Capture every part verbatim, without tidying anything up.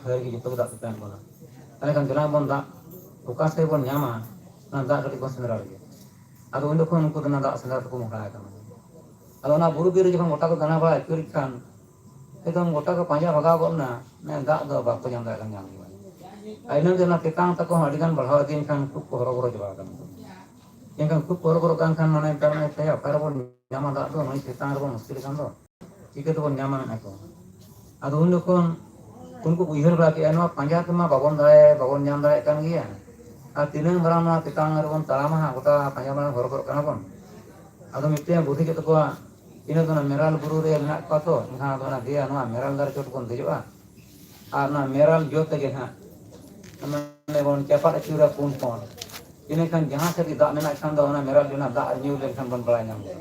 ᱠᱷᱟᱹᱨᱟᱹᱭ ᱜᱮ ᱡᱚᱛᱚ ᱜᱮ ᱫᱟᱜ ᱛᱮ ᱯᱮᱨᱮᱡ ᱠᱟᱱᱟ᱾ ᱛᱟᱦᱚᱞᱮ ᱠᱷᱟᱱ ᱫᱮᱞᱟ ᱵᱚᱱ ᱫᱟᱜ ᱚᱠᱟ ᱥᱮᱫ ᱵᱚᱱ ᱧᱟᱢᱟ, ᱚᱱᱟ ᱫᱟᱜ ᱠᱟᱹᱴᱤᱡ ᱵᱚᱱ ᱥᱮᱸᱫᱽᱨᱟ ᱞᱮᱜᱮ᱾ ᱟᱫᱚ ᱩᱱ ᱡᱚᱠᱷᱚᱱ ᱩᱱᱠᱩ ᱫᱚ ᱚᱱᱟ ᱫᱟᱜ ᱥᱮᱸᱫᱽᱨᱟ ᱛᱮᱠᱚ ᱢᱚᱦᱰᱟ ᱟᱠᱟᱱᱟ᱾ ᱟᱫᱚ ᱚᱱᱟ ᱵᱩᱨᱩ ᱵᱤᱨ ᱨᱮ ᱡᱚᱠᱷᱚᱱ ᱜᱚᱴᱟ ᱠᱚ ᱫᱟᱬᱟ ᱵᱟᱲᱟ ᱟᱹᱪᱩᱨᱮᱫ ᱠᱷᱟᱱ, ᱮᱠᱫᱚᱢ ᱜᱚᱴᱟ ᱠᱚ ᱯᱟᱸᱡᱟ ᱵᱷᱟᱜᱟᱣ ᱜᱚᱫ ᱮᱱᱟ, ᱢᱟᱱᱮ ᱫᱟᱜ ᱫᱚ ᱵᱟᱠᱚ ᱧᱟᱢ ᱫᱟᱲᱮᱭᱟᱜ ᱠᱟᱱᱟ, ᱧᱟᱢ ᱜᱮ ᱵᱟᱝ᱾ ᱟᱨ ᱤᱱᱟᱹ ᱛᱮ ᱚᱱᱟ ᱛᱮᱛᱟᱝ ᱛᱟᱠᱚ ᱦᱚᱸ ᱟᱹᱰᱤ ᱜᱟᱱ ᱵᱟᱲᱦᱟᱣ ᱤᱫᱤᱭᱮᱱ ᱠᱷᱟᱱ ᱠᱷᱩᱵ ᱠᱚ ᱦᱚᱨᱚᱵᱚᱨᱚ ᱪᱟᱵᱟ ᱟᱠᱟᱱᱟ᱾ ᱮᱱᱠᱷᱟᱱ ᱠᱷᱩᱵ ᱠᱚ ᱦᱚᱨᱚᱵᱚᱨᱚᱜ ᱠᱟᱱ ᱠᱷᱟᱱ ᱢᱟᱱᱮ ᱢᱮᱛᱟᱜ ᱢᱮ, ᱚᱠᱟ ᱨᱮᱵᱚᱱ ᱧᱟᱢᱟ ᱫᱟᱜ ᱫᱚ, ᱱᱩᱭ ᱛᱮᱛᱟᱝ ᱨᱮᱵᱚᱱ ᱢᱩᱥᱠᱤᱞ ᱟᱠᱟᱱ ᱫᱚ, ᱪᱤᱠᱟᱹ ᱛᱮᱵᱚᱱ ᱧᱟᱢᱟ ᱢᱮᱱᱟ ᱠᱚ᱾ ᱟᱫᱚ ᱩᱱ ᱡᱚᱠᱷᱚᱱ ᱩᱱᱠᱩ ᱠᱚ ᱩᱭᱦᱟᱹᱨ ᱵᱟᱲᱟ ᱠᱮᱫᱼᱟ, ᱱᱚᱣᱟ ᱯᱟᱸᱡᱟ ᱛᱮᱢᱟ ᱵᱟᱵᱚᱱ ᱫᱟᱲᱮ-, ᱵᱟᱵᱚᱱ ᱧᱟᱢ ᱫᱟᱲᱮᱭᱟᱜ ᱠᱟᱱ ᱜᱮᱭᱟ, ᱟᱨ ᱛᱤᱱᱟᱹᱝ ᱢᱟᱨᱟᱝ ᱱᱚᱣᱟ ᱛᱮᱛᱟᱝ ᱨᱮᱵᱚᱱ ᱛᱟᱲᱟᱢᱟ ᱦᱟᱸᱜ, ᱜᱚᱴᱟ ᱯᱟᱸᱡᱟ ᱢᱟᱨᱟᱝ ᱦᱚᱨᱚᱵᱚᱨᱚᱜ ᱠᱟᱱᱟ ᱵᱚᱱ᱾ ᱟᱫᱚ ᱢᱤᱫᱴᱮᱱ ᱵᱩᱫᱷᱤ ᱠᱮᱫ ᱛᱟᱠᱚᱣᱟ, ᱤᱱᱟᱹ ᱫᱚ ᱚᱱᱟ ᱢᱮᱨᱟᱞ ᱵᱩᱨᱩ ᱨᱮ ᱢᱮᱱᱟᱜ ᱠᱚᱣᱟ ᱛᱚ, ᱮᱱᱠᱷᱟᱱ ᱟᱫᱚ ᱚᱱᱟ ᱫᱮᱭᱟ ᱱᱚᱣᱟ ᱢᱮᱨᱟᱞ ᱫᱟᱨᱮ ᱪᱚᱴ ᱵᱚᱱ ᱫᱮᱡᱚᱜᱼᱟ, ᱟᱨ ᱚᱱᱟ ᱢᱮᱨᱟᱞ ᱡᱚ ᱛᱮᱜᱮ ᱱᱟᱦᱟᱜ ᱢᱟᱱᱮ ᱵᱚᱱ ᱪᱟᱯᱟᱫ ᱟᱹᱪᱩᱨᱟ ᱯᱩᱱ ᱠᱚᱬ᱾ ᱤᱱᱟᱹᱠᱷᱟᱱ ᱡᱟᱦᱟᱸ ᱥᱮᱫ ᱜᱮ ᱫᱟᱜ ᱢᱮᱱᱟᱜ ᱠᱷᱟᱱ ᱫᱚ ᱚᱱᱟ ᱢᱮᱨᱟᱞ ᱡᱚ ᱨᱮᱱᱟᱜ ᱫᱟᱜ ᱧᱩ ᱞᱮᱱᱠᱷᱟᱱ ᱵᱚᱱ ᱵᱟᱲᱟᱭ ᱧᱟᱢ ᱜᱮᱭᱟ᱾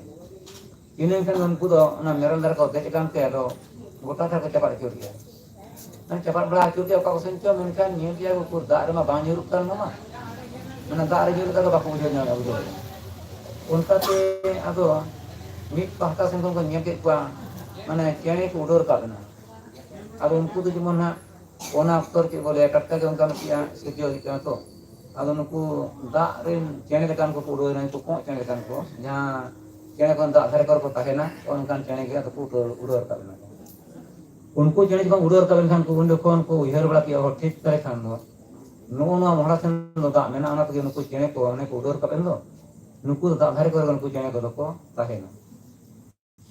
ᱤᱱᱟᱹᱠᱷᱟᱱ ᱩᱱᱠᱩ ᱫᱚ ᱚᱱᱟ ᱢᱮᱨᱟᱞ ᱫᱟᱨᱮ ᱠᱚ ᱫᱮᱡ ᱟᱠᱟᱱ ᱛᱮ ᱟᱫᱚ ᱜᱚᱴᱟ ᱫᱷᱟᱨᱮ ᱠᱚ ᱪᱟᱯᱟᱫ ᱟᱹᱪᱩᱨ ᱜᱮᱭᱟ᱾ ᱢᱟᱱᱮ ᱪᱟᱯᱟᱫ ᱵᱟᱲᱟ ᱟᱹᱪᱩᱨ ᱜᱮᱭᱟ ᱚᱠᱟ ᱠᱚ ᱥᱮᱱ ᱪᱚ, ᱢᱮᱱᱠᱷᱟᱱ ᱧᱮᱞ ᱜᱮᱭᱟ ᱠᱚ ᱩᱠᱩᱨ ᱫᱟᱜ ᱨᱮᱢᱟ ᱵᱟᱝ ᱧᱩᱨᱩᱜ ᱠᱟᱱ ᱱᱚᱣᱟ ᱢᱟ᱾ ᱢᱟᱱᱮ ᱫᱟᱜ ᱨᱮ ᱧᱩᱨ ᱞᱮᱠᱟ ᱫᱚ ᱵᱟᱠᱚ ᱵᱩᱡᱷᱟᱹᱣ ᱧᱟᱢᱟ, ᱵᱩᱡᱷᱟᱹᱣ᱾ ᱚᱱᱠᱟᱛᱮ ᱟᱫᱚ ᱢᱤᱫ ᱯᱟᱦᱴᱟ ᱥᱮᱱ ᱠᱷᱚᱱ ᱠᱚ ᱧᱮᱞ ᱠᱮᱫ ᱠᱚᱣᱟ, ᱢᱟᱱᱮ ᱪᱮᱬᱮ ᱠᱚ ᱩᱰᱟᱹᱣ ᱨᱟᱠᱟᱵ ᱮᱱᱟ᱾ ᱟᱫᱚ ᱩᱱᱠᱩ ᱫᱚ ᱡᱮᱢᱚᱱ ᱦᱟᱸᱜ ᱚᱱᱟ ᱚᱠᱛᱚ ᱨᱮ ᱪᱮᱫ ᱵᱚ ᱞᱟᱹᱭᱟ, ᱴᱟᱴᱠᱟ ᱜᱮ ᱚᱱᱠᱟ ᱢᱤᱫᱴᱮᱱ ᱥᱤᱨᱡᱟᱹᱣ ᱦᱤᱡᱩᱜ ᱠᱟᱱᱟ ᱛᱚ᱾ ᱟᱫᱚ ᱱᱩᱠᱩ ᱫᱟᱜ ᱨᱮᱱ ᱪᱮᱬᱮ ᱞᱮᱠᱟᱱ ᱠᱚᱠᱚ ᱩᱰᱟᱹᱣ ᱮᱱᱟ, ᱩᱱᱠᱩ ᱠᱚᱸᱜ ᱪᱮᱬᱮ ᱞᱮᱠᱟᱱ ᱠᱚ, ᱡᱟᱦᱟᱸ ᱪᱮᱬᱮ ᱠᱷᱚᱱ ᱫᱟᱜ ᱫᱷᱟᱨᱮ ᱠᱚᱨᱮ ᱠᱚ ᱛᱟᱦᱮᱱᱟ, ᱚᱱᱠᱟᱱ ᱪᱮᱬᱮ ᱜᱮ ᱟᱫᱚ ᱠᱚ ᱩᱰᱟᱹᱣ, ᱩᱰᱟᱹᱣ ᱨᱟᱠᱟᱵ ᱮᱱᱟ᱾ ᱩᱱᱠᱩ ᱪᱮᱬᱮ ᱡᱚᱠᱷᱚᱱ ᱩᱰᱟᱹᱣ ᱨᱟᱠᱟᱵ ᱮᱱᱠᱷᱟᱱ ᱠᱚ, ᱩᱱ ᱡᱚᱠᱷᱚᱱ ᱠᱚ ᱩᱭᱦᱟᱹᱨ ᱵᱟᱲᱟ ᱠᱮᱫᱼᱟ, ᱚ, ᱴᱷᱤᱠ ᱛᱟᱦᱞᱮ ᱠᱷᱟᱱ ᱫᱚ ᱱᱚᱜᱼᱚ ᱱᱚᱣᱟ ᱢᱚᱦᱰᱟ ᱥᱮᱱ ᱫᱚ ᱫᱟᱜ ᱢᱮᱱᱟᱜᱼᱟ, ᱚᱱᱟ ᱛᱮᱜᱮ ᱱᱩᱠᱩ ᱪᱮᱬᱮ ᱠᱚ ᱚᱱᱮ ᱠᱚ ᱩᱰᱟᱹᱣ ᱨᱟᱠᱟᱵ ᱮᱱ ᱫᱚ, ᱱᱩᱠᱩ ᱫᱚ ᱫᱟᱜ ᱫᱷᱟᱨᱮ ᱠᱚᱨᱮ ᱱᱩᱠᱩ ᱪᱮᱬᱮ ᱠᱚᱫᱚ ᱠᱚ ᱛᱟᱦᱮᱱᱟ᱾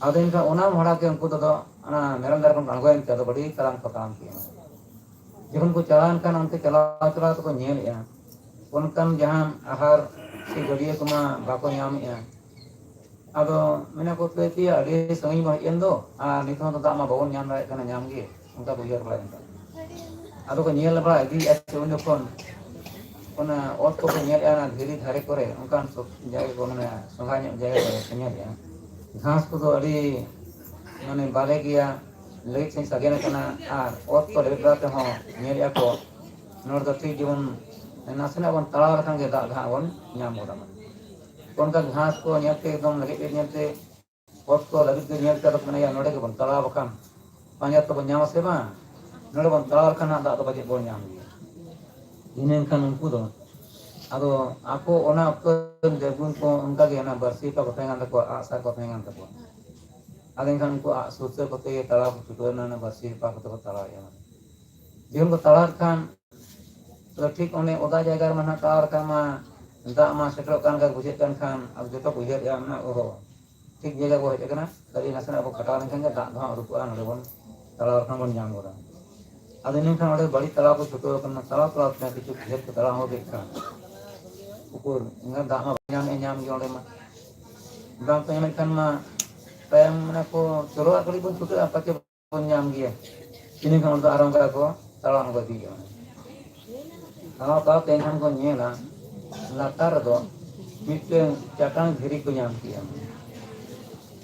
ᱟᱫᱚ ᱮᱱᱠᱷᱟᱱ ᱚᱱᱟ ᱢᱚᱦᱰᱟ ᱜᱮ ᱩᱱᱠᱩ ᱫᱚ ᱟᱫᱚ ᱚᱱᱟ ᱢᱮᱨᱚᱞ ᱫᱟᱨᱮ ᱠᱷᱚᱱ ᱠᱚ ᱟᱬᱜᱚᱭᱮᱱ ᱛᱮ ᱟᱫᱚ ᱟᱹᱰᱤ ᱛᱟᱲᱟᱢ ᱠᱚ ᱛᱟᱲᱟᱢ ᱠᱮᱜᱼᱟ᱾ ᱡᱚᱠᱷᱚᱱ ᱠᱚ ᱪᱟᱞᱟᱣᱮᱱ ᱠᱷᱟᱱ ᱚᱱᱛᱮ ᱪᱟᱞᱟᱣ ᱪᱟᱞᱟᱣ ᱛᱮᱠᱚ ᱧᱮᱞᱮᱜᱼᱟ, ᱚᱱᱠᱟᱱ ᱡᱟᱦᱟᱱ ᱟᱦᱟᱨ ᱥᱮ ᱜᱟᱹᱰᱭᱟᱹ ᱠᱚᱢᱟ ᱵᱟᱠᱚ ᱧᱟᱢᱮᱜᱼᱟ᱾ ᱟᱫᱚ ᱢᱮᱱᱟ ᱠᱚ, "ᱛᱟᱹᱭ ᱛᱮᱭᱟ, ᱟᱹᱰᱤ ᱥᱟᱺᱜᱤᱧ ᱵᱚᱱ ᱦᱮᱡ ᱮᱱ ᱫᱚ, ᱟᱨ ᱱᱤᱛ ᱦᱚᱸ ᱫᱟᱜ ᱢᱟ ᱵᱟᱵᱚᱱ ᱧᱟᱢ ᱫᱟᱲᱮᱭᱟᱜ ᱠᱟᱱᱟ ᱧᱟᱢ ᱜᱮ", ᱚᱱᱠᱟ ᱠᱚ ᱩᱭᱦᱟᱹᱨ ᱵᱟᱲᱟᱭᱮᱫ ᱛᱟᱦᱮᱸᱫ᱾ ᱟᱫᱚ ᱠᱚ ᱧᱮᱞ ᱵᱟᱲᱟ ᱤᱫᱤᱭᱮᱫᱼᱟ ᱥᱮ ᱩᱱ ᱡᱚᱠᱷᱚᱱ ᱚᱱᱟ ᱚᱛ ᱠᱚᱠᱚ ᱧᱮᱞᱮᱫᱼᱟ, ᱚᱱᱟ ᱫᱷᱤᱨᱤ ᱫᱷᱟᱨᱮ ᱠᱚᱨᱮ, ᱚᱱᱠᱟᱱ ᱥᱚᱠ-, ᱡᱟᱭᱜᱟ ᱠᱚ, ᱢᱟᱱᱮ ᱥᱚᱸᱜᱷᱟ ᱧᱚᱜ ᱡᱟᱭᱜᱟ ᱠᱚᱨᱮ ᱠᱚ ᱧᱮᱞᱮᱫᱼᱟ, ᱜᱷᱟᱥ ᱠᱚᱫᱚ ᱟᱹᱰᱤ, ᱢᱟᱱᱮ, ᱵᱟᱞᱮ ᱜᱮᱭᱟ, ᱞᱟᱹᱭᱤᱴ ᱥᱟᱺᱦᱤᱡ ᱥᱟᱜᱮᱱ ᱟᱠᱟᱱᱟ, ᱟᱨ ᱚᱛ ᱠᱚ ᱞᱮᱵᱮᱫ ᱵᱟᱲᱟ ᱛᱮᱦᱚᱸ ᱧᱮᱞᱮᱫᱼᱟ ᱠᱚ, ᱱᱚᱰᱮ ᱫᱚ ᱴᱷᱤᱠ ᱡᱮᱢᱚᱱ ᱱᱟᱥᱮᱱᱟᱜ ᱵᱚᱱ ᱛᱟᱲᱟᱣ ᱞᱮᱠᱷᱟᱱ ᱜᱮ ᱫᱟᱜ ᱫᱚ ᱦᱟᱸᱜ ᱵᱚᱱ ᱧᱟᱢ ᱜᱚᱫᱟ᱾ ᱚᱱᱠᱟ ᱜᱷᱟᱥ ᱠᱚ ᱧᱮᱞᱛᱮ, ᱮᱠᱫᱚᱢ ᱞᱮᱵᱮᱫ ᱧᱮᱞᱛᱮ, ᱚᱛ ᱠᱚ ᱞᱟᱹᱵᱤᱫ ᱜᱮ ᱧᱮᱞ ᱠᱟᱛᱮ ᱠᱚ ᱢᱮᱱᱟ, "ᱭᱟ, ᱱᱚᱰᱮ ᱜᱮᱵᱚᱱ ᱛᱟᱲᱟᱣ ᱵᱟᱠᱷᱟᱱ ᱯᱟᱸᱡᱟ ᱛᱮᱵᱚᱱ ᱧᱟᱢᱟ ᱥᱮ ᱵᱟᱝ?" ᱱᱚᱰᱮ ᱵᱚᱱ ᱛᱟᱲᱟᱣ ᱞᱮᱠᱷᱟᱱ ᱦᱟᱸᱜ ᱫᱟᱜ ᱫᱚ ᱯᱟᱪᱮᱫ ᱵᱚᱱ ᱧᱟᱢ ᱜᱮᱭᱟ᱾ ᱤᱱᱟᱹ ᱮᱱᱠᱷᱟᱱ ᱩᱱᱠᱩ ᱫᱚ ᱟᱫᱚ ᱟᱠᱚ ᱚᱱᱟ ᱚᱠᱛᱚ ᱨᱮᱱ ᱫᱮᱵᱽᱜᱩᱱ ᱠᱚ ᱚᱱᱠᱟᱜᱮ ᱚᱱᱟ ᱵᱟᱹᱲᱥᱤ ᱚᱠᱟ ᱠᱚ ᱛᱟᱦᱮᱸ ᱠᱟᱱ ᱛᱟᱠᱚᱣᱟ, ᱟᱜᱼᱥᱟᱨ ᱠᱚ ᱛᱟᱦᱮᱸ ᱠᱟᱱ ᱛᱟᱠᱚᱣᱟ᱾ ᱟᱫᱚ ᱮᱱᱠᱷᱟᱱ ᱩᱱᱠᱩ ᱟᱜ ᱥᱩᱨ ᱥᱩᱨ ᱠᱚᱛᱮ ᱜᱮ ᱛᱟᱲᱟᱣ ᱠᱚ ᱪᱷᱩᱴᱟᱹᱣ ᱮᱱᱟ, ᱚᱱᱟ ᱵᱟᱹᱲᱥᱤ ᱦᱮᱯᱟ ᱠᱚᱛᱮ ᱠᱚ ᱛᱟᱲᱟᱣᱮᱫᱼᱟ᱾ ᱡᱚᱠᱷᱚᱱ ᱠᱚ ᱛᱟᱲᱟᱣᱮᱫ ᱠᱷᱟᱱ ᱟᱫᱚ ᱴᱷᱤᱠ ᱚᱱᱮ ᱚᱫᱟ ᱡᱟᱭᱜᱟ ᱨᱮᱢᱟ ᱱᱟᱦᱟᱜ ᱛᱟᱲᱟᱣ ᱞᱮᱠᱷᱟᱱ ᱢᱟ ᱫᱟᱜ ᱢᱟ ᱥᱮᱴᱮᱨᱚᱜ ᱠᱟᱱ ᱞᱮᱠᱟ ᱵᱩᱡᱷᱟᱹᱜ ᱠᱟᱱ ᱠᱷᱟᱱ ᱟᱫᱚ ᱡᱚᱛᱚ ᱠᱚ ᱩᱭᱦᱟᱹᱨᱮᱫᱼᱟ, ᱢᱮᱱᱟ, ᱳᱦᱳ, ᱴᱷᱤᱠ ᱡᱟᱭᱜᱟ ᱵᱚ ᱦᱮᱡ ᱟᱠᱟᱱᱟ, ᱠᱷᱟᱹᱞᱤ ᱱᱟᱥᱮᱱᱟᱜ ᱵᱚ ᱠᱷᱟᱴᱟᱣ ᱞᱮᱱᱠᱷᱟᱱ ᱜᱮ ᱫᱟᱜ ᱫᱚ ᱦᱟᱸᱜ ᱩᱰᱩᱠᱚᱜᱼᱟ, ᱱᱚᱰᱮ ᱵᱚᱱ ᱛᱟᱲᱟᱣ ᱞᱮᱠᱷᱟᱱ ᱵᱚᱱ ᱧᱟᱢ ᱜᱚᱫᱟ᱾ ᱟᱫᱚ ᱤᱱᱟᱹ ᱠᱷᱟᱱ ᱚᱸᱰᱮ ᱵᱟᱹᱲᱤᱡ ᱛᱟᱲᱟᱣ ᱠᱚ ᱪᱷᱩᱴᱟᱹᱣ ᱟᱠᱟᱱᱟ, ᱛᱟᱲᱟᱣ ᱛᱟᱲᱟᱣ ᱛᱮ ᱠᱤᱪᱷᱩ ᱠᱷᱮᱛ ᱠᱚ ᱛᱟᱲᱟᱣ ᱦᱚᱸ ᱠᱮᱫ ᱠᱷᱟᱱ ᱩᱠᱩᱨ ᱮᱸᱜᱟ ᱫᱟᱜ ᱢᱟ ᱵᱟᱭ ᱧᱟᱢᱮᱫ, ᱧᱟᱢ ᱜᱮ ᱚᱸᱰᱮ ᱢᱟ᱾ ᱵᱟᱝ ᱠᱚ ᱧᱟᱢᱮᱫ ᱠᱷᱟᱱ ᱢᱟ ᱛᱟᱭᱚᱢ ᱢᱟᱱᱮ ᱠᱚ ᱪᱚᱞᱚ ᱟᱨ ᱠᱟᱹᱴᱤᱡ ᱵᱚᱱ ᱪᱷᱩᱴᱟᱹᱜᱼᱟ, ᱯᱟᱪᱮ ᱵᱚᱱ ᱧᱟᱢ ᱜᱮᱭᱟ᱾ ᱤᱱᱟᱹ ᱠᱷᱟᱱ ᱚᱸᱰᱮ ᱟᱨᱦᱚᱸ ᱚᱱᱠᱟ ᱠᱚ ᱛᱟᱲᱟᱣ ᱟᱬᱜᱚ ᱤᱫᱤᱭᱮᱫᱼᱟ᱾ ᱛᱟᱲᱟᱣ ᱛᱟᱲᱟᱣ ᱛᱮ ᱮᱱᱠᱷᱟᱱ ᱠᱚ ᱧᱮᱞᱟ ᱞᱟᱛᱟᱨ ᱨᱮᱫᱚ ᱢᱤᱫᱴᱟᱹᱝ ᱪᱟᱴᱟᱝ ᱫᱷᱤᱨᱤ ᱠᱚ ᱧᱟᱢ ᱠᱮᱜᱼᱟ᱾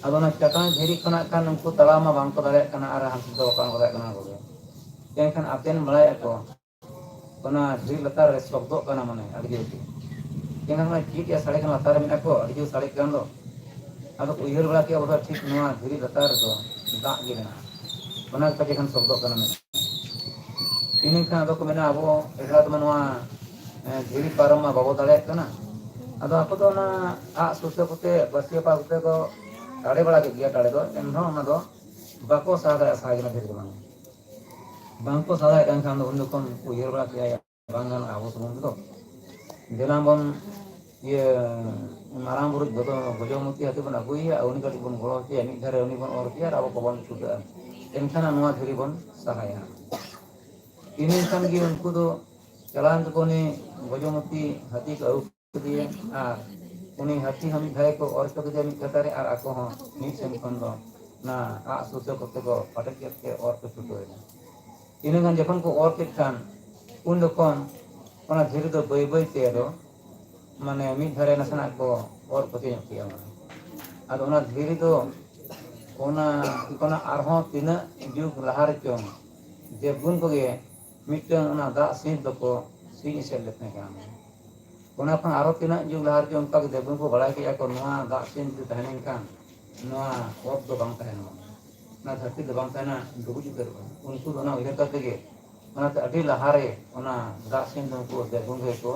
ᱟᱫᱚ ᱚᱱᱟ ᱪᱟᱴᱟᱝ ᱫᱷᱤᱨᱤ ᱠᱷᱚᱱᱟᱜ ᱠᱷᱟᱱ ᱩᱱᱠᱩ ᱛᱟᱲᱟᱣ ᱢᱟ ᱵᱟᱝ ᱠᱚ ᱫᱟᱲᱮᱭᱟᱜ ᱠᱟᱱᱟ ᱟᱨ ᱦᱟᱱᱛᱮ ᱫᱚ ᱵᱟᱠᱚ ᱟᱬᱜᱚ ᱫᱟᱲᱮᱭᱟᱜ ᱠᱟᱱᱟ ᱠᱚᱜᱮ᱾ ᱮᱱᱠᱷᱟᱱ ᱟᱛᱮᱱ ᱵᱟᱲᱟᱭᱮᱫᱼᱟ ᱠᱚ, ᱚᱱᱟ ᱫᱷᱤᱨᱤ ᱞᱟᱛᱟᱨ ᱨᱮ ᱥᱚᱵᱫᱚᱜ ᱠᱟᱱᱟ, ᱢᱟᱱᱮ ᱟᱹᱰᱤ ᱡᱳᱨ ᱜᱮ᱾ ᱮᱱᱠᱷᱟᱱ ᱚᱱᱟ ᱪᱮᱫ ᱭᱟ ᱥᱟᱰᱮ ᱠᱟᱱᱟ, ᱞᱟᱛᱟᱨ ᱨᱮ ᱢᱮᱱᱟᱜ ᱠᱚ, ᱟᱹᱰᱤ ᱡᱳᱨ ᱥᱟᱰᱮ ᱠᱟᱱ ᱫᱚ᱾ ᱟᱫᱚ ᱠᱚ ᱩᱭᱦᱟᱹᱨ ᱵᱟᱲᱟ ᱠᱮᱫᱼᱟ, ᱵᱚᱞᱮ ᱴᱷᱤᱠ ᱱᱚᱣᱟ ᱫᱷᱤᱨᱤ ᱞᱟᱛᱟᱨ ᱨᱮᱫᱚ ᱫᱟᱜ ᱜᱮ ᱢᱮᱱᱟᱜᱼᱟ, ᱚᱱᱟ ᱜᱮ ᱯᱟᱪᱮ ᱠᱷᱟᱱ ᱥᱚᱵᱫᱚᱜ ᱠᱟᱱᱟ ᱢᱮᱱᱛᱮ᱾ ᱤᱱᱟᱹ ᱠᱷᱟᱱ ᱟᱫᱚ ᱠᱚ ᱢᱮᱱᱟ, ᱟᱵᱚ ᱮᱠᱞᱟ ᱛᱮᱢᱟ ᱱᱚᱣᱟ, ᱮ, ᱫᱷᱤᱨᱤ ᱯᱟᱨᱚᱢ ᱢᱟ ᱵᱟᱵᱚ ᱫᱟᱲᱮᱭᱟᱜ ᱠᱟᱱᱟ᱾ ᱟᱫᱚ ᱟᱠᱚ ᱫᱚ ᱚᱱᱟ ᱟᱜ ᱥᱩᱥᱟᱹ ᱠᱚᱛᱮ, ᱵᱟᱹᱥᱤ ᱦᱟᱯᱟ ᱠᱚᱛᱮ ᱠᱚ ᱴᱟᱲᱮ ᱵᱟᱲᱟ ᱠᱮᱫ ᱜᱮᱭᱟ, ᱴᱟᱲᱮ ᱫᱚ, ᱮᱱᱨᱮᱦᱚᱸ ᱚᱱᱟ ᱫᱚ ᱵᱟᱠᱚ ᱥᱟᱦᱟ ᱫᱟᱲᱮᱭᱟᱜᱼᱟ, ᱥᱟᱦᱟ ᱜᱮ ᱚᱱᱟ ᱫᱷᱤᱨᱤ ᱫᱚ ᱵᱟᱝ᱾ ᱵᱟᱝᱠᱚ ᱥᱟᱦᱟ ᱫᱟᱲᱮᱭᱟᱜ ᱠᱟᱱ ᱠᱷᱟᱱ ᱫᱚ ᱩᱱ ᱡᱚᱠᱷᱚᱱ ᱠᱚ ᱩᱭᱦᱟᱹᱨ ᱵᱟᱲᱟ ᱠᱮᱫᱼᱟ, ᱵᱟᱝ ᱜᱟᱱᱚᱜᱼᱟ ᱟᱵᱚ ᱥᱩᱢᱩᱝ ᱛᱮᱫᱚ᱾ ᱫᱮᱞᱟ ᱵᱚᱱ, ᱤᱭᱟᱹ, ᱢᱟᱨᱟᱝ ᱵᱩᱨᱩ ᱜᱚᱡᱚ-, ᱜᱚᱡᱚᱢᱩᱛᱤ ᱦᱟᱹᱛᱤ ᱵᱚᱱ ᱟᱹᱜᱩᱭᱮᱭᱟ, ᱟᱨ ᱩᱱᱤ ᱠᱟᱹᱴᱤᱡ ᱵᱚᱱ ᱜᱚᱲᱚ ᱦᱚᱪᱚᱭᱟ, ᱢᱤᱫ ᱫᱷᱟᱨᱮ ᱩᱱᱤ ᱵᱚᱱ ᱚᱨ ᱦᱚᱪᱚᱭᱟ ᱟᱨ ᱟᱵᱚ ᱠᱚᱵᱚᱱ ᱪᱷᱩᱴᱟᱹᱜᱼᱟ᱾ ᱮᱱᱠᱷᱟᱱ ᱱᱚᱣᱟ ᱫᱷᱤᱨᱤ ᱵᱚᱱ ᱥᱟᱦᱟᱭᱟ᱾ ᱤᱱᱟᱹ ᱠᱷᱟᱱ ᱜᱮ ᱩᱱᱠᱩ ᱫᱚ ᱪᱟᱞᱟᱣᱮᱱ ᱛᱮᱠᱚ ᱩᱱᱤ ᱜᱚᱡᱚᱢᱩᱛᱤ ᱦᱟᱹᱛᱤ ᱠᱚ ᱟᱹᱜᱩ ᱠᱮᱫᱮᱭᱟ, ᱟᱨ ᱩᱱᱤ ᱦᱟᱹᱛᱤ ᱦᱚᱸ ᱢᱤᱫ ᱫᱷᱟᱨᱮ ᱠᱚ ᱚᱨ ᱦᱚᱪᱚ ᱠᱮᱫᱮᱭᱟ ᱢᱤᱫ ᱠᱟᱴᱟ ᱨᱮ, ᱟᱨ ᱟᱠᱚ ᱦᱚᱸ ᱢᱤᱫ ᱥᱮᱱ ᱠᱷᱚᱱ ᱫᱚ ᱚᱱᱟ ᱟᱜ ᱥᱩᱥᱟᱹ ᱠᱚᱛᱮ ᱠᱚ ᱯᱟᱴᱮᱫ ᱠᱮᱫ ᱛᱮ ᱚᱨ ᱠᱚ ᱪᱷᱩᱴᱟᱹᱣ ᱮᱱᱟ᱾ ᱤᱱᱟᱹ ᱠᱷᱟᱱ ᱡᱚᱠᱷᱚᱱ ᱠᱚ ᱚᱨ ᱠᱮᱫ ᱠᱷᱟᱱ, ᱩᱱ ᱡᱚᱠᱷᱚᱱ ᱚᱱᱟ ᱫᱷᱤᱨᱤ ᱫᱚ ᱵᱟᱹᱭ ᱵᱟᱹᱭ ᱛᱮ ᱟᱫᱚ, ᱢᱟᱱᱮ, ᱢᱤᱫ ᱫᱷᱟᱨᱮ ᱱᱟᱥᱮᱱᱟᱜ ᱠᱚ ᱚᱨ ᱯᱟᱹᱛᱤ ᱧᱚᱜ ᱠᱮᱜᱼᱟ᱾ ᱢᱟᱱᱮ, ᱟᱫᱚ ᱚᱱᱟ ᱫᱷᱤᱨᱤ ᱫᱚ ᱚᱱᱟ ᱠᱷᱚᱱᱟᱜ ᱟᱨᱦᱚᱸ ᱛᱤᱱᱟᱹᱜ ᱡᱩᱜᱽ ᱞᱟᱦᱟ ᱨᱮᱪᱚᱝ ᱫᱮᱵᱽᱜᱩᱱ ᱠᱚᱜᱮ ᱢᱤᱫᱴᱟᱝ ᱚᱱᱟ ᱫᱟᱜ ᱥᱤᱸᱫ ᱫᱚᱠᱚ ᱥᱤᱧ ᱮᱥᱮᱫ ᱞᱮᱫ ᱛᱟᱦᱮᱸ ᱠᱟᱱᱟ᱾ ᱚᱱᱟ ᱠᱷᱚᱱ ᱟᱨᱦᱚᱸ ᱛᱤᱱᱟᱹᱜ ᱡᱩᱜᱽ ᱞᱟᱦᱟ ᱨᱮᱪᱚᱝ ᱚᱱᱠᱟ ᱜᱮ ᱫᱮᱵᱽᱜᱩᱱ ᱠᱚ ᱵᱟᱲᱟᱭ ᱠᱮᱜᱼᱟ ᱠᱚ, ᱱᱚᱣᱟ ᱫᱟᱜ ᱥᱤᱸᱫ ᱡᱩᱫᱤ ᱛᱟᱦᱮᱸ ᱞᱮᱱᱠᱷᱟᱱ ᱱᱚᱣᱟ ᱚᱛ ᱫᱚ ᱵᱟᱝ ᱛᱟᱦᱮᱱᱟ᱾ ᱚᱱᱟ ᱫᱷᱟᱹᱨᱛᱤ ᱫᱚ ᱵᱟᱝ ᱛᱟᱦᱮᱱᱟ, ᱰᱩᱵᱩᱡ ᱩᱛᱟᱹᱨᱚᱜᱼᱟ᱾ ᱩᱱᱠᱩ ᱫᱚ ᱚᱱᱟ ᱩᱭᱦᱟᱹᱨ ᱠᱟᱛᱮ ᱜᱮ, ᱚᱱᱟᱛᱮ ᱟᱹᱰᱤ ᱞᱟᱦᱟᱨᱮ ᱚᱱᱟ ᱫᱟᱜ ᱥᱤᱢ ᱫᱚ ᱩᱱᱠᱩ ᱫᱮᱵ ᱜᱮᱠᱚ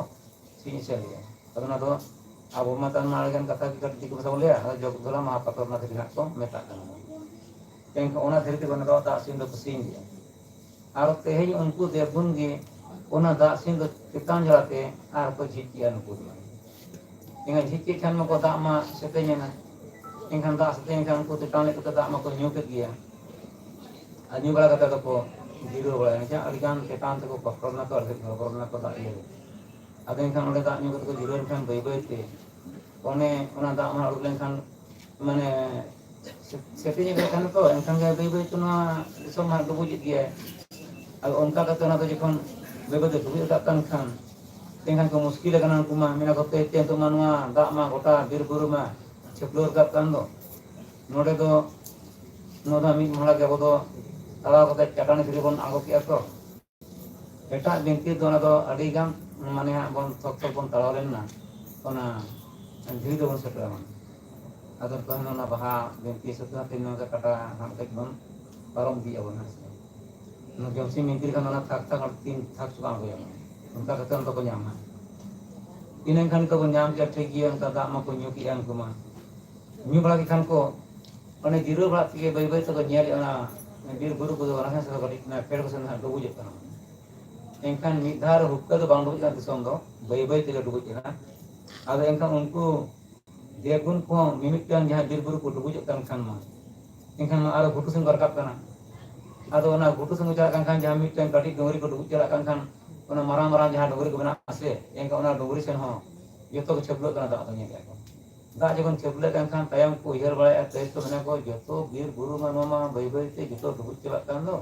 ᱥᱤᱧ ᱮᱥᱮᱫ ᱞᱮᱫᱟ᱾ ᱟᱫᱚ ᱚᱱᱟ ᱫᱚ ᱟᱵᱚ ᱢᱟ ᱛᱟᱦᱮᱱ ᱢᱟ ᱟᱹᱰᱤᱜᱟᱱ ᱠᱟᱛᱷᱟ ᱜᱮ ᱠᱟᱹᱴᱤᱡ ᱫᱤᱠᱩ ᱵᱷᱟᱥᱟ ᱵᱚᱱ ᱞᱟᱹᱭᱟ, ᱟᱫᱚ ᱡᱚᱜᱽᱫᱷᱚᱨᱟ ᱢᱟᱦᱟᱯᱟᱛᱚᱨ ᱚᱱᱟ ᱫᱷᱤᱨᱤ ᱦᱟᱸᱜ ᱠᱚ ᱢᱮᱛᱟᱜ ᱠᱟᱱᱟ᱾ ᱮᱱᱠᱷᱟᱱ ᱚᱱᱟ ᱫᱷᱤᱨᱤ ᱛᱮᱜᱮ ᱚᱱᱟ ᱫᱚ ᱫᱟᱜ ᱥᱤᱢ ᱫᱚᱠᱚ ᱥᱤᱧ ᱜᱮᱭᱟ᱾ ᱟᱨ ᱛᱮᱦᱮᱧ ᱩᱱᱠᱩ ᱫᱮᱵ ᱜᱮ ᱚᱱᱟ ᱫᱟᱜ ᱥᱤᱢ ᱫᱚ ᱪᱮᱛᱟᱱ ᱡᱚᱲᱟ ᱛᱮ ᱟᱨ ᱠᱚ ᱡᱷᱤᱡ ᱠᱮᱜᱼᱟ ᱱᱩᱠᱩ ᱫᱚ᱾ ᱮᱱᱠᱷᱟᱱ ᱡᱷᱤᱡ ᱠᱮᱫ ᱠᱷᱟᱱ ᱢᱟᱠᱚ ᱫᱟᱜ ᱢᱟ ᱥᱮᱛᱮᱧ ᱮᱱᱟ᱾ ᱮᱱᱠᱷᱟᱱ ᱫᱟᱜ ᱥᱮᱛᱮᱧ ᱮᱱᱠᱷᱟᱱ ᱩᱱᱠᱩ ᱪᱮᱛᱟᱱ ᱞᱮᱠᱟᱛᱮ ᱫᱟᱜ ᱢᱟᱠᱚ ᱧᱩ ᱠᱮᱫ ᱜᱮᱭᱟ᱾ ᱟᱨ ᱧᱩ ᱵᱟᱲᱟ ᱠᱟᱛᱮ ᱫᱚᱠᱚ ᱡᱤᱨᱟᱹᱣ ᱵᱟᱲᱟᱭᱮᱱᱟ᱾ ᱟᱹᱰᱤᱜᱟᱱ ᱪᱮᱛᱟᱱ ᱛᱮᱠᱚ ᱠᱚᱥᱴᱚ ᱞᱮᱱᱟ ᱠᱚ, ᱟᱹᱰᱤ ᱦᱚᱨᱚᱵᱚᱨᱚ ᱞᱮᱱᱟ ᱠᱚ ᱫᱟᱜ ᱤᱭᱟᱹ ᱨᱮ᱾ ᱟᱫᱚ ᱮᱱᱠᱷᱟᱱ ᱚᱸᱰᱮ ᱫᱟᱜ ᱧᱩ ᱠᱟᱛᱮ ᱠᱚ ᱡᱤᱨᱟᱹᱣ ᱮᱱᱠᱷᱟᱱ ᱵᱟᱹᱭ ᱵᱟᱹᱭ ᱛᱮ ᱚᱱᱮ ᱚᱱᱟ ᱫᱟᱜ ᱢᱟ ᱩᱰᱩᱠ ᱞᱮᱱᱠᱷᱟᱱ ᱢᱟᱱᱮ ᱥᱮ-, ᱥᱮᱛᱮᱧ ᱮᱫ ᱠᱟᱱᱟ ᱠᱚ, ᱮᱱᱠᱷᱟᱱ ᱜᱮ ᱵᱟᱹᱭ ᱵᱟᱹᱭ ᱛᱮ ᱱᱚᱣᱟ ᱫᱤᱥᱚᱢ ᱦᱟᱸᱜ ᱰᱩᱵᱩᱡ ᱤᱫᱤᱜ ᱜᱮᱭᱟᱭ᱾ ᱟᱫᱚ ᱚᱱᱠᱟ ᱠᱟᱛᱮ ᱚᱱᱟ ᱫᱚ ᱡᱚᱠᱷᱚᱱ ᱵᱟᱹᱭ ᱵᱟᱹᱭ ᱛᱮ ᱰᱩᱵᱩᱡ ᱨᱟᱠᱟᱵ ᱠᱟᱱ ᱠᱷᱟᱱ, ᱮᱱᱠᱷᱟᱱ ᱠᱚ ᱢᱩᱥᱠᱤᱞ ᱟᱠᱟᱱᱟ ᱩᱱᱠᱩ ᱢᱟ, ᱢᱮᱱᱟ ᱠᱚ ᱛᱮ ᱱᱤᱛᱚᱜ ᱢᱟ ᱱᱚᱣᱟ ᱫᱟᱜ ᱢᱟ ᱜᱚᱴᱟ ᱵᱤᱨ ᱵᱩᱨᱩ ᱢᱟ ᱪᱷᱟᱹᱯᱞᱟᱹᱣ ᱨᱟᱠᱟᱵ ᱠᱟᱱ ᱫᱚ, ᱱᱚᱰᱮ ᱫᱚ ᱱᱚᱣᱟ ᱫᱚ ᱢᱤᱫ ᱢᱚᱦᱲᱟ ᱜᱮ ᱟᱵᱚ ᱫᱚ ᱛᱟᱲᱟᱣ ᱠᱟᱛᱮ ᱪᱟᱹᱴᱟᱹᱱᱤ ᱫᱷᱤᱨᱤ ᱵᱚᱱ ᱟᱬᱜᱚ ᱠᱮᱜᱼᱟ ᱛᱚ᱾ ᱮᱴᱟᱜ ᱵᱤᱱᱛᱤ ᱫᱚ ᱚᱱᱟ ᱫᱚ ᱟᱹᱰᱤ ᱜᱟᱱ ᱢᱟᱱᱮ ᱦᱟᱸᱜ ᱵᱚᱱ ᱛᱷᱚᱠ ᱛᱷᱚᱠ ᱵᱚᱱ ᱛᱟᱲᱟᱣ ᱞᱮᱱᱟ, ᱚᱱᱟ ᱫᱷᱤᱨᱤ ᱫᱚᱵᱚᱱ ᱥᱮᱴᱮᱨᱟ᱾ ᱟᱫᱚ ᱛᱟᱦᱚᱞᱮ ᱚᱱᱟ ᱵᱟᱦᱟ ᱵᱤᱱᱛᱤ ᱥᱟᱹᱛ ᱠᱟᱛᱮ ᱱᱚᱣᱟ ᱠᱟᱴᱟ ᱦᱟᱸᱜ ᱠᱟᱹᱡ ᱵᱚᱱ ᱯᱟᱨᱚᱢ ᱤᱫᱤᱭᱟᱵᱚᱱ ᱦᱟᱸᱜ᱾ ᱚᱱᱟ ᱡᱚᱢᱥᱤᱢ ᱵᱤᱱᱛᱤ ᱞᱮᱠᱷᱟᱱ ᱚᱱᱟ ᱛᱷᱟᱠ ᱛᱷᱟᱠ ᱛᱤᱱ ᱛᱷᱟᱠ ᱪᱚᱠᱟᱜ ᱦᱩᱭᱩᱜᱼᱟ᱾ ᱚᱱᱠᱟ ᱠᱟᱛᱮ ᱚᱱᱟ ᱫᱚᱠᱚ ᱧᱟᱢᱟ᱾ ᱤᱱᱟᱹ ᱠᱷᱟᱱ ᱫᱚᱠᱚ ᱧᱟᱢ ᱠᱮᱫᱟ, ᱴᱷᱤᱠ ᱜᱮᱭᱟ, ᱚᱱᱠᱟ ᱫᱟᱜ ᱢᱟᱠᱚ ᱧᱩ ᱠᱮᱜᱼᱟ ᱩᱱᱠᱩ ᱢᱟ᱾ ᱧᱩ ᱵᱟᱲᱟ ᱠᱮᱫ ᱠᱷᱟᱱ ᱠᱚ, ᱚᱱᱮ ᱡᱤᱨᱟᱹᱣ ᱵᱟᱲᱟ ᱛᱮᱜᱮ ᱵᱟᱹᱭ ᱵᱟᱹᱭ ᱛᱮᱠᱚ ᱧᱮᱞᱮᱫᱼᱟ, ᱚᱱᱟ ᱵᱤᱨ ᱵᱩᱨᱩ ᱠᱚᱫᱚ ᱚᱱᱟ ᱥᱮᱫ ᱠᱟᱹᱴᱤᱡ ᱚᱱᱟ ᱯᱷᱮᱰ ᱠᱚ ᱥᱮᱱ ᱦᱟᱸᱜ ᱰᱩᱵᱩᱡᱚᱜ ᱠᱟᱱᱟ᱾ ᱮᱱᱠᱷᱟᱱ ᱢᱤᱫ ᱫᱷᱟᱣ ᱨᱮ ᱦᱩᱴᱠᱟᱹ ᱫᱚ ᱵᱟᱝ ᱰᱩᱵᱩᱡ ᱠᱟᱱᱟ ᱫᱤᱥᱚᱢ ᱫᱚ, ᱵᱟᱹᱭ ᱵᱟᱹᱭ ᱛᱮᱜᱮ ᱰᱩᱵᱩᱡ ᱠᱟᱱᱟ᱾ ᱟᱫᱚ ᱮᱱᱠᱷᱟᱱ ᱩᱱᱠᱩ ᱫᱮᱵ ᱜᱩᱱ ᱠᱚᱦᱚᱸ ᱢᱤᱢᱤᱫᱴᱟᱝ ᱡᱟᱦᱟᱸ ᱵᱤᱨ ᱵᱩᱨᱩ ᱠᱚ ᱰᱩᱵᱩᱡᱚᱜ ᱠᱟᱱ ᱠᱷᱟᱱ ᱢᱟ, ᱮᱱᱠᱷᱟᱱ ᱢᱟ ᱟᱨᱚ ᱜᱷᱩᱴᱩ ᱥᱮᱱ ᱠᱚ ᱨᱟᱠᱟᱵ ᱠᱟᱱᱟ᱾ ᱟᱫᱚ ᱚᱱᱟ ᱜᱷᱩᱴᱩ ᱥᱮᱱ ᱠᱚ ᱪᱟᱞᱟᱜ ᱠᱟᱱ ᱠᱷᱟᱱ, ᱡᱟᱦᱟᱸ ᱢᱤᱫᱴᱟᱝ ᱠᱟᱹᱴᱤᱡ ᱰᱩᱝᱨᱤ ᱠᱚ ᱰᱩᱵᱩᱡ ᱪᱟᱞᱟᱜ ᱠᱟᱱ ᱠᱷᱟᱱ, ᱚᱱᱟ ᱢᱟᱨᱟᱝ ᱢᱟᱨᱟᱝ ᱡᱟᱦᱟᱸ ᱰᱩᱝᱨᱤ ᱠᱚ ᱢᱮᱱᱟᱜᱼᱟ ᱥᱮ, ᱮᱱᱠᱷᱟᱱ ᱚᱱᱟ ᱰᱩᱝᱨᱤ ᱥᱮᱱ ᱦᱚᱸ ᱡᱚᱛᱚ ᱠᱚ ᱪᱷᱟᱹᱯᱞᱟᱹᱜ ᱠᱟᱱᱟ, ᱫᱟᱜ ᱫᱚ ᱧᱮᱞᱮᱫᱼᱟ ᱠᱚ᱾ ᱫᱟᱜ ᱡᱚᱠᱷᱚᱱ ᱪᱷᱟᱹᱯᱞᱟᱹᱜ ᱠᱟᱱ ᱠᱷᱟᱱ, ᱛᱟᱭᱚᱢ ᱠᱚ ᱩᱭᱦᱟᱹᱨ ᱵᱟᱲᱟᱭᱮᱫᱼᱟ, ᱛᱟᱹᱭ ᱛᱚ ᱢᱮᱱᱟ ᱠᱚ, ᱡᱚᱛᱚ ᱵᱤᱨ ᱵᱩᱨᱩ ᱢᱟ ᱱᱚᱣᱟ ᱢᱟ ᱵᱟᱹᱭ ᱵᱟᱹᱭ ᱛᱮ ᱡᱚᱛᱚ ᱰᱩᱵᱩᱡ ᱪᱟᱵᱟᱜ ᱠᱟᱱ ᱫᱚ,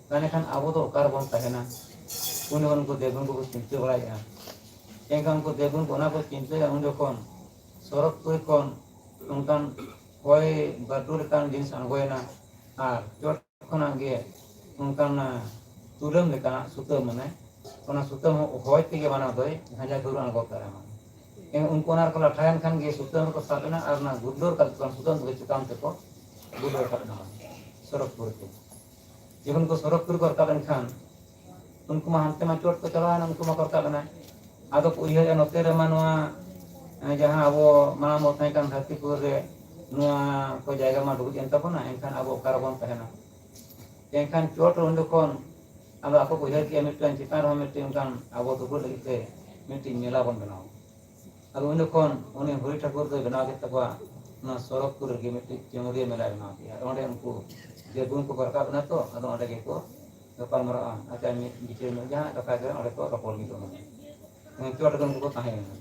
ᱛᱟᱦᱚᱞᱮ ᱠᱷᱟᱱ ᱟᱵᱚ ᱫᱚ ᱚᱠᱟ ᱨᱮᱵᱚᱱ ᱛᱟᱦᱮᱱᱟ? ᱩᱱ ᱡᱚᱠᱷᱚᱱ ᱩᱱᱠᱩ ᱫᱮᱵ ᱜᱩᱱ ᱠᱚᱠᱚ ᱪᱤᱱᱛᱟᱹ ᱵᱟᱲᱟᱭᱮᱫᱼᱟ᱾ ᱮᱱᱠᱷᱟᱱ ᱩᱱᱠᱩ ᱫᱮᱵ ᱜᱩᱱ ᱠᱚ ᱚᱱᱟ ᱠᱚ ᱪᱤᱱᱛᱟᱹᱭᱟ, ᱩᱱ ᱡᱚᱠᱷᱚᱱ ᱥᱚᱨᱚᱜᱽ ᱯᱩᱨᱤ ᱠᱷᱚᱱ ᱚᱱᱠᱟᱱ ᱦᱚᱭ ᱵᱟᱹᱨᱰᱩ ᱞᱮᱠᱟᱱ ᱡᱤᱱᱤᱥ ᱟᱬᱜᱚᱭᱮᱱᱟ ᱟᱨ ᱪᱚᱴ ᱠᱷᱚᱱᱟᱜ ᱜᱮ ᱚᱱᱠᱟᱱ ᱛᱩᱞᱟᱹᱢ ᱞᱮᱠᱟᱱᱟᱜ ᱥᱩᱛᱟᱹᱢ, ᱢᱟᱱᱮ ᱚᱱᱟ ᱥᱩᱛᱟᱹᱢ ᱦᱚᱸ ᱦᱚᱭ ᱛᱮᱜᱮ ᱵᱟᱱᱟᱨ ᱫᱚᱭ ᱡᱷᱟᱸᱡᱟ ᱠᱷᱟᱹᱨᱩ ᱟᱬᱜᱚ ᱠᱟᱜᱼᱟ᱾ ᱮᱱ ᱩᱱᱠᱩ ᱚᱱᱟ ᱨᱮᱠᱚ ᱞᱟᱴᱷᱟᱭᱮᱱ ᱠᱷᱟᱱ ᱜᱮ ᱥᱩᱛᱟᱹᱢ ᱨᱮᱠᱚ ᱥᱟᱵ ᱮᱱᱟ ᱟᱨ ᱚᱱᱟ ᱜᱩᱨᱫᱟᱹᱣ ᱨᱟᱠᱟᱵ ᱠᱟᱱ ᱥᱩᱛᱟᱹᱢ ᱛᱮᱜᱮ ᱪᱮᱛᱟᱱ ᱛᱮᱠᱚ ᱜᱩᱨᱫᱟᱹᱣ ᱨᱟᱠᱟᱵ ᱮᱱᱟ᱾ ᱥᱚᱨᱚᱜᱽᱯᱩᱨ ᱠᱚ᱾ ᱡᱚᱠᱷᱚᱱ ᱠᱚ ᱥᱚᱨᱚᱜᱽᱯᱩᱨ ᱠᱚ ᱨᱟᱠᱟᱵ ᱮᱱᱠᱷᱟᱱ ᱩᱱᱠᱩ ᱢᱟ ᱦᱟᱱᱛᱮ ᱢᱟ ᱪᱚᱴ ᱠᱚ ᱪᱟᱞᱟᱣᱮᱱᱟ, ᱩᱱᱠᱩ ᱢᱟᱠᱚ ᱨᱟᱠᱟᱵ ᱮᱱᱟ᱾ ᱟᱫᱚ ᱠᱚ ᱩᱭᱦᱟᱹᱨᱮᱜᱼᱟ ᱱᱚᱛᱮ ᱨᱮᱢᱟ ᱱᱚᱣᱟ, ᱮ, ᱡᱟᱦᱟᱸ ᱟᱵᱚ ᱢᱟᱲᱟᱝ ᱵᱚ ᱛᱟᱦᱮᱸ ᱠᱟᱱ ᱫᱷᱟᱹᱨᱛᱤᱯᱩᱨ ᱨᱮ ᱱᱚᱣᱟ ᱠᱚ ᱡᱟᱭᱜᱟ ᱢᱟ ᱰᱩᱵᱩᱡ ᱮᱱ ᱛᱟᱵᱚᱱᱟ, ᱮᱱᱠᱷᱟᱱ ᱟᱵᱚ ᱚᱠᱟ ᱨᱮᱵᱚᱱ ᱛᱟᱦᱮᱱᱟ? ᱮᱱᱠᱷᱟᱱ ᱪᱚᱴ ᱨᱮ ᱩᱱ ᱡᱚᱠᱷᱚᱱ ᱟᱫᱚ ᱟᱠᱚ ᱠᱚ ᱩᱭᱦᱟᱹᱨ ᱠᱮᱜᱼᱟ ᱢᱤᱫᱴᱟᱝ ᱪᱮᱛᱟᱱ ᱨᱮᱦᱚᱸ ᱢᱤᱫᱴᱟᱝ ᱚᱱᱠᱟᱱ ᱟᱵᱚ ᱫᱩᱯᱲᱩᱵ ᱞᱟᱹᱜᱤᱫ ᱛᱮ ᱢᱤᱫᱴᱤᱡ ᱢᱮᱞᱟ ᱵᱚᱱ ᱵᱮᱱᱟᱣᱟ᱾ ᱟᱫᱚ ᱩᱱ ᱡᱚᱠᱷᱚᱱ ᱩᱱᱤ ᱦᱚᱨᱤ ᱴᱷᱟᱹᱠᱩᱨ ᱫᱚᱭ ᱵᱮᱱᱟᱣ ᱠᱮᱫ ᱛᱟᱠᱚᱣᱟ ᱚᱱᱟ ᱥᱚᱨᱚᱜᱽᱯᱩᱨ ᱨᱮᱜᱮ ᱢᱤᱫᱴᱤᱡ ᱪᱟᱹᱣᱨᱤᱭᱟᱹ ᱢᱮᱞᱟᱭ ᱵᱮᱱᱟᱣ ᱠᱮᱜᱼᱟ᱾ ᱚᱸᱰᱮ ᱩᱱᱠᱩ ᱡᱮ ᱜᱩᱱ ᱠᱚᱠᱚ ᱨᱟᱠᱟᱵ ᱮᱱᱟ ᱛᱚ, ᱟᱫᱚ ᱚᱸᱰᱮ ᱜᱮᱠᱚ ᱜᱟᱯᱟᱞ ᱢᱟᱨᱟᱜᱼᱟ, ᱟᱪᱟᱨ ᱢᱤᱫ ᱵᱤᱪᱟᱹᱨ ᱢᱤᱫ ᱡᱟᱦᱟᱸ ᱠᱟᱛᱷᱟ ᱜᱮ ᱚᱸᱰᱮ ᱠᱚ ᱨᱚᱯᱚᱲ ᱢᱤᱫᱚᱜᱼᱟ᱾ ᱦᱮᱸ, ᱪᱚᱴ ᱨᱮ ᱩᱱᱠᱩ ᱠᱚ ᱛᱟᱦᱮᱸ ᱞᱮᱱᱟ᱾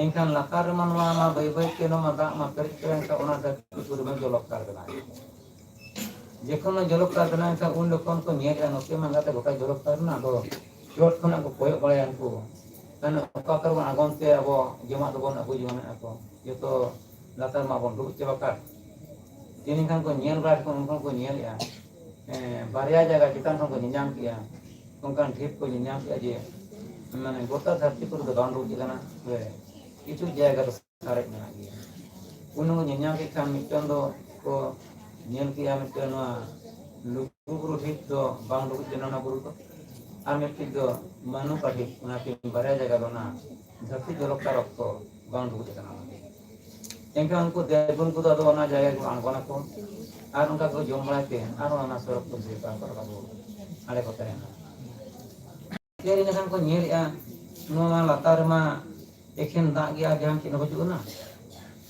ᱮᱱᱠᱷᱟᱱ ᱞᱟᱛᱟᱨ ᱨᱮᱢᱟ ᱱᱚᱣᱟ ᱢᱟ ᱵᱟᱹᱭ ᱵᱟᱹᱭ ᱛᱮ ᱱᱚᱣᱟ ᱢᱟ ᱫᱟᱜ ᱢᱟ ᱯᱮᱨᱮᱡ ᱯᱮᱨᱮᱡ ᱮᱱᱠᱷᱟᱱ ᱚᱱᱟ ᱫᱷᱟᱹᱨᱛᱤ ᱯᱩᱨᱤ ᱢᱟ ᱡᱚᱞᱚᱠᱟᱨ ᱵᱮᱱᱟᱣ ᱮᱱᱟ᱾ ᱡᱚᱠᱷᱚᱱ ᱚᱱᱟ ᱡᱚᱞᱚᱠᱟᱨ ᱵᱮᱱᱟᱣ ᱮᱱᱠᱷᱟᱱ ᱩᱱ ᱡᱚᱠᱷᱚᱱ ᱠᱚ ᱧᱮᱞᱮᱜᱼᱟ ᱱᱚᱛᱮ ᱢᱟ ᱜᱟᱛᱮ ᱜᱚᱴᱟ ᱡᱚᱞᱚᱠᱟᱨ ᱨᱮᱱᱟᱜ ᱫᱚ ᱪᱚᱴ ᱠᱷᱚᱱᱟᱜ ᱠᱚ ᱠᱚᱭᱚᱜ ᱵᱟᱲᱟᱭᱟ ᱩᱱᱠᱩ᱾ ᱢᱟᱱᱮ ᱚᱠᱟ ᱠᱚᱨᱮ ᱵᱚᱱ ᱟᱬᱜᱚᱱ ᱛᱮ ᱟᱵᱚ ᱡᱚᱢᱟᱜ ᱫᱚᱵᱚᱱ ᱟᱹᱜᱩ ᱡᱚᱝ ᱢᱮᱱᱟᱜ ᱠᱚ, ᱡᱚᱛᱚ ᱞᱟᱛᱟᱨ ᱢᱟᱵᱚᱱ ᱰᱩᱵᱩᱡ ᱪᱟᱵᱟ ᱠᱟᱜ᱾ ᱛᱮ ᱮᱱᱠᱷᱟᱱ ᱠᱚ ᱧᱮᱞ ᱵᱟᱲᱟ ᱠᱚ, ᱩᱱᱠᱩ ᱠᱚ ᱧᱮᱞᱮᱜᱼᱟ᱾ ᱮᱸ, ᱵᱟᱨᱭᱟ ᱡᱟᱭᱜᱟ ᱪᱮᱛᱟᱱ ᱠᱷᱚᱱ ᱠᱚ ᱧᱮᱧᱟᱢ ᱠᱮᱜᱼᱟ, ᱚᱱᱠᱟᱱ ᱰᱷᱤᱯ ᱠᱚ ᱧᱮᱧᱟᱢ ᱠᱮᱜᱼᱟ ᱡᱮ ᱢᱟᱱᱮ ᱜᱚᱴᱟ ᱫᱷᱟᱹᱨᱛᱤ ᱯᱩᱨᱤ ᱫᱚ ᱵᱟᱝ ᱰᱩᱵᱩᱡ ᱟᱠᱟᱱᱟ, ᱛᱚᱵᱮ ᱠᱤᱪᱷᱩ ᱡᱟᱭᱜᱟ ᱫᱚ ᱥᱟᱨᱮᱡ ᱢᱮᱱᱟᱜ ᱜᱮᱭᱟ᱾ ᱩᱱ ᱦᱚᱸ ᱧᱮᱧᱟᱢ ᱠᱮᱫ ᱠᱷᱟᱱ ᱢᱤᱫᱴᱟᱝ ᱫᱚ ᱠᱚ ᱧᱮᱞ ᱠᱮᱜᱼᱟ, ᱢᱤᱫᱴᱟᱝ ᱱᱚᱣᱟ ᱞᱩᱜᱩ ᱵᱩᱨᱩ ᱰᱷᱤᱯ ᱫᱚ ᱵᱟᱝ ᱰᱩᱵᱩᱡ ᱞᱮᱱᱟ ᱚᱱᱟ ᱵᱩᱨᱩ ᱫᱚ, ᱟᱨ ᱢᱤᱫᱴᱤᱡ ᱫᱚ ᱢᱟᱹᱱᱩᱠᱟ ᱰᱷᱤᱯ, ᱚᱱᱟ ᱠᱤᱱ ᱵᱟᱨᱭᱟ ᱡᱟᱭᱜᱟ ᱫᱚ ᱚᱱᱟ ᱫᱷᱟᱹᱨᱛᱤ ᱡᱚᱞᱚᱠᱟᱨ ᱚᱠᱛᱚ ᱵᱟᱝ ᱰᱩᱵᱩᱡ ᱟᱠᱟᱱᱟ ᱚᱱᱟ ᱫᱚ᱾ ᱮᱱᱠᱷᱟᱱ ᱩᱱᱠᱩ ᱫᱮᱵᱜᱩᱱ ᱠᱚᱫᱚ ᱟᱫᱚ ᱚᱱᱟ ᱡᱟᱭᱜᱟ ᱠᱚ ᱟᱬᱜᱚᱱᱟᱠᱚ ᱟᱨ ᱚᱱᱠᱟ ᱠᱚ ᱡᱚᱢ ᱵᱟᱲᱟᱭ ᱛᱮ ᱟᱨᱦᱚᱸ ᱚᱱᱟ ᱥᱚᱨᱚᱜᱽᱯᱩᱨ ᱥᱮᱫ ᱠᱚ ᱨᱟᱠᱟᱵ ᱟᱬᱜᱚ ᱟᱞᱮ ᱠᱚ ᱛᱟᱦᱮᱱᱟ᱾ ᱧᱮᱞ ᱞᱮᱠᱷᱟᱱ ᱠᱚ ᱧᱮᱞᱮᱜᱼᱟ, ᱱᱚᱣᱟ ᱢᱟ ᱞᱟᱛᱟᱨ ᱨᱮᱢᱟ ᱮᱠᱷᱮᱱ ᱫᱟᱜ ᱜᱮ, ᱟᱨ ᱡᱟᱦᱟᱸ ᱪᱮᱫ ᱦᱚᱸ ᱵᱟᱹᱪᱩᱜ ᱟᱱᱟ᱾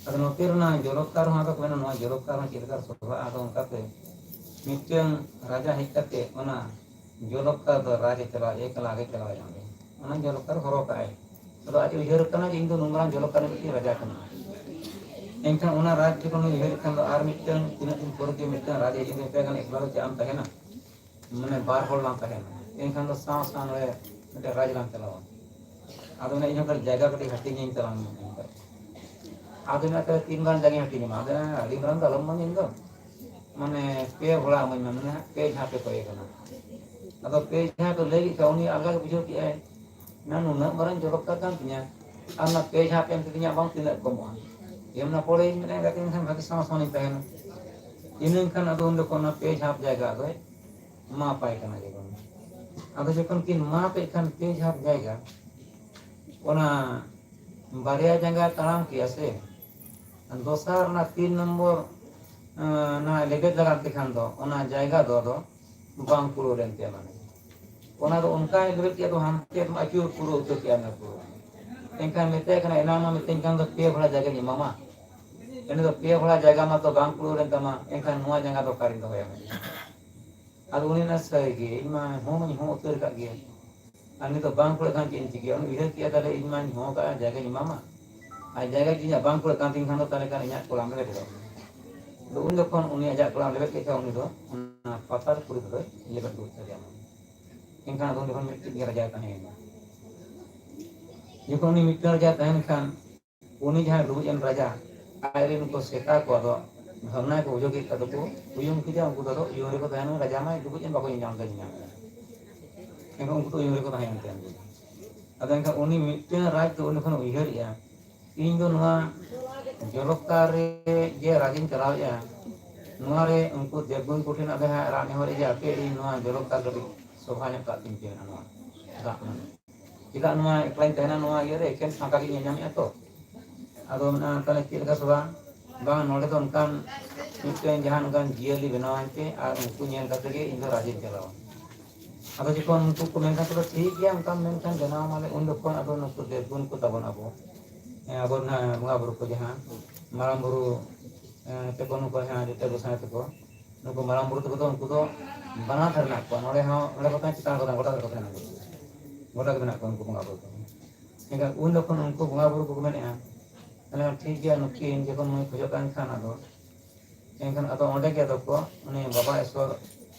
ᱟᱫᱚ ᱱᱚᱛᱮ ᱨᱮᱱᱟᱜ ᱡᱚᱞᱚᱠᱟᱨ ᱦᱚᱸ ᱟᱫᱚ ᱠᱚ ᱢᱮᱱᱟ, ᱱᱚᱣᱟ ᱡᱚᱞᱚᱠᱟᱨ ᱦᱚᱸ ᱪᱮᱫ ᱞᱮᱠᱟ ᱥᱚᱵᱷᱟᱜᱼᱟ? ᱟᱫᱚ ᱚᱱᱠᱟᱛᱮ ᱢᱤᱫᱴᱟᱝ ᱨᱟᱡᱟ ᱦᱮᱡ ᱠᱟᱛᱮ ᱚᱱᱟ ᱡᱚᱞᱚᱠᱟᱨ ᱫᱚ ᱨᱟᱡᱽ ᱮ ᱪᱟᱞᱟᱣ, ᱮᱠᱞᱟ ᱜᱮ ᱪᱟᱞᱟᱣ ᱮᱱᱟ ᱚᱸᱰᱮ᱾ ᱚᱱᱟ ᱡᱚᱞᱚᱠᱟᱨ ᱦᱚᱨᱚᱜ ᱠᱟᱜᱼᱟᱭ᱾ ᱟᱫᱚ ᱟᱡ ᱩᱭᱦᱟᱹᱨ ᱠᱟᱱᱟ ᱡᱮ ᱤᱧ ᱫᱚ ᱱᱩᱱ ᱢᱟᱨᱟᱝ ᱡᱚᱞᱚᱠᱟᱨ ᱨᱤᱱᱤᱡ ᱨᱟᱡᱟ ᱠᱟᱱᱟ᱾ ᱮᱱᱠᱷᱟᱱ ᱚᱱᱟ ᱨᱟᱡᱽ ᱡᱚᱠᱷᱚᱱ ᱩᱭᱦᱟᱹᱨᱮᱫ ᱠᱷᱟᱱ ᱫᱚ ᱟᱨ ᱢᱤᱫᱴᱟᱝ ᱛᱤᱱᱟᱹᱜ ᱫᱤᱱ ᱯᱚᱨᱮ ᱜᱮ ᱢᱤᱫᱴᱟᱝ ᱨᱟᱡᱽ ᱦᱮᱡ ᱮᱱ ᱛᱟᱭ ᱠᱷᱟᱱ ᱮᱠᱞᱟ ᱫᱚ ᱪᱮᱫ ᱮᱢ ᱛᱟᱦᱮᱱᱟ? ᱢᱟᱱᱮ ᱵᱟᱨ ᱦᱚᱲ ᱞᱟᱝ ᱛᱟᱦᱮᱱᱟ, ᱮᱱᱠᱷᱟᱱ ᱫᱚ ᱥᱟᱶ ᱥᱟᱶ ᱱᱚᱰᱮ ᱢᱤᱫᱴᱮᱱ ᱨᱟᱡᱽ ᱞᱟᱝ ᱪᱟᱞᱟᱣᱟ᱾ ᱟᱫᱚ ᱢᱮᱱᱟ, ᱤᱧ ᱦᱚᱸ ᱠᱟᱹᱴᱤᱡ ᱡᱟᱭᱜᱟ ᱠᱟᱹᱴᱤᱡ ᱦᱟᱹᱴᱤᱧᱟᱹᱧ ᱛᱟᱞᱟᱝ ᱢᱮ ᱢᱮᱱᱛᱮ᱾ ᱟᱫᱚ ᱢᱮᱱᱟ, ᱛᱟᱦᱞᱮ ᱛᱤᱱ ᱢᱟᱨᱟᱝ ᱡᱟᱭᱜᱟᱧ ᱦᱟᱹᱴᱤᱧ ᱟᱢᱟ? ᱟᱫᱚ ᱢᱮᱱᱟ, ᱟᱹᱰᱤ ᱢᱟᱨᱟᱝ ᱫᱚ ᱟᱞᱚᱢ ᱮᱢᱟᱹᱧᱟ ᱤᱧ ᱫᱚ, ᱢᱟᱱᱮ ᱯᱮ ᱵᱷᱚᱲᱟ ᱮᱢᱟᱹᱧ ᱢᱮ, ᱢᱟᱱᱮ ᱦᱟᱸᱜ ᱯᱮ ᱡᱟᱦᱟᱸ ᱯᱮ ᱠᱚᱭᱮ ᱠᱟᱱᱟ᱾ ᱟᱫᱚ ᱯᱮ ᱡᱟᱦᱟᱸ ᱠᱚ ᱞᱟᱹᱭ ᱠᱮᱫ ᱠᱷᱟᱱ ᱩᱱᱤ ᱟᱞᱜᱟ ᱜᱮ ᱵᱩᱡᱷᱟᱹᱣ ᱠᱮᱜᱼᱟᱭ, ᱢᱮᱱᱟ, ᱱᱩᱱᱟᱹᱜ ᱢᱟᱨᱟᱝ ᱡᱚᱞᱚᱠᱟᱨ ᱠᱟᱱ ᱛᱤᱧᱟ, ᱟᱨ ᱚᱱᱟ ᱯᱮ ᱡᱟᱦᱟᱸ ᱯᱮ ᱮᱢ ᱠᱤᱫᱤᱧᱟ ᱵᱟᱝ ᱛᱤᱱᱟᱹᱜ ᱠᱚᱢᱚᱜᱼᱟ? ᱮᱢ ᱱᱟ ᱯᱚᱨᱮ ᱤᱧ ᱢᱮᱱᱟ, ᱮᱸᱜᱟᱛ ᱤᱧ ᱠᱷᱟᱱ ᱵᱷᱟᱜᱤ ᱥᱟᱶ ᱥᱟᱶ ᱤᱧ ᱛᱟᱦᱮᱱᱟ᱾ ᱤᱱᱟᱹ ᱠᱷᱟᱱ ᱟᱫᱚ ᱩᱱ ᱡᱚᱠᱷᱚᱱ ᱚᱱᱟ ᱯᱮ ᱡᱷᱟᱯ ᱡᱟᱭᱜᱟ ᱫᱚᱭ ᱢᱟᱯᱟᱭ ᱠᱟᱱᱟ ᱡᱮᱢᱚᱱ᱾ ᱟᱫᱚ ᱡᱚᱠᱷᱚᱱ ᱠᱤᱱ ᱢᱟᱯᱮᱫ ᱠᱷᱟᱱ ᱯᱮ ᱡᱷᱟᱯ ᱡᱟᱭᱜᱟ, ᱚᱱᱟ ᱵᱟᱨᱭᱟ ᱡᱟᱸᱜᱟ ᱛᱟᱲᱟᱢ ᱠᱮᱜᱼᱟ ᱥᱮ, ᱫᱚᱥᱟᱨ ᱚᱱᱟ ᱛᱤᱱ ᱱᱚᱢᱵᱚᱨ, ᱮᱸ, ᱚᱱᱟ ᱞᱮᱵᱮᱫ ᱞᱟᱜᱟᱫ ᱛᱮᱠᱷᱟᱱ ᱫᱚ ᱚᱱᱟ ᱡᱟᱭᱜᱟ ᱫᱚ ᱟᱫᱚ ᱵᱟᱝ ᱠᱩᱲᱟᱹᱣ ᱞᱮᱱ ᱛᱟᱭᱟ ᱢᱟᱱᱮ᱾ ᱚᱱᱟ ᱫᱚ ᱚᱱᱠᱟᱭ ᱞᱮᱵᱮᱫ ᱠᱮᱜᱼᱟ, ᱫᱚ ᱦᱟᱱᱛᱮ ᱟᱹᱪᱩᱨ ᱯᱩᱨᱟᱹᱣ ᱩᱛᱟᱹᱨ ᱠᱮᱜᱼᱟ ᱚᱱᱟ ᱯᱩᱨᱟᱹ᱾ ᱮᱱᱠᱷᱟᱱ ᱢᱮᱛᱟᱭ ᱠᱟᱱᱟ, ᱮᱱᱟᱝ ᱢᱟ ᱢᱤᱛᱟᱹᱧ ᱠᱟᱱ ᱫᱚ ᱯᱮ ᱵᱷᱚᱲᱟ ᱡᱟᱭᱜᱟᱧ ᱮᱢᱟᱢᱟ, ᱩᱱᱤ ᱫᱚ ᱯᱮ ᱵᱷᱚᱲᱟ ᱡᱟᱭᱜᱟ ᱢᱟᱛᱚ ᱵᱟᱝ ᱠᱩᱲᱟᱹᱣ ᱞᱮᱱ ᱛᱟᱢᱟ, ᱮᱱᱠᱷᱟᱱ ᱱᱚᱣᱟ ᱡᱟᱸᱜᱟ ᱫᱚ ᱚᱠᱟᱨᱤᱧ ᱫᱚᱦᱚᱭᱟ? ᱟᱫᱚ ᱩᱱᱤ ᱢᱮᱱᱟ, ᱥᱟᱹᱨᱤ ᱜᱮ, ᱤᱧ ᱢᱟ ᱦᱚᱸ ᱢᱟᱧ ᱦᱚᱸ ᱩᱛᱟᱹᱨ ᱟᱠᱟᱫ ᱜᱮᱭᱟ, ᱟᱨ ᱱᱤᱛᱚᱜ ᱵᱟᱝ ᱠᱩᱲᱟᱹᱜ ᱠᱷᱟᱱ ᱪᱮᱫ ᱤᱧ ᱪᱤᱠᱟᱹᱭᱟ? ᱩᱱᱤ ᱩᱭᱦᱟᱹᱨ ᱠᱮᱫᱟ, ᱛᱟᱦᱞᱮ ᱤᱧ ᱢᱟᱧ ᱦᱚᱸ ᱟᱠᱟᱫᱼᱟ, ᱡᱟᱭᱜᱟᱧ ᱮᱢᱟᱢᱟ, ᱟᱨ ᱡᱟᱭᱜᱟ ᱡᱩᱫᱤ ᱤᱧᱟᱹᱜ ᱵᱟᱝ ᱠᱩᱲᱟᱹᱜ ᱠᱟᱱ ᱛᱤᱧ ᱠᱷᱟᱱ ᱫᱚ, ᱛᱟᱦᱞᱮ ᱠᱷᱟᱱ ᱤᱧᱟᱹᱜ ᱠᱚᱲᱟᱢ ᱨᱮ ᱞᱮᱵᱮᱫᱚᱜ ᱢᱮ᱾ ᱟᱫᱚ ᱩᱱ ᱡᱚᱠᱷᱚᱱ ᱩᱱᱤ ᱟᱡᱟᱜ ᱠᱚᱲᱟᱢ ᱞᱮᱵᱮᱫ ᱠᱮᱫ ᱠᱷᱟᱱ, ᱩᱱᱤ ᱫᱚ ᱚᱱᱟ ᱯᱟᱛᱟᱞ ᱯᱩᱨᱤ ᱫᱚᱭ ᱞᱮᱵᱮᱫ ᱫᱩᱲᱩᱵ ᱠᱮᱫᱮᱭᱟ᱾ ᱮᱱᱠᱷᱟᱱ ᱟᱫᱚ ᱩᱱ ᱡᱚᱠᱷᱚᱱ ᱢᱤᱫᱴᱤᱡ ᱜᱮ ᱨᱟᱡᱟᱭ ᱛᱟᱦᱮᱸᱭᱮᱱᱟ᱾ ᱡᱚᱠᱷᱚᱱ ᱩᱱᱤ ᱢᱤᱫᱴᱟᱝ ᱨᱟᱡᱟᱭ ᱛᱟᱦᱮᱱ ᱠᱷᱟᱱ, ᱩᱱᱤ ᱡᱟᱦᱟᱸᱭ ᱰᱩᱵᱩᱡ ᱮᱱ ᱨᱟᱡᱟ, ᱟᱡ ᱨᱮᱱ ᱩᱱᱠᱩ ᱥᱮᱛᱟ ᱠᱚ ᱟᱫᱚ ᱵᱷᱟᱵᱽᱱᱟ ᱠᱚ ᱵᱩᱡᱷᱟᱹᱣ ᱠᱮᱫ ᱠᱷᱟᱱ ᱫᱚᱠᱚ ᱩᱭᱩᱝ ᱠᱮᱫᱮᱭᱟ᱾ ᱩᱱᱠᱩ ᱫᱚ ᱟᱫᱚ ᱩᱭᱩᱝ ᱨᱮᱠᱚ ᱛᱟᱦᱮᱱᱟ, ᱨᱟᱡᱟ ᱢᱟᱭ ᱰᱩᱵᱩᱡ ᱮᱱ, ᱵᱟᱠᱚ ᱧᱮᱞ ᱧᱟᱢ ᱠᱟᱫᱮᱭᱟ᱾ ᱮᱱᱠᱷᱟᱱ ᱩᱱᱠᱩ ᱫᱚ ᱩᱭᱩᱝ ᱨᱮᱠᱚ ᱛᱟᱦᱮᱸᱭᱮᱱ ᱛᱟᱭᱟ ᱩᱱᱠᱩ ᱫᱚ᱾ ᱟᱫᱚ ᱮᱱᱠᱷᱟᱱ ᱩᱱᱤ ᱢᱤᱫᱴᱟᱝ ᱨᱟᱡᱽ ᱫᱚ ᱩᱱ ᱡᱚᱠᱷᱚᱱ ᱩᱭᱦᱟᱹᱨᱮᱜᱼᱟ, ᱤᱧ ᱫᱚ ᱱᱚᱣᱟ ᱡᱚᱞᱚᱠᱠᱟᱨ ᱨᱮ ᱡᱮ ᱨᱟᱡᱽ ᱤᱧ ᱪᱟᱞᱟᱣᱮᱜᱼᱟ, ᱱᱚᱣᱟ ᱨᱮ ᱩᱱᱠᱩ ᱫᱮᱵᱽᱜᱩᱱ ᱠᱚᱴᱷᱮᱱ ᱟᱯᱮ ᱦᱟᱸᱜ ᱨᱟᱜ ᱱᱮᱦᱚᱨ ᱡᱮ ᱟᱯᱮ ᱤᱧ ᱱᱚᱣᱟ ᱡᱚᱞᱚᱠᱠᱟᱨ ᱠᱟᱹᱴᱤᱡ ᱥᱚᱵᱷᱟ ᱧᱚᱜ ᱠᱟᱜ ᱛᱤᱧ ᱯᱮ ᱱᱚᱣᱟ ᱫᱟᱜ ᱢᱟᱹᱰᱤ᱾ ᱪᱮᱫᱟᱜ ᱱᱚᱣᱟ ᱮᱠᱞᱟᱧ ᱛᱟᱦᱮᱱᱟ ᱱᱚᱣᱟ ᱤᱭᱟᱹ ᱨᱮ, ᱮᱠᱮᱱ ᱯᱷᱟᱸᱠᱟ ᱜᱤᱧ ᱧᱮᱞ ᱧᱟᱢᱮᱜᱼᱟ ᱛᱚ᱾ ᱟᱫᱚ ᱢᱮᱱᱟ, ᱛᱟᱦᱞᱮ ᱪᱮᱫ ᱞᱮᱠᱟ ᱥᱚᱵᱷᱟ? ᱵᱟᱝ, ᱱᱚᱰᱮ ᱫᱚ ᱚᱱᱠᱟᱱ ᱢᱤᱫᱴᱮᱱ ᱡᱟᱦᱟᱱ ᱚᱱᱠᱟᱱ ᱡᱤᱭᱟᱹᱞᱤ ᱵᱮᱱᱟᱣᱟᱹᱧ ᱯᱮ, ᱟᱨ ᱩᱱᱠᱩ ᱧᱮᱞ ᱠᱟᱛᱮ ᱜᱮ ᱤᱧ ᱫᱚ ᱨᱟᱡᱽ ᱤᱧ ᱪᱟᱞᱟᱣᱟ᱾ ᱟᱫᱚ ᱡᱚᱠᱷᱚᱱ ᱩᱱᱠᱩ ᱠᱚ ᱢᱮᱱ ᱠᱷᱟᱱ, ᱛᱚᱵᱮ ᱴᱷᱤᱠ ᱜᱮᱭᱟ, ᱚᱱᱠᱟᱢ ᱢᱮᱱ ᱠᱷᱟᱱ ᱵᱮᱱᱟᱣ ᱢᱟᱞᱮ᱾ ᱩᱱ ᱡᱚᱠᱷᱚᱱ ᱟᱫᱚ ᱱᱩᱠᱩ ᱫᱮᱵᱽᱜᱩᱱ ᱠᱚ ᱛᱟᱵᱚᱱ ᱟᱵᱚ, ᱦᱮᱸ, ᱟᱵᱚ ᱨᱮᱱ ᱵᱚᱸᱜᱟ ᱵᱩᱨᱩ ᱠᱚ ᱡᱟᱦᱟᱸ ᱢᱟᱨᱟᱝ ᱵᱩᱨᱩ, ᱮᱸ, ᱛᱮᱠᱚ, ᱱᱩᱠᱩ ᱡᱟᱦᱟᱸ ᱡᱚᱛᱚ ᱜᱚᱸᱥᱟᱭ ᱛᱮᱠᱚ, ᱱᱩᱠᱩ ᱢᱟᱨᱟᱝ ᱵᱩᱨᱩ ᱛᱮᱠᱚ ᱫᱚ ᱩᱱᱠᱩ ᱫᱚ ᱵᱟᱱᱟᱨ ᱫᱷᱟᱨᱮ ᱢᱮᱱᱟᱜ ᱠᱚᱣᱟ᱾ ᱱᱚᱰᱮ ᱦᱚᱸ, ᱱᱚᱰᱮ ᱠᱚ ᱛᱟᱦᱮᱱᱟ, ᱪᱮᱛᱟᱱ ᱨᱮᱠᱚ ᱛᱟᱦᱮᱱᱟ, ᱜᱚᱴᱟ ᱨᱮᱠᱚ ᱛᱟᱦᱮᱱᱟ, ᱜᱚᱴᱟ ᱜᱮ ᱢᱮᱱᱟᱜ ᱠᱚᱣᱟ ᱩᱱᱠᱩ ᱵᱚᱸᱜᱟ ᱵᱩᱨᱩ ᱫᱚ᱾ ᱮᱱᱠᱷᱟᱱ ᱩᱱ ᱡᱚᱠᱷᱚᱱ ᱩᱱᱠᱩ ᱵᱚᱸᱜᱟ ᱵᱩᱨᱩ ᱠᱚᱠᱚ ᱢᱮᱱᱮᱫᱼᱟ, ᱛᱟᱦᱞᱮ ᱴᱷᱤᱠ ᱜᱮᱭᱟ, ᱱᱩᱠᱤᱱ ᱡᱚᱠᱷᱚᱱ ᱱᱩᱭ ᱠᱷᱚᱡᱚᱜ ᱠᱟᱱ ᱠᱷᱟᱱ, ᱟᱫᱚ ᱮᱱᱠᱷᱟᱱ ᱟᱫᱚ ᱚᱸᱰᱮ ᱜᱮ ᱟᱫᱚ ᱠᱚ, ᱩᱱᱤ ᱵᱟᱵᱟ ᱤᱥᱣᱚᱨ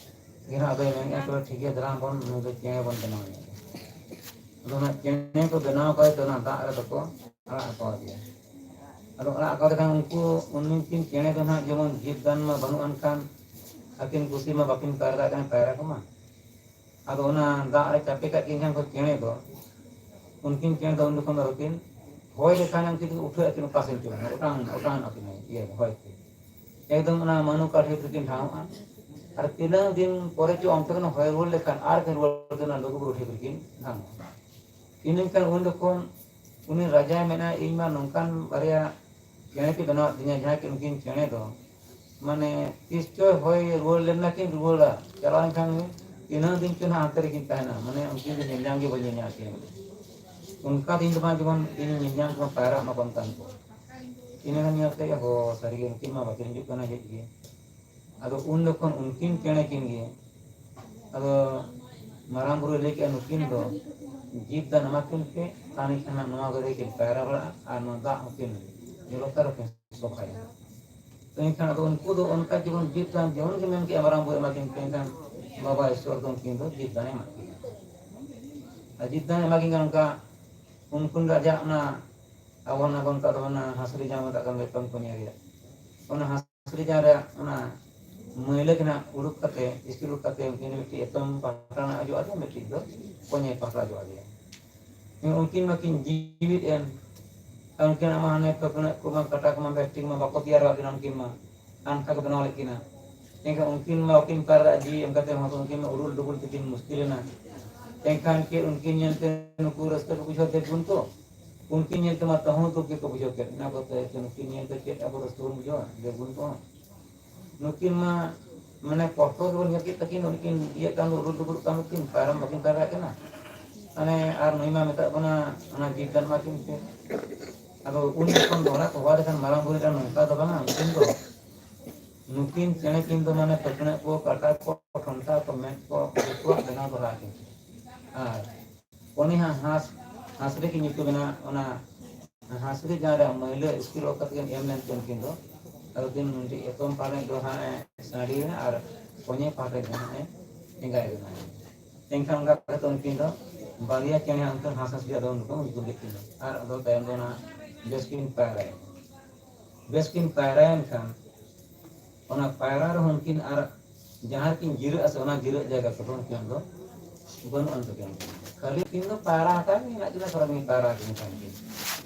ᱜᱮ ᱦᱟᱸᱜ ᱟᱫᱚᱭ ᱢᱮᱱᱮᱫᱼᱟ, ᱛᱚᱵᱮ ᱴᱷᱤᱠ ᱜᱮᱭᱟ, ᱫᱮᱞᱟ ᱵᱚᱱ ᱱᱩᱭ ᱫᱚ ᱪᱮᱬᱮ ᱵᱚᱱ ᱵᱮᱱᱟᱣ ᱮᱭᱟ᱾ ᱟᱫᱚ ᱚᱱᱟ ᱪᱮᱬᱮ ᱠᱚ ᱵᱮᱱᱟᱣ ᱠᱟᱛᱮ ᱚᱱᱟ ᱫᱟᱜ ᱨᱮᱫᱚ ᱠᱚ ᱟᱲᱟᱜ ᱟᱠᱟᱣᱟᱫᱮᱭᱟ᱾ ᱟᱫᱚ ᱟᱲᱟᱜ ᱟᱠᱟᱣᱟᱫᱮ ᱠᱷᱟᱱ ᱩᱱᱠᱩ, ᱩᱱᱠᱤᱱ ᱪᱮᱬᱮ ᱫᱚ ᱱᱟᱦᱟᱜ ᱡᱮᱢᱚᱱ ᱡᱤᱵᱽ ᱫᱟᱱ ᱢᱟ ᱵᱟᱹᱱᱩᱜ ᱟᱱ ᱠᱷᱟᱱ, ᱟᱹᱠᱤᱱ ᱠᱩᱥᱤ ᱢᱟ ᱵᱟᱹᱠᱤᱱ ᱯᱟᱭᱨᱟ ᱫᱟᱲᱮᱭᱟᱜ ᱠᱟᱱᱟ, ᱯᱟᱭᱨᱟ ᱠᱚᱢᱟ᱾ ᱟᱫᱚ ᱚᱱᱟ ᱫᱟᱜ ᱨᱮ ᱪᱟᱯᱮ ᱠᱟᱜ ᱠᱤᱱ ᱠᱷᱟᱱ ᱠᱚ ᱪᱮᱬᱮ ᱫᱚ, ᱩᱱᱠᱤᱱ ᱪᱮᱬᱮ ᱫᱚ ᱩᱱ ᱡᱚᱠᱷᱚᱱ ᱫᱚ ᱟᱨᱚ ᱠᱤᱱ ᱦᱚᱭ ᱞᱮᱠᱷᱟᱱ ᱩᱱᱠᱤᱱ ᱫᱚ ᱩᱴᱷᱟᱹᱜ ᱟᱹᱠᱤᱱ, ᱚᱠᱟ ᱥᱮᱱ ᱪᱚ ᱚᱴᱟᱝ, ᱚᱴᱟᱝ ᱟᱹᱠᱤᱱ ᱤᱭᱟᱹ ᱦᱚᱭ ᱛᱮ᱾ ᱮᱠᱫᱚᱢ ᱚᱱᱟ ᱢᱟᱹᱱᱩ ᱠᱟᱴᱷᱮ ᱨᱮᱠᱤᱱ ᱰᱷᱟᱶᱚᱜᱼᱟ᱾ ᱟᱨ ᱛᱤᱱᱟᱹᱝ ᱫᱤᱱ ᱯᱚᱨᱮ ᱪᱚ ᱚᱱᱛᱮ ᱠᱷᱚᱱ ᱦᱚᱭ ᱨᱩᱣᱟᱹᱲ ᱞᱮᱠᱷᱟᱱ ᱟᱨ ᱠᱤᱱ ᱨᱩᱣᱟᱹᱲ ᱛᱮ ᱚᱱᱟ ᱞᱩᱜᱩ ᱵᱩᱨᱩ ᱴᱷᱮᱱ ᱨᱮᱠᱤᱱ ᱰᱷᱟᱶᱚᱜᱼᱟ᱾ ᱤᱱᱟᱹ ᱠᱷᱟᱱ ᱩᱱ ᱡᱚᱠᱷᱚᱱ ᱩᱱᱤ ᱨᱟᱡᱟᱭ ᱢᱮᱱᱟ, "ᱤᱧ ᱢᱟ ᱱᱚᱝᱠᱟᱱ ᱵᱟᱨᱭᱟ ᱪᱮᱬᱮ ᱠᱤᱱ ᱵᱮᱱᱟᱣᱟᱫ ᱫᱤᱧᱟ, ᱡᱟᱦᱟᱸ ᱠᱤᱱ ᱩᱱᱠᱤᱱ ᱪᱮᱬᱮ ᱫᱚ ᱢᱟᱱᱮ ᱛᱤᱥ ᱪᱚ ᱦᱚᱭ ᱨᱩᱣᱟᱹᱲ ᱞᱮᱱᱟ ᱠᱤᱱ ᱨᱩᱣᱟᱹᱲᱟ, ᱪᱟᱞᱟᱣ ᱮᱱ ᱠᱷᱟᱱ ᱛᱤᱱᱟᱹᱜ ᱫᱤᱱ ᱪᱚ ᱱᱟᱦᱟᱜ ᱦᱟᱱᱛᱮ ᱨᱮᱠᱤᱱ ᱛᱟᱦᱮᱱᱟ, ᱢᱟᱱᱮ ᱩᱱᱠᱤᱱ ᱫᱚ ᱧᱮᱞ ᱧᱟᱢ ᱜᱮ ᱵᱟᱹᱧ ᱧᱮᱞ ᱧᱟᱢ ᱠᱤᱱᱟ᱾ ᱚᱱᱠᱟ ᱫᱤᱱ ᱫᱚ ᱵᱟᱝ ᱡᱮᱢᱚᱱ ᱤᱧ ᱧᱮᱞ ᱧᱟᱢ ᱠᱚᱢᱟ, ᱯᱟᱭᱨᱟᱜ ᱢᱟ ᱵᱟᱝ ᱠᱟᱱ ᱠᱚ᱾" ᱤᱱᱟᱹ ᱠᱷᱟᱱ ᱧᱮᱞ ᱛᱮ, "ᱦᱚ, ᱥᱟᱹᱨᱤ ᱜᱮ ᱱᱩᱠᱤᱱ ᱢᱟ ᱵᱟᱹᱠᱤᱱ ᱦᱤᱡᱩᱜ ᱠᱟᱱᱟ ᱦᱮᱡ ᱜᱮ᱾" ᱟᱫᱚ ᱩᱱ ᱡᱚᱠᱷᱚᱱ ᱩᱱᱠᱤᱱ ᱪᱮᱬᱮ ᱠᱤᱱ ᱜᱮ ᱟᱫᱚ ᱢᱟᱨᱟᱝ ᱵᱩᱨᱩᱭ ᱞᱟᱹᱭ ᱠᱮᱜᱼᱟ, "ᱱᱩᱠᱤᱱ ᱫᱚ ᱡᱤᱵᱽ ᱫᱟᱱ ᱮᱢᱟ ᱠᱤᱱ ᱯᱮ, ᱛᱟᱦᱞᱮ ᱠᱷᱟᱱ ᱦᱟᱸᱜ ᱱᱚᱣᱟ ᱠᱚᱨᱮ ᱠᱤᱱ ᱯᱟᱭᱨᱟ ᱵᱟᱲᱟᱜᱼᱟ ᱟᱨ ᱱᱚᱣᱟ ᱫᱟᱜ ᱦᱚᱸᱠᱤᱱ ᱡᱚᱞᱚᱠᱟᱨ ᱦᱚᱸᱠᱤᱱ ᱥᱚᱯᱷᱟᱭᱟ᱾" ᱛᱚ ᱮᱱᱠᱷᱟᱱ ᱟᱫᱚ ᱩᱱᱠᱩ ᱫᱚ ᱚᱱᱠᱟ ᱡᱮᱢᱚᱱ ᱡᱤᱵᱽ ᱫᱟᱱ ᱡᱮᱢᱚᱱ ᱜᱮ ᱢᱮᱱ ᱠᱮᱜᱼᱟ ᱢᱟᱨᱟᱝ ᱵᱩᱨᱩ ᱮᱢᱟ ᱠᱤᱱ ᱯᱮ, ᱮᱱᱠᱷᱟᱱ ᱵᱟᱵᱟ ᱤᱥᱚᱨ ᱫᱚ ᱩᱱᱠᱤᱱ ᱫᱚ ᱡᱤᱵᱽ ᱫᱟᱱᱮ ᱮᱢᱟ ᱠᱤᱱᱟ᱾ ᱟᱨ ᱡᱤᱵᱽ ᱫᱟᱱᱮ ᱮᱢᱟ ᱠᱤᱱ ᱠᱷᱟᱱ ᱚᱱᱠᱟ ᱩᱱᱠᱤᱱ ᱫᱚ ᱟᱡᱟᱜ ᱚᱱᱟ ᱟᱵᱚ ᱚᱱᱟ ᱵᱚᱱ ᱢᱮᱛᱟᱜ ᱫᱚ ᱚᱱᱟ ᱦᱟᱸᱥᱞᱤ ᱡᱟᱦᱟᱸ ᱢᱮᱛᱟᱜ ᱠᱟᱱ ᱫᱚ ᱮᱛᱚᱢ ᱠᱚᱧᱮ ᱨᱮᱭᱟᱜ, ᱚᱱᱟ ᱦᱟᱸᱥᱞᱤ ᱡᱟᱦᱟᱸ ᱨᱮᱭᱟᱜ ᱚᱱᱟ ᱢᱟᱹᱭᱞᱟᱹ ᱜᱮ ᱱᱟᱜ ᱩᱰᱩᱠ ᱠᱟᱛᱮ, ᱤᱥᱠᱤᱨ ᱩᱰᱩᱠ ᱠᱟᱛᱮ ᱩᱱᱠᱤᱱ ᱢᱤᱫᱴᱤᱡ ᱮᱛᱚᱢ ᱯᱟᱦᱴᱟ ᱨᱮᱱᱟᱜ ᱦᱤᱡᱩᱜᱼᱟ, ᱢᱤᱫᱴᱤᱡ ᱫᱚ ᱠᱚᱧᱮ ᱯᱟᱦᱴᱟ ᱦᱤᱡᱩᱜᱼᱟ᱾ ᱩᱱᱠᱤᱱ ᱢᱟᱠᱤᱱ ᱡᱤᱣᱤᱫ ᱮᱱ, ᱟᱨ ᱩᱱᱠᱤᱱᱟᱜ ᱢᱟ ᱦᱟᱱᱮ ᱯᱷᱟᱹᱠᱬᱟᱹᱜ ᱠᱚᱢᱟ, ᱠᱟᱴᱟ ᱠᱚᱢᱟ ᱵᱮᱥ ᱴᱷᱤᱠ ᱢᱟ ᱵᱟᱠᱚ ᱛᱮᱭᱟᱨ ᱟᱠᱟᱫ ᱠᱤᱱᱟ ᱩᱱᱠᱤᱱ ᱢᱟ, ᱟᱱᱠᱷᱟ ᱠᱚ ᱵᱮᱱᱟᱣ ᱞᱮᱫ ᱠᱤᱱᱟ᱾ ᱮᱱᱠᱷᱟᱱ ᱩᱱᱠᱤᱱ ᱢᱟ ᱵᱟᱹᱠᱤᱱ ᱯᱟᱭᱨᱟ ᱫᱟᱲᱮᱭᱟᱜᱼᱟ, ᱡᱤᱣᱤ ᱮᱢ ᱠᱟᱛᱮ ᱦᱚᱸ ᱩᱱᱠᱤᱱ ᱢᱟ ᱩᱰᱩᱞ ᱰᱩᱵᱩᱞ ᱛᱮᱠᱤᱱ ᱢᱩᱥᱠᱤᱞ ᱮᱱᱟ᱾ ᱮᱱᱠᱷᱟᱱ ᱪᱮᱫ ᱩᱱᱠᱤᱱ ᱧᱮᱞᱛᱮ ᱱᱩᱠᱩ ᱨᱟᱹᱥᱠᱟᱹ ᱠᱚ ᱵᱩᱡᱷᱟᱹᱣ ᱛᱮ ᱵᱚᱱ ᱛᱚ? ᱩᱱᱠᱤᱱ ᱧᱮᱞ ᱛᱮᱢᱟ ᱛᱟᱹᱦᱩ ᱫᱩᱠ ᱜᱮᱠᱚ ᱵᱩᱡᱷᱟᱹᱣ ᱠᱮᱫ᱾ ᱚᱱᱟ ᱠᱚᱛᱮ ᱱᱩᱠᱤᱱ ᱧᱮᱞ ᱛᱮ ᱪᱮᱫ ᱟᱵᱚ ᱨᱟᱹᱥᱠᱟᱹ ᱵᱚᱱ ᱵᱩᱡᱷᱟᱹᱣᱟ? ᱫᱮᱵ ᱜᱩᱱ ᱠᱚᱦᱚᱸ᱾ ᱱᱩᱠᱤᱱ ᱢᱟ ᱢᱟᱱᱮ ᱠᱚᱥᱴᱚ ᱜᱮᱵᱚᱱ ᱧᱮᱞ ᱠᱮᱫ ᱛᱟᱹᱠᱤᱱ, ᱩᱱᱠᱤᱱ ᱤᱭᱟᱹᱜ ᱠᱟᱱ ᱫᱚ, ᱩᱰᱩᱠ ᱰᱩᱵᱩᱨᱚᱜ ᱠᱟᱱ ᱫᱚᱠᱤᱱ, ᱯᱟᱭᱨᱟ ᱢᱟ ᱵᱟᱹᱠᱤᱱ ᱯᱟᱭᱨᱟᱜ ᱠᱟᱱᱟ᱾ ᱢᱟᱱᱮ ᱟᱨ ᱱᱩᱭ ᱢᱟ ᱢᱮᱛᱟᱜ ᱵᱚᱱᱟ ᱚᱱᱟ ᱡᱤᱵᱽ ᱫᱟᱱ ᱮᱢᱟ ᱠᱤᱱ ᱯᱮ᱾ ᱟᱫᱚ ᱩᱱ ᱡᱚᱠᱷᱚᱱ ᱫᱚ ᱚᱲᱟᱜ ᱠᱚ ᱦᱚᱦᱚ ᱞᱮᱠᱷᱟᱱ ᱢᱟᱨᱟᱝ ᱵᱩᱨᱩ ᱫᱚ ᱱᱚᱝᱠᱟ ᱫᱚ ᱵᱟᱝᱟ, ᱩᱱᱠᱤᱱ ᱫᱚ, ᱱᱩᱠᱤᱱ ᱪᱮᱬᱮ ᱠᱤᱱ ᱫᱚ ᱢᱟᱱᱮ ᱯᱷᱟᱹᱠᱬᱟᱹᱜ ᱠᱚ, ᱠᱟᱴᱟ ᱠᱚ, ᱴᱷᱚᱱᱴᱟ ᱠᱚ, ᱢᱮᱫ ᱠᱚ, ᱡᱚᱛᱚᱣᱟᱜ ᱵᱮᱱᱟᱣ ᱫᱚᱦᱚ ᱟᱹᱠᱤᱱ᱾ ᱟᱨ ᱩᱱᱤ ᱦᱟᱸᱜ ᱦᱟᱸᱥ, ᱦᱟᱸᱥᱞᱤ ᱠᱤᱱ ᱧᱩᱛᱩᱢ ᱮᱱᱟ, ᱚᱱᱟ ᱦᱟᱸᱥᱞᱤ ᱡᱟᱦᱟᱸ ᱨᱮ ᱢᱟᱹᱭᱞᱟᱹ ᱤᱥᱠᱤᱨ ᱚᱠᱛᱚ ᱠᱤᱱ ᱮᱢ ᱞᱮᱱ ᱛᱮ ᱩᱱᱠᱤᱱ ᱫᱚ, ᱟᱫᱚ ᱠᱤᱱ ᱢᱤᱫᱴᱤᱡ ᱮᱛᱚᱢ ᱯᱟᱦᱴᱟ ᱫᱚ ᱦᱟᱸᱜ ᱮ ᱥᱟᱺᱰᱤ ᱮᱱᱟ ᱟᱨ ᱠᱚᱧᱮ ᱯᱟᱦᱴᱟ ᱫᱚ ᱦᱟᱸᱜ ᱮ ᱮᱸᱜᱟᱭ ᱮᱱᱟ᱾ ᱮᱱᱠᱷᱟᱱ ᱚᱱᱠᱟ ᱠᱟᱛᱮ ᱩᱱᱠᱤᱱ ᱫᱚ ᱵᱟᱨᱭᱟ ᱪᱮᱬᱮ ᱚᱱᱠᱟ ᱦᱟᱸᱥ ᱦᱟᱸᱥᱞᱤ ᱟᱫᱚ ᱩᱱᱠᱤᱱ ᱠᱤᱱ ᱫᱚ ᱟᱨ ᱟᱫᱚ ᱛᱟᱭᱚᱢ ᱫᱚ ᱚᱱᱟ ᱵᱮᱥ ᱠᱤᱱ ᱯᱟᱭᱨᱟᱭᱮᱱᱟ᱾ ᱵᱮᱥ ᱠᱤᱱ ᱯᱟᱭᱨᱟᱭᱮᱱ ᱠᱷᱟᱱ ᱚᱱᱟ ᱯᱟᱭᱨᱟ ᱨᱮᱦᱚᱸ ᱩᱱᱠᱤᱱ ᱟᱨ ᱡᱟᱦᱟᱸ ᱨᱮᱠᱤᱱ ᱡᱤᱨᱟᱹᱜᱼᱟ ᱥᱮ, ᱚᱱᱟ ᱡᱤᱨᱟᱹᱜ ᱡᱟᱭᱜᱟ ᱠᱚᱫᱚ ᱩᱱᱠᱤᱱ ᱫᱚ ᱵᱟᱹᱱᱩᱜ ᱟᱱ ᱛᱟᱹᱠᱤᱱᱟ᱾ ᱠᱷᱟᱹᱞᱤ ᱩᱱᱠᱤᱱ ᱫᱚ ᱯᱟᱭᱨᱟ ᱟᱠᱟᱱ ᱜᱮ ᱢᱮᱱᱟᱜ ᱠᱤᱱᱟ, ᱥᱟᱨᱟ ᱫᱤᱱ ᱯᱟᱭᱨᱟ ᱟᱠᱟᱱ ᱠᱷᱟᱱ ᱠᱤᱱ᱾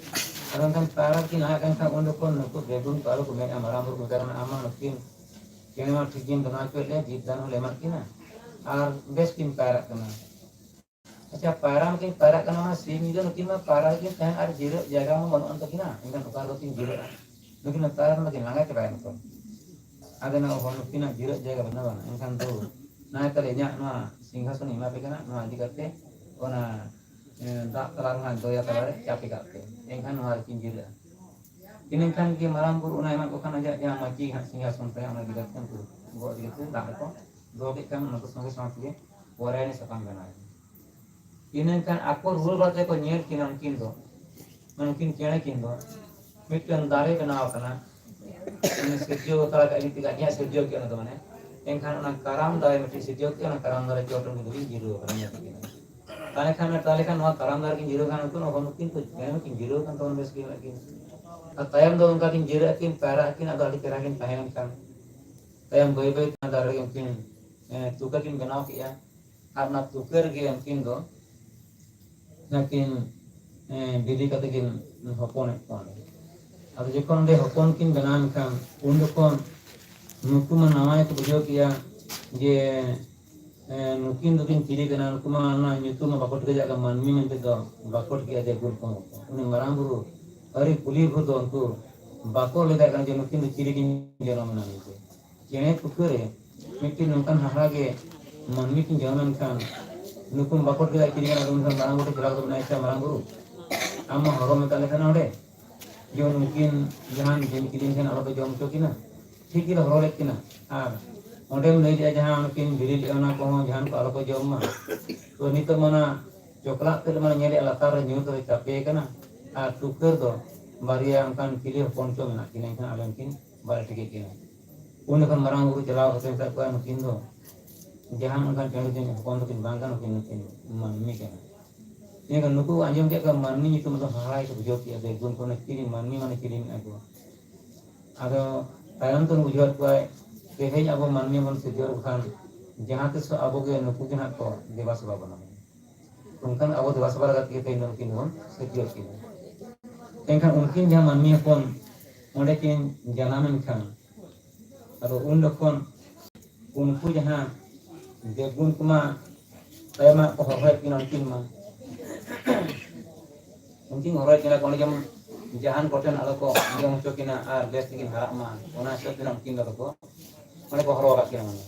ᱟᱫᱚ ᱮᱱᱠᱷᱟᱱ ᱯᱟᱭᱨᱟ ᱠᱤᱱ ᱞᱟᱦᱟᱜ ᱠᱟᱱ ᱠᱷᱟᱱ ᱩᱱ ᱡᱚᱠᱷᱚᱱ ᱱᱩᱠᱩ ᱵᱮᱜᱩᱱ ᱠᱚ ᱟᱨᱚ ᱠᱚ ᱢᱮᱱᱟ, ᱢᱟᱨᱟᱝ ᱵᱩᱨᱩ ᱠᱚ ᱢᱮᱛᱟ ᱠᱚ ᱠᱟᱱᱟ, ᱟᱢ ᱢᱟ ᱱᱩᱠᱤᱱ ᱪᱮᱬᱮ ᱢᱟ ᱴᱷᱤᱠ ᱜᱮᱢ ᱵᱮᱱᱟᱣ ᱦᱚᱪᱚᱭᱮᱫ ᱞᱮᱭᱟ, ᱡᱤᱵᱽ ᱫᱟᱱ ᱦᱚᱸᱞᱮ ᱮᱢᱟᱫ ᱠᱤᱱᱟ, ᱟᱨ ᱵᱮᱥ ᱠᱤᱱ ᱯᱟᱭᱨᱟᱜ ᱠᱟᱱᱟ᱾ ᱟᱪᱪᱷᱟ, ᱯᱟᱭᱨᱟ ᱢᱟᱠᱤᱱ ᱯᱟᱭᱨᱟᱜ ᱠᱟᱱᱟ, ᱚᱱᱟ ᱥᱤᱧ ᱧᱤᱫᱟᱹ ᱱᱩᱠᱤᱱ ᱢᱟ ᱯᱟᱭᱨᱟ ᱨᱮᱠᱤᱱ ᱛᱟᱦᱮᱱ ᱟᱨ ᱡᱤᱨᱟᱹᱜ ᱡᱟᱭᱜᱟ ᱦᱚᱸ ᱵᱟᱹᱱᱩᱜ ᱟᱱ ᱛᱟᱹᱠᱤᱱᱟ, ᱮᱱᱠᱷᱟᱱ ᱚᱠᱟ ᱨᱮᱫᱚ ᱠᱤᱱ ᱡᱤᱨᱟᱹᱜᱼᱟ? ᱱᱩᱠᱤᱱ ᱢᱟ ᱯᱟᱭᱨᱟ ᱨᱮᱢᱟ ᱠᱤᱱ ᱞᱟᱸᱜᱟ ᱪᱟᱵᱟᱭᱮᱱ ᱠᱚ᱾ ᱟᱫᱚ ᱱᱚᱣᱟ ᱦᱚᱲ ᱱᱩᱠᱤᱱᱟᱜ ᱡᱤᱨᱟᱹᱜ ᱡᱟᱭᱜᱟ ᱵᱟᱹᱱᱩᱜ ᱟᱱᱟ, ᱮᱱᱠᱷᱟᱱ ᱫᱚ ᱱᱟᱭ ᱛᱟᱦᱞᱮ ᱤᱧᱟᱹᱜ ᱱᱚᱣᱟ ᱥᱤᱝᱦᱟᱥᱚᱱ ᱤᱧ ᱮᱢᱟ ᱯᱮ ᱠᱟᱱᱟ, ᱱᱚᱣᱟ ᱤᱫᱤ ᱠᱟᱛᱮ ᱚᱱᱟ, ᱮ, ᱫᱟᱜ ᱛᱟᱞᱟ ᱨᱮ ᱱᱚᱣᱟ ᱫᱚᱨᱭᱟ ᱛᱟᱞᱟ ᱨᱮ ᱪᱟᱯᱮ ᱠᱟᱜ ᱯᱮ, ᱮᱱᱠᱷᱟᱱ ᱱᱚᱣᱟ ᱨᱮᱠᱤᱱ ᱡᱤᱨᱟᱹᱜᱼᱟ᱾ ᱤᱱᱟᱹᱠᱷᱟᱱ ᱜᱮ ᱢᱟᱨᱟᱝ ᱵᱩᱨᱩ ᱚᱱᱟ ᱮᱢᱟᱫ ᱠᱚ ᱠᱷᱟᱱ ᱟᱡᱟᱜ ᱡᱟᱦᱟᱸ ᱢᱟᱹᱪᱤ ᱦᱟᱸᱜ ᱥᱤᱝᱦᱟᱥᱚᱱ ᱛᱟᱭᱟ, ᱚᱱᱟ ᱤᱫᱤ ᱠᱟᱛᱮ ᱩᱱᱠᱩ ᱜᱚᱜ ᱤᱫᱤ ᱠᱟᱛᱮ ᱫᱟᱜ ᱨᱮᱠᱚ ᱫᱚᱦᱚ ᱠᱮᱫ ᱠᱷᱟᱱ ᱚᱱᱟ ᱠᱚ ᱥᱚᱸᱜᱮ ᱥᱟᱶ ᱛᱮᱜᱮ ᱯᱚᱨᱟᱭᱚᱱᱤ ᱥᱟᱠᱟᱢ ᱵᱮᱱᱟᱣ ᱮᱱᱟ᱾ ᱤᱱᱟᱹᱠᱷᱟᱱ ᱟᱠᱚ ᱨᱩᱣᱟᱹᱲ ᱵᱟᱲᱟ ᱛᱮᱠᱚ ᱧᱮᱞ ᱠᱤᱱᱟ ᱩᱱᱠᱤᱱ ᱫᱚ, ᱢᱟᱱᱮ ᱩᱱᱠᱤᱱ ᱪᱮᱬᱮ ᱠᱤᱱ ᱫᱚ ᱢᱤᱫᱴᱟᱝ ᱫᱟᱨᱮ ᱵᱮᱱᱟᱣ ᱟᱠᱟᱱᱟ᱾ ᱩᱱᱤ ᱥᱤᱨᱡᱟᱹᱣ ᱟᱠᱟᱫ ᱟᱡ ᱛᱮᱜᱮ ᱟᱡ ᱥᱤᱨᱡᱟᱹᱣ ᱠᱮᱫ ᱚᱱᱟ ᱫᱚ ᱢᱟᱱᱮ, ᱮᱱᱠᱷᱟᱱ ᱚᱱᱟ ᱠᱟᱨᱟᱢ ᱫᱟᱨᱮ ᱢᱤᱫᱴᱤᱡ ᱥᱤᱨᱡᱟᱹᱣ ᱠᱮᱫ, ᱚᱱᱟ ᱠᱟᱨᱟᱢ ᱫᱟᱨᱮ ᱪᱚᱴ ᱨᱮ ᱩᱱᱠᱤᱱ ᱫᱚᱠᱤᱱ ᱡᱤᱨᱟᱹᱣ ᱟᱠᱟᱱᱟ, ᱧᱮᱞ ᱠᱤᱱᱟ᱾ ᱛᱟᱦᱞᱮ ᱠᱷᱟᱱ, ᱛᱟᱦᱞᱮ ᱠᱷᱟᱱ ᱱᱚᱣᱟ ᱠᱟᱨᱟᱢ ᱫᱟᱨᱮ ᱠᱤᱱ ᱡᱤᱨᱟᱹᱣ ᱠᱷᱟᱱ ᱩᱱᱠᱤᱱ ᱦᱚᱸ ᱱᱩᱠᱤᱱ ᱠᱚ ᱪᱮᱬᱮ ᱠᱤᱱ ᱡᱤᱨᱟᱹᱣ ᱠᱟᱱ ᱛᱟᱵᱚᱱ ᱵᱮᱥ ᱜᱮ ᱢᱮᱱᱟᱜ ᱠᱤᱱ᱾ ᱟᱨ ᱛᱟᱭᱚᱢ ᱫᱚ ᱚᱱᱠᱟ ᱠᱤᱱ ᱡᱤᱨᱟᱹᱜ ᱟᱹᱠᱤᱱ, ᱯᱟᱭᱨᱟᱜ ᱟᱹᱠᱤᱱ, ᱟᱫᱚ ᱟᱹᱰᱤ ᱪᱮᱦᱨᱟ ᱠᱤᱱ ᱛᱟᱦᱮᱸ ᱞᱮᱱ ᱠᱷᱟᱱ ᱛᱟᱭᱚᱢ ᱵᱟᱹᱭ ᱵᱟᱹᱭ ᱛᱮ ᱚᱱᱟ ᱫᱟᱨᱮ ᱨᱮ ᱩᱱᱠᱤᱱ, ᱮ, ᱛᱩᱠᱟᱹ ᱠᱤᱱ ᱵᱮᱱᱟᱣ ᱠᱮᱜᱼᱟ᱾ ᱟᱨ ᱚᱱᱟ ᱛᱩᱠᱟᱹ ᱨᱮᱜᱮ ᱩᱱᱠᱤᱱ ᱫᱚ ᱱᱟᱠᱤᱱ, ᱮ, ᱵᱤᱞᱤ ᱠᱟᱛᱮ ᱠᱤᱱ ᱦᱚᱯᱚᱱᱮᱫ ᱠᱚᱣᱟ᱾ ᱟᱫᱚ ᱡᱚᱠᱷᱚᱱ ᱚᱸᱰᱮ ᱦᱚᱯᱚᱱ ᱠᱤᱱ ᱵᱮᱱᱟᱣ ᱮᱱ ᱠᱷᱟᱱ ᱩᱱ ᱡᱚᱠᱷᱚᱱ ᱱᱩᱠᱩ ᱢᱟ ᱱᱟᱣᱟ ᱜᱮᱠᱚ ᱵᱩᱡᱷᱟᱹᱣ ᱠᱮᱜᱼᱟ ᱡᱮ, ᱮ, ᱱᱩᱠᱤᱱ ᱫᱚᱠᱤᱱ ᱪᱤᱞᱤ ᱠᱟᱱᱟ, ᱱᱩᱠᱩ ᱢᱟ ᱚᱱᱟ ᱧᱩᱛᱩᱢ ᱢᱟ ᱵᱟᱠᱚ ᱴᱷᱤᱠᱟᱹ ᱫᱟᱲᱮᱭᱟᱜ ᱠᱟᱱᱟ, ᱢᱟᱹᱱᱢᱤ ᱢᱮᱱᱛᱮ ᱫᱚ ᱵᱟᱠᱚ ᱴᱷᱤᱠᱟᱹᱭᱟ ᱡᱮ ᱜᱩᱨ ᱠᱚ᱾ ᱩᱱᱤ ᱢᱟᱨᱟᱝ ᱵᱩᱨᱩ ᱟᱹᱣᱨᱤ ᱠᱩᱞᱤ ᱵᱷᱳᱨ ᱫᱚ ᱩᱱᱠᱩ ᱵᱟᱠᱚ ᱞᱟᱹᱭ ᱫᱟᱲᱮᱭᱟᱜ ᱠᱟᱱᱟ ᱡᱮ ᱱᱩᱠᱤᱱ ᱫᱚ ᱪᱤᱞᱤ ᱠᱤᱱ ᱡᱚᱱᱚᱢ ᱮᱱᱟ ᱢᱮᱱᱛᱮ᱾ ᱪᱮᱬᱮ ᱛᱩᱠᱟᱹ ᱨᱮ ᱢᱤᱫᱴᱤᱱ ᱱᱚᱝᱠᱟᱱ ᱦᱟᱦᱟᱲᱟ ᱜᱮ ᱢᱟᱹᱱᱢᱤ ᱠᱤᱱ ᱡᱚᱱᱚᱢ ᱮᱱ ᱠᱷᱟᱱ ᱱᱩᱠᱩ ᱵᱟᱠᱚ ᱴᱷᱤᱠᱟᱹ ᱫᱟᱲᱮᱭᱟᱜ ᱠᱤᱱ ᱠᱟᱱᱟ, ᱩᱱᱠᱷᱟᱱ ᱢᱟᱨᱟᱝ ᱵᱩᱨᱩ ᱪᱟᱞᱟᱣ ᱠᱟᱛᱮ ᱢᱮᱱᱟᱭ, ᱟᱪᱪᱷᱟ ᱢᱟᱨᱟᱝ ᱵᱩᱨᱩ, ᱟᱢ ᱢᱟ ᱦᱚᱨᱚ ᱢᱮᱛᱟ ᱞᱮ ᱠᱟᱱᱟ ᱚᱸᱰᱮ, ᱡᱮ ᱱᱩᱠᱤᱱ ᱡᱟᱦᱟᱱ ᱡᱤᱱ ᱠᱤᱫᱤᱧ ᱠᱷᱟᱱ ᱟᱞᱚᱯᱮ ᱡᱚᱢ ᱦᱚᱪᱚ ᱠᱤᱱᱟ, ᱴᱷᱤᱠ ᱜᱮᱞᱮ ᱦᱚᱨᱚ ᱞᱮᱫ ᱠᱤᱱᱟ᱾ ᱟᱨ ᱚᱸᱰᱮᱢ ᱞᱟᱹᱭ ᱞᱮᱜᱼᱟ ᱡᱟᱦᱟᱸ ᱩᱱᱠᱤᱱ ᱵᱤᱞᱤ ᱞᱮᱫᱼᱟ ᱚᱱᱟ ᱠᱚᱦᱚᱸ ᱡᱟᱦᱟᱱ ᱠᱚ ᱟᱞᱚᱯᱮ ᱡᱚᱢ ᱢᱟ᱾ ᱛᱚ ᱱᱤᱛᱚᱜ ᱢᱟ ᱚᱱᱟ ᱪᱚᱠᱞᱟᱜ ᱛᱮᱫ ᱢᱟ ᱧᱮᱞᱮᱫᱼᱟ ᱞᱟᱛᱟᱨ ᱨᱮ ᱧᱩᱨ ᱠᱟᱛᱮ ᱪᱟᱯᱮ ᱠᱟᱱᱟ᱾ ᱟᱨ ᱛᱩᱠᱟᱹᱨ ᱫᱚ ᱵᱟᱨᱭᱟ ᱚᱱᱠᱟᱱ ᱪᱤᱞᱤ ᱦᱚᱯᱚᱱ ᱪᱚ ᱢᱮᱱᱟᱜ ᱠᱤᱱᱟ, ᱮᱱᱠᱷᱟᱱ ᱟᱞᱮ ᱩᱱᱠᱤᱱ ᱵᱟᱞᱮ ᱴᱷᱤᱠᱟᱹ ᱠᱤᱱᱟ᱾ ᱩᱱ ᱡᱚᱠᱷᱚᱱ ᱢᱟᱨᱟᱝ ᱵᱩᱨᱩ ᱪᱟᱞᱟᱣ ᱠᱟᱛᱮ ᱢᱮᱛᱟᱜ ᱠᱚᱣᱟ, ᱱᱩᱠᱤᱱ ᱫᱚ ᱡᱟᱦᱟᱱ ᱚᱱᱠᱟᱱ ᱪᱮᱬᱮ ᱪᱮᱬᱮ ᱦᱚᱯᱚᱱ ᱫᱚᱠᱤᱱ ᱵᱟᱝ ᱠᱟᱱᱟ, ᱱᱩᱠᱤᱱ ᱱᱩᱠᱤᱱ ᱢᱟᱹᱱᱢᱤ ᱠᱟᱱᱟ᱾ ᱤᱱᱟᱹᱠᱷᱟᱱ ᱱᱩᱠᱩ ᱟᱸᱡᱚᱢ ᱠᱮᱫ ᱠᱚᱣᱟ ᱢᱟᱹᱱᱢᱤ ᱧᱩᱛᱩᱢ ᱫᱚ ᱦᱟᱦᱟᱲᱟ ᱜᱮᱠᱚ ᱵᱩᱡᱷᱟᱹᱣ ᱠᱮᱫᱼᱟ, ᱵᱮᱜᱩᱱ ᱠᱚ ᱪᱤᱞᱤ ᱢᱟᱹᱱᱢᱤ ᱢᱟᱱᱮ ᱪᱤᱞᱤ ᱢᱮᱱᱟᱜ ᱠᱚᱣᱟ᱾ ᱟᱫᱚ ᱛᱟᱭᱚᱢ ᱛᱮ ᱵᱩᱡᱷᱟᱹᱣᱮᱫ ᱠᱚᱣᱟᱭ, ᱛᱮᱦᱮᱧ ᱟᱵᱚ ᱢᱟᱹᱱᱢᱤ ᱵᱚᱱ ᱥᱤᱨᱡᱟᱹᱣ ᱠᱷᱟᱱ ᱡᱟᱦᱟᱸ ᱛᱤᱥ ᱟᱵᱚ ᱜᱮ ᱱᱩᱠᱩ ᱜᱮ ᱱᱟᱦᱟᱜ ᱠᱚ ᱫᱮᱵᱟ ᱥᱮᱵᱟ ᱵᱚᱱᱟ᱾ ᱚᱱᱠᱟᱱ ᱟᱵᱚ ᱫᱮᱵᱟ ᱥᱮᱵᱟ ᱞᱟᱜᱟᱫ ᱛᱮᱜᱮ ᱛᱮᱦᱮᱧ ᱫᱚ ᱱᱩᱠᱤᱱ ᱫᱚᱵᱚᱱ ᱥᱤᱨᱡᱟᱹᱣ ᱠᱤᱱᱟ᱾ ᱮᱱᱠᱷᱟᱱ ᱩᱱᱠᱤᱱ ᱡᱟᱦᱟᱸ ᱢᱟᱹᱱᱢᱤ ᱦᱚᱯᱚᱱ ᱚᱸᱰᱮ ᱠᱤᱱ ᱡᱟᱱᱟᱢ ᱮᱱ ᱠᱷᱟᱱ, ᱟᱫᱚ ᱩᱱ ᱡᱚᱠᱷᱚᱱ ᱩᱱᱠᱩ ᱡᱟᱦᱟᱸ ᱫᱮᱵᱽᱜᱩᱱ ᱠᱚᱢᱟ ᱛᱟᱭᱚᱢᱟᱜ ᱠᱚ ᱦᱚᱨᱦᱚᱭᱮᱫ ᱠᱤᱱᱟ ᱩᱱᱠᱤᱱ ᱢᱟ᱾ ᱩᱱᱠᱤᱱ ᱦᱚᱨᱦᱚᱭᱮᱫ ᱠᱤᱱᱟ ᱠᱚ, ᱚᱸᱰᱮ ᱡᱮᱢᱚᱱ ᱡᱟᱦᱟᱱ ᱠᱚᱴᱷᱮᱱ ᱟᱞᱚ ᱠᱚ ᱟᱸᱡᱚᱢ ᱦᱚᱪᱚ ᱠᱤᱱᱟ ᱟᱨ ᱵᱮᱥ ᱛᱮᱠᱤᱱ ᱦᱟᱨᱟᱜ ᱢᱟ, ᱚᱱᱟ ᱦᱤᱥᱟᱹᱵ ᱛᱮ ᱩᱱᱠᱤᱱ ᱫᱚ ᱟᱫᱚ ᱠᱚ ᱚᱸᱰᱮ ᱠᱚ ᱦᱚᱨᱦᱚ ᱟᱠᱟᱫ ᱠᱤᱱᱟ ᱢᱟᱱᱮ᱾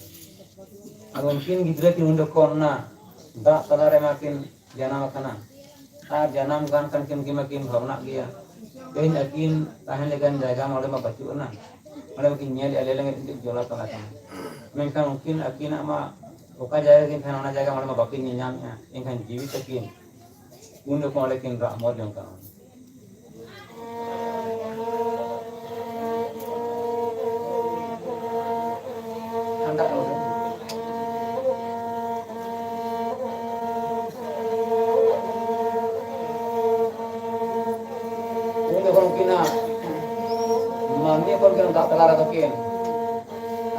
ᱟᱫᱚ ᱩᱱᱠᱤᱱ ᱜᱤᱫᱽᱨᱟᱹ ᱠᱤᱱ ᱩᱱ ᱡᱚᱠᱷᱚᱱ ᱚᱱᱟ ᱫᱟᱜ ᱛᱟᱞᱟ ᱨᱮ ᱢᱟ ᱠᱤᱱ ᱡᱟᱱᱟᱢ ᱟᱠᱟᱱᱟ᱾ ᱟᱨ ᱡᱟᱱᱟᱢ ᱠᱟᱱ ᱠᱷᱟᱱ ᱠᱤᱱ ᱩᱱᱠᱤᱱ ᱢᱟᱠᱤᱱ ᱵᱷᱟᱵᱽᱱᱟᱜ ᱜᱮᱭᱟ, ᱛᱮᱦᱮᱧ ᱟᱹᱠᱤᱱ ᱛᱟᱦᱮᱱ ᱞᱮᱠᱟᱱ ᱡᱟᱭᱜᱟ ᱢᱟ ᱚᱸᱰᱮ ᱢᱟ ᱵᱟᱹᱪᱩᱜ ᱟᱱᱟ᱾ ᱚᱸᱰᱮ ᱢᱟᱠᱤᱱ ᱧᱮᱞᱮᱫᱼᱟ, ᱞᱟᱹᱭ ᱞᱮᱱᱠᱷᱟᱱ ᱢᱤᱫᱴᱤᱡ ᱡᱚᱞᱟ ᱛᱟᱞᱟ ᱠᱟᱱᱟ᱾ ᱢᱮᱱᱠᱷᱟᱱ ᱩᱱᱠᱤᱱ ᱟᱹᱠᱤᱱᱟᱜ ᱢᱟ ᱚᱠᱟ ᱡᱟᱭᱜᱟ ᱠᱤᱱ ᱛᱟᱦᱮᱱᱟ, ᱚᱱᱟ ᱡᱟᱭᱜᱟ ᱢᱟ ᱚᱸᱰᱮ ᱢᱟ ᱵᱟᱹᱠᱤᱱ ᱧᱮᱞ ᱧᱟᱢᱮᱫᱼᱟ᱾ ᱮᱱᱠᱷᱟᱱ ᱡᱤᱣᱤ ᱛᱟᱹᱠᱤᱱ ᱩᱱ ᱡᱚᱠᱷᱚᱱ ᱚᱸᱰᱮ ᱠᱤᱱ ᱨᱟᱜ ᱦᱚᱢᱚᱨ ᱡᱚᱝ ᱠᱟᱱᱟ᱾ ᱴᱷᱟᱱᱰᱟ ᱠᱟᱱᱟ ᱥᱮ? ᱩᱱ ᱡᱚᱠᱷᱚᱱ ᱩᱱᱠᱤᱱᱟᱜ ᱢᱟᱹᱱᱢᱤ ᱦᱚᱯᱚᱱ ᱠᱤᱱ ᱫᱟᱜ ᱛᱟᱞᱟ ᱨᱮᱫᱚ ᱠᱤᱱ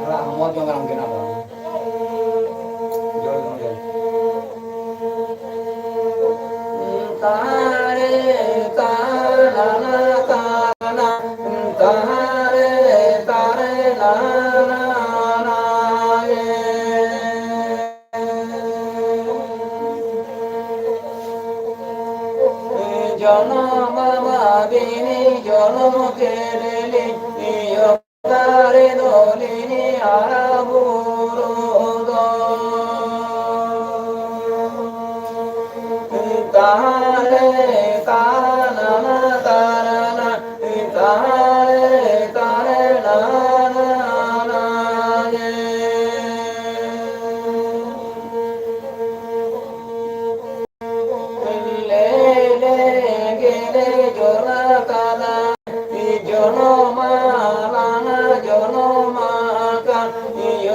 ᱨᱟᱜ ᱦᱚᱢᱚᱨ ᱡᱚᱝ ᱠᱟᱱᱟ ᱩᱱᱠᱤᱱ ᱟᱫᱚ᱾ ᱡᱚᱭ ᱜᱚᱝᱠᱮ᱾ ᱛᱟᱨᱮ ᱛᱟᱨᱟᱱᱟ ᱛᱟᱨᱟᱱᱟ, ᱛᱟᱨᱮ ᱛᱟᱨᱮ ᱱᱟᱱᱟ ᱱᱟᱜᱮ᱾ ᱡᱚᱱᱚᱢ ᱵᱟᱵᱤᱱᱤ ᱡᱚᱱᱚᱢ ᱠᱮᱫᱮᱞᱤᱧ, ᱚᱠᱟᱨᱮ ᱫᱚᱞᱤᱧ ᱦᱟᱨᱟ ᱵᱩᱨᱩ ᱫᱚ᱾ ᱛᱟᱦᱟᱨᱮ ᱛᱟᱱᱟᱱᱟ ᱛᱟᱨᱟᱱᱟ, ᱛᱟᱦᱟᱨᱮ ᱛᱟᱨᱮ ᱱᱟᱱᱟ ᱱᱟᱜᱮ᱾ ᱞᱮ ᱞᱮ ᱜᱮᱞᱮ ᱡᱚᱞᱟ ᱠᱟᱫᱟ, ᱡᱚᱱᱚᱢᱟ ᱞᱟᱝ ᱡᱚᱱᱚᱢᱟ ᱠᱟᱱ,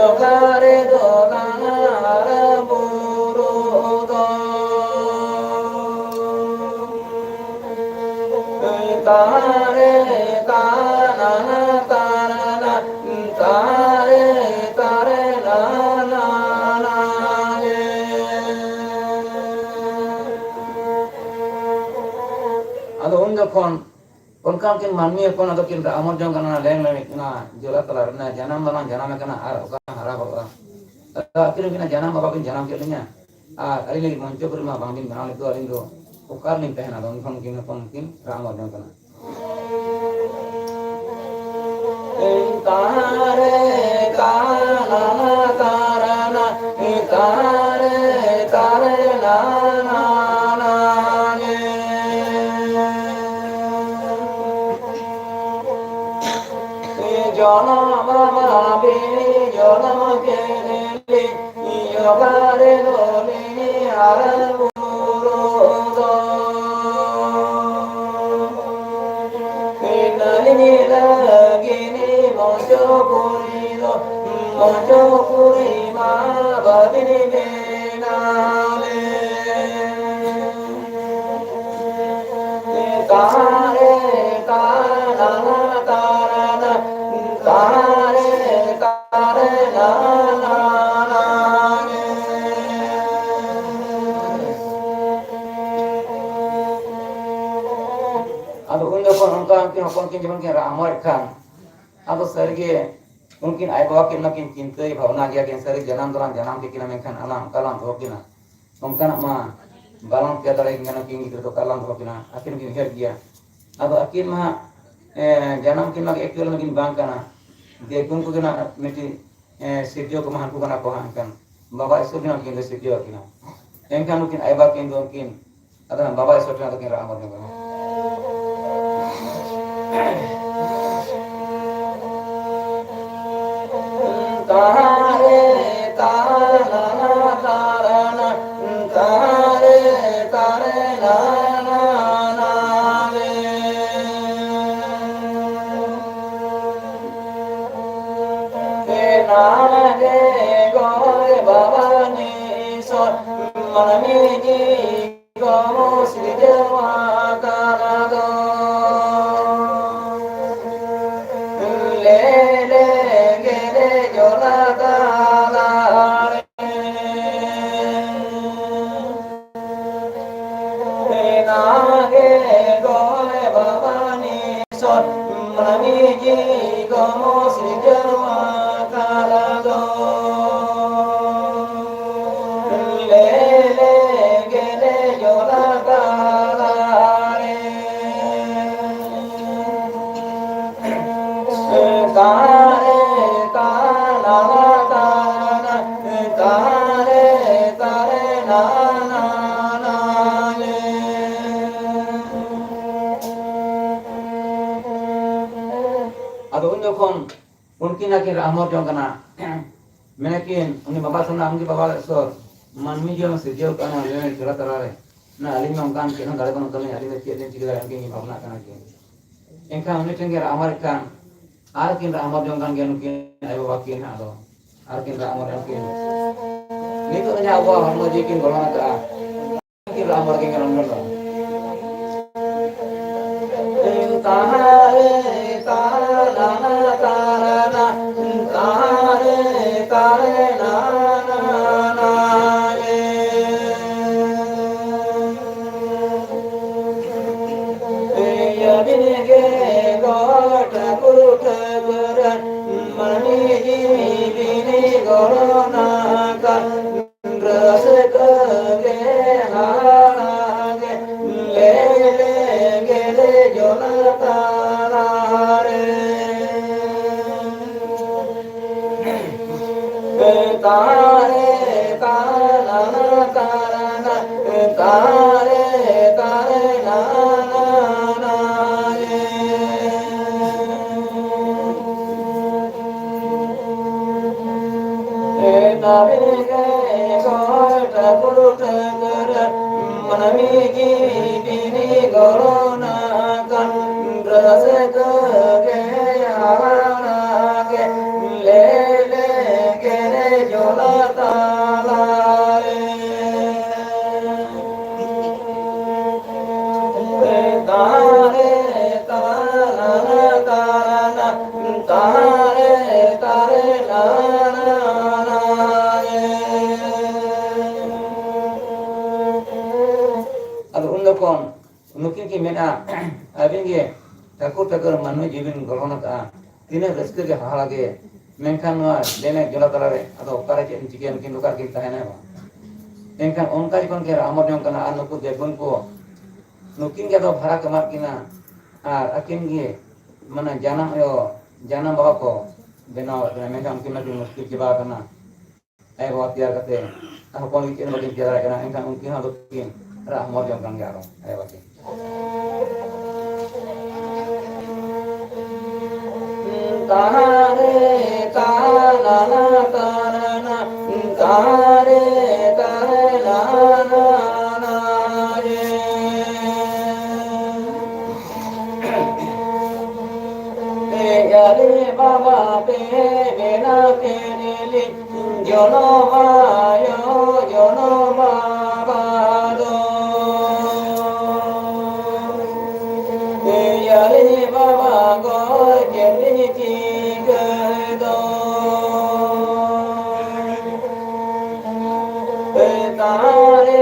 ᱚᱠᱟᱨᱮ ᱫᱚ ᱞᱟᱝ ᱦᱟᱨᱟ ᱵᱩᱨᱩ ᱫᱚ᱾ ᱛᱟᱨᱮ ᱛᱟᱱᱟ ᱛᱟᱨᱟᱱᱟ, ᱛᱟᱨᱮ ᱛᱟᱨᱮ ᱱᱟᱱᱟ ᱱᱟᱜᱮ᱾ ᱟᱫᱚ ᱩᱱ ᱡᱚᱠᱷᱚᱱ ᱚᱱᱠᱟ ᱩᱱᱠᱤᱱ ᱢᱟᱹᱱᱢᱤ ᱦᱚᱯᱚᱱ ᱟᱫᱚ ᱠᱤᱱ ᱨᱟᱜ ᱦᱚᱢᱚᱨ ᱡᱚᱝ ᱠᱟᱱᱟ, ᱞᱮᱝ ᱞᱮᱝ ᱚᱱᱟ ᱡᱚᱞᱟ ᱛᱟᱞᱟ ᱨᱮ, ᱡᱟᱱᱟᱢ ᱫᱚᱞᱟᱝ ᱡᱟᱱᱟᱢ ᱟᱠᱟᱱᱟ ᱟᱨ ᱚᱠᱟ ᱦᱟᱨᱟ ᱵᱟᱲᱚᱜᱼᱟ᱾ ᱟᱫᱚ ᱟᱹᱠᱤᱱ ᱦᱚᱸᱠᱤᱱ ᱡᱟᱱᱟᱢ ᱵᱟᱵᱟ ᱵᱤᱱ ᱡᱟᱱᱟᱢ ᱠᱮᱫ ᱞᱤᱧᱟ, ᱟᱨ ᱟᱹᱞᱤᱧ ᱞᱟᱹᱜᱤᱫ ᱢᱚᱧᱪᱚᱯᱩᱨᱤ ᱢᱟ ᱵᱟᱝᱵᱤᱱ ᱵᱮᱱᱟᱣ ᱞᱮᱫ ᱫᱚ, ᱟᱹᱞᱤᱧ ᱫᱚ ᱚᱠᱟ ᱨᱮᱞᱤᱧ ᱛᱟᱦᱮᱱᱟ? ᱟᱫᱚ ᱩᱱ ᱠᱷᱚᱱ ᱩᱱᱠᱤᱱ ᱦᱚᱯᱚᱱ ᱠᱤᱱ ᱨᱟᱜ ᱦᱚᱢᱚᱨ ᱡᱚᱝ ᱠᱟᱱᱟ᱾ ᱛᱟᱨᱮ ᱛᱟᱨᱟᱱᱟ, ᱛᱟᱨᱮ ᱛᱟᱨᱮ ᱱᱟᱱᱟ ᱜᱮ᱾ ᱡᱚᱱᱚᱢ ᱢᱟ ᱵᱤᱱ ᱡᱚᱱᱚᱢ ᱠᱮᱫ ᱞᱤᱧ, ᱡᱚᱜᱟᱲ ᱫᱚᱞᱤᱧ ᱦᱟᱨᱟ ᱵᱩᱨᱩ ᱫᱚ᱾ ᱱᱟᱹᱞᱤᱧ ᱞᱟᱹᱜᱤᱫ ᱢᱚᱧᱪᱚᱯᱩᱨᱤ ᱫᱚ, ᱢᱚᱧᱪᱚᱯᱩᱨᱤ ᱢᱟ ᱵᱟᱹᱵᱤᱱ ᱵᱮᱱᱟᱣ ᱞᱮ᱾ ᱛᱟᱨᱮ ᱛᱟᱨᱟᱱᱟ, ᱛᱟᱨᱟᱱᱟ, ᱛᱟᱨᱮ ᱛᱟᱨᱮ ᱱᱟᱱᱟ ᱜᱮ᱾ ᱟᱫᱚ ᱩᱱ ᱡᱚᱠᱷᱚᱱ ᱚᱱᱠᱟ ᱩᱱᱠᱤᱱ ᱦᱚᱯᱚᱱ ᱠᱤᱱ ᱡᱚᱠᱷᱚᱱ ᱠᱤᱱ ᱨᱟᱜ ᱦᱚᱢᱚᱨᱮᱫ ᱠᱷᱟᱱ, ᱟᱫᱚ ᱥᱟᱹᱨᱤᱜᱮ ᱩᱱᱠᱤᱱ ᱟᱭᱳ ᱵᱟᱵᱟ ᱠᱤᱱ ᱢᱟᱠᱤᱱ ᱪᱤᱱᱛᱟᱹᱭ ᱵᱷᱟᱵᱽᱱᱟ ᱜᱮᱭᱟ ᱠᱤᱱ, ᱥᱟᱹᱨᱤ ᱡᱟᱱᱟᱢ ᱫᱚᱞᱟᱝ ᱡᱟᱱᱟᱢ ᱠᱮᱫ ᱠᱤᱱᱟ, ᱢᱮᱱᱠᱷᱟᱱ ᱟᱞᱟᱝ ᱚᱠᱟ ᱨᱮᱞᱟᱝ ᱫᱚᱦᱚ ᱠᱤᱱᱟ? ᱚᱱᱠᱟᱱᱟᱜ ᱢᱟ ᱵᱟᱞᱟᱝ ᱛᱮᱭᱟᱨ ᱫᱟᱲᱮᱭᱟᱠᱤᱱ ᱠᱟᱱᱟ, ᱠᱤᱱ ᱜᱤᱫᱽᱨᱟᱹ ᱫᱚ ᱚᱠᱟ ᱨᱮᱞᱟᱝ ᱫᱚᱦᱚ ᱠᱤᱱᱟ? ᱟᱹᱠᱤᱱ ᱠᱤᱱ ᱩᱭᱦᱟᱹᱨ ᱜᱮᱭᱟ᱾ ᱟᱫᱚ ᱟᱹᱠᱤᱱ ᱢᱟ ᱦᱟᱸᱜ, ᱮ, ᱡᱟᱱᱟᱢ ᱠᱤᱱ ᱢᱟ ᱮᱠᱪᱩᱭᱮᱞ ᱢᱟᱠᱤᱱ ᱵᱟᱝ ᱠᱟᱱᱟ, ᱫᱮᱠᱩᱱ ᱠᱚᱜᱮ ᱱᱟᱜ ᱢᱤᱫᱴᱤᱡ, ᱮ, ᱥᱤᱨᱡᱟᱹᱣ ᱠᱚᱢᱟ ᱦᱟᱹᱱᱠᱩ ᱠᱟᱱᱟ ᱠᱚ ᱦᱟᱸᱜ, ᱮᱱᱠᱷᱟᱱ ᱵᱟᱵᱟ ᱤᱥᱚᱨ ᱜᱮ ᱱᱟᱜ ᱠᱤᱱ ᱫᱚ ᱥᱤᱨᱡᱟᱹᱣ ᱟᱹᱠᱤᱱᱟ᱾ ᱮᱱᱠᱷᱟᱱ ᱱᱩᱠᱤᱱ ᱟᱭᱳ ᱵᱟᱵᱟ ᱠᱤᱱ ᱫᱚ ᱩᱱᱠᱤᱱ ᱟᱫᱚ ᱦᱟᱸᱜ ᱵᱟᱵᱟ ᱤᱥᱚᱨ ᱴᱷᱮᱱ ᱟᱫᱚ ᱠᱤᱱ ᱨᱟᱜ ᱦᱚᱢᱚᱨ ᱧᱚᱜ ᱠᱟᱱᱟ᱾ ᱛᱟᱨᱮ ᱛᱟᱨᱟᱱᱟ, ᱛᱟᱨᱟᱱᱟ, ᱛᱟᱨᱮ ᱛᱟᱨᱮ ᱱᱟᱱᱟ ᱨᱮ᱾ ᱱᱟᱱᱟ ᱜᱮ ᱜᱚᱭ ᱵᱟᱵᱟ ᱱᱤᱥᱚᱨ ᱢᱟᱹᱱᱢᱤ ᱡᱤᱣᱤ ᱠᱚ ᱥᱤᱨᱡᱟᱹᱣ ᱟᱠᱟᱱᱟ ᱫᱚ᱾ ᱞᱮ ᱞᱮ ᱜᱮ ᱞᱮ ᱡᱚᱞᱟ ᱛᱟᱞᱟ ᱨᱮ᱾ ᱱᱟᱜᱮ ᱜᱚᱭ ᱵᱟᱵᱟ ᱱᱤ ᱠᱷᱚᱱ ᱩᱱᱠᱤᱱ ᱟᱹᱠᱤᱱ ᱨᱟᱜ ᱦᱚᱢᱚᱨ ᱡᱚᱝ ᱠᱟᱱᱟ᱾ ᱢᱮᱱᱟᱠᱤᱱ, ᱩᱱᱤ ᱵᱟᱵᱟ ᱥᱟᱢᱱᱟ, ᱟᱢᱜᱮ ᱵᱟᱵᱟ ᱤᱥᱥᱚᱨ, ᱢᱟᱹᱱᱢᱤ ᱡᱤᱭᱚᱱ ᱥᱤᱨᱡᱟᱹᱣ ᱠᱟᱜᱼᱟ ᱱᱚᱣᱟ ᱡᱤᱭᱚᱱ ᱡᱷᱚᱞᱟ ᱛᱟᱞᱟᱨᱮ᱾ ᱱᱟ, ᱟᱹᱞᱤᱧ ᱢᱟ ᱚᱱᱠᱟᱱ ᱪᱮᱫ ᱦᱚᱸ ᱫᱟᱲᱮ ᱵᱟᱹᱱᱩᱜ ᱛᱟᱹᱞᱤᱧᱟ, ᱟᱹᱞᱤᱧ ᱫᱚ ᱪᱮᱫ ᱞᱤᱧ ᱪᱤᱠᱟᱹ ᱫᱟᱲᱮᱭᱟᱜᱼᱟ, ᱩᱱᱠᱤᱱ ᱠᱤᱱ ᱵᱷᱟᱵᱽᱱᱟᱜ ᱠᱟᱱᱟ ᱠᱤᱱ᱾ ᱮᱱᱠᱷᱟᱱ ᱩᱱᱤ ᱴᱷᱮᱱ ᱜᱮ ᱨᱟᱜ ᱦᱚᱢᱚᱨᱮᱫ ᱠᱷᱟᱱ ᱟᱨ ᱠᱤᱱ ᱨᱟᱜ ᱦᱚᱢᱚᱨ ᱡᱚᱝ ᱠᱟᱱ ᱜᱮᱭᱟ ᱱᱩᱠᱤᱱ ᱟᱭᱳ ᱵᱟᱵᱟ ᱠᱤᱱ ᱦᱟᱸᱜ ᱟᱫᱚ᱾ ᱟᱨ ᱠᱤᱱ ᱨᱟᱜ ᱦᱚᱢᱚᱨ ᱡᱚᱝ ᱠᱤᱱ᱾ ᱱᱤᱛᱚᱜ ᱫᱚ ᱦᱟᱸᱜ ᱟᱵᱚᱣᱟᱜ ᱦᱚᱲᱢᱚ ᱡᱤᱣᱤ ᱠᱤᱱ ᱜᱚᱲᱚ ᱟᱠᱟᱫᱼᱟ᱾ ᱠᱤᱱ ᱨᱟᱜ ᱦᱚᱢᱚᱨ ᱠᱤᱱ ᱠᱟᱱᱟ ᱱᱚᱰᱮ ᱫᱚ᱾ ᱛᱟᱦᱟᱨᱮ ᱛᱟᱨᱟᱱᱟ ᱛᱟᱨᱟᱱᱟ, ᱛᱟᱦᱟᱨᱮ ᱛᱟᱨᱮ ᱱᱟᱱᱟ ᱱᱟᱱᱟ ᱮ᱾ ᱟᱹᱵᱤᱱ ᱜᱮ ᱜᱚᱴ ᱠᱩᱴ ᱠᱚᱨᱮ ᱢᱟᱹᱱᱢᱤ ᱡᱤᱣᱤ ᱵᱤᱱ ᱜᱚᱲᱚᱱᱟ ᱠᱟᱱ᱾ ᱨᱟᱹᱥᱠᱟᱹ ᱜᱮ ᱦᱟᱨᱟ ᱜᱮ ᱞᱮ ᱞᱮ ᱜᱮᱞᱮ ᱡᱚᱞᱟ ᱛᱟᱞᱟᱨᱮ᱾ ᱛᱟᱨᱮ ᱛᱟᱨᱟᱱᱟ ᱛᱟᱨᱟᱱᱟ, ᱛᱟᱨᱮ ᱛᱟᱨᱮ ᱱᱟᱱᱟ ᱱᱟᱱᱟ ᱮ᱾ ᱱᱟᱵᱤ ᱜᱮ ᱜᱚᱴ ᱠᱩᱴ ᱠᱚᱨᱮ ᱢᱟᱹᱱᱢᱤ ᱡᱤᱣᱤ ᱵᱤᱱᱤ ᱜᱚᱲᱚᱱᱟ ᱠᱟᱱ᱾ ᱨᱟᱹᱥᱠᱟᱹ ᱜᱮ ᱦᱟᱨᱟ ᱜᱮ ᱞᱮ ᱞᱮ ᱜᱮᱞᱮ ᱡᱚᱞᱟ ᱛᱟᱞᱟᱨᱮ᱾ ᱛᱟᱨᱮ ᱛᱟᱨᱟᱱᱟ ᱛᱟᱨᱟᱱᱟ, ᱛᱟᱨᱮ ᱛᱟᱨᱮ ᱱᱟᱱᱟ ᱱᱟᱱᱟ ᱮ᱾ ᱟᱫᱚ ᱩᱱ ᱡᱚᱠᱷᱚᱱ ᱱᱩᱠᱤᱱ ᱠᱤᱱ ᱢᱮᱱᱟ, ᱟᱹᱵᱤᱱ ᱜᱮ ᱴᱷᱟᱹᱠᱩᱨ ᱴᱷᱟᱹᱠᱩᱨ ᱢᱟᱹᱱᱢᱤ ᱡᱤᱣᱤ ᱵᱤᱱ ᱜᱚᱲᱦᱚᱱ ᱟᱠᱟᱫᱼᱟ, ᱛᱤᱱᱟᱹᱜ ᱨᱟᱹᱥᱠᱟᱹ ᱜᱮ ᱦᱟᱦᱟᱲᱟ ᱜᱮ, ᱢᱮᱱᱠᱷᱟᱱ ᱱᱚᱣᱟ ᱰᱮᱱᱮᱡ ᱡᱚᱞᱟ ᱛᱟᱞᱟᱨᱮ ᱟᱫᱚ ᱚᱠᱟᱨᱮ ᱪᱮᱫ ᱮᱢ ᱪᱤᱠᱟᱹᱭᱟ, ᱱᱩᱠᱤᱱ ᱫᱚ ᱚᱠᱟ ᱨᱮᱠᱤᱱ ᱛᱟᱦᱮᱱᱟ ᱵᱟᱝ? ᱮᱱᱠᱷᱟᱱ ᱚᱱᱠᱟ ᱡᱚᱠᱷᱚᱱ ᱠᱤᱱ ᱨᱟᱜ ᱦᱚᱢᱚᱨ ᱡᱚᱝ ᱠᱟᱱᱟ ᱟᱨ ᱱᱩᱠᱩ ᱫᱮᱵᱽᱜᱩᱱ ᱠᱚ ᱱᱩᱠᱤᱱ ᱜᱮ ᱟᱫᱚ ᱵᱷᱟᱲᱟ ᱠᱚ ᱮᱢᱟᱫ ᱠᱤᱱᱟ ᱟᱨ ᱟᱹᱠᱤᱱ ᱜᱮ ᱢᱟᱱᱮ ᱡᱟᱱᱟᱢ ᱟᱭᱳ, ᱡᱟᱱᱟᱢ ᱵᱟᱵᱟ ᱠᱚ ᱵᱮᱱᱟᱣ ᱟᱠᱟᱫ ᱠᱤᱱᱟ, ᱢᱮᱱᱠᱷᱟᱱ ᱩᱱᱠᱤᱱ ᱢᱟᱠᱤᱱ ᱢᱩᱥᱠᱤᱞ ᱪᱟᱵᱟ ᱟᱠᱟᱱᱟ᱾ ᱟᱭᱳ ᱵᱟᱵᱟ ᱛᱮᱭᱟᱨ ᱠᱟᱛᱮ ᱟᱨ ᱦᱚᱯᱚᱱ ᱜᱮ ᱪᱮᱫ ᱦᱚᱸ ᱵᱟᱹᱠᱤᱱ ᱪᱤᱠᱟᱹ ᱫᱟᱲᱮᱭᱟᱜ ᱠᱟᱱᱟ, ᱮᱱᱠᱷᱟᱱ ᱩᱱᱠᱤᱱ ᱦᱚᱸ ᱟᱫᱚ ᱠᱤᱱ ᱨᱟᱜ ᱦᱚᱢᱚᱨ ᱡᱚᱝ ᱠᱟᱱ ᱜᱮᱭᱟ ᱟᱨᱚ ᱟᱭᱳ ᱵᱟᱵᱟ ᱠᱤᱱ᱾ ᱛᱟᱨᱮ ᱛᱟᱨᱟᱱᱟ ᱛᱟᱨᱟᱱᱟ, ᱛᱟᱨᱮ ᱛᱟᱨᱟᱱᱟ ᱨᱮ᱾ ᱮ ᱟᱨᱮ ᱵᱟᱵᱟ ᱯᱮ ᱵᱮᱱᱟᱣ ᱠᱮᱫ ᱞᱤᱧ ᱡᱚᱱᱚᱢ ᱟᱭᱳ ᱡᱚᱱᱚᱢ ᱵᱟᱵᱟ ᱫᱚ᱾ ᱮ ᱟᱨᱮ ᱵᱟᱵᱟ ᱜᱚᱡ ᱠᱮᱫ ᱞᱤᱧ ᱪᱤᱠᱟᱹ ᱫᱚ᱾ ᱛᱟᱨᱮ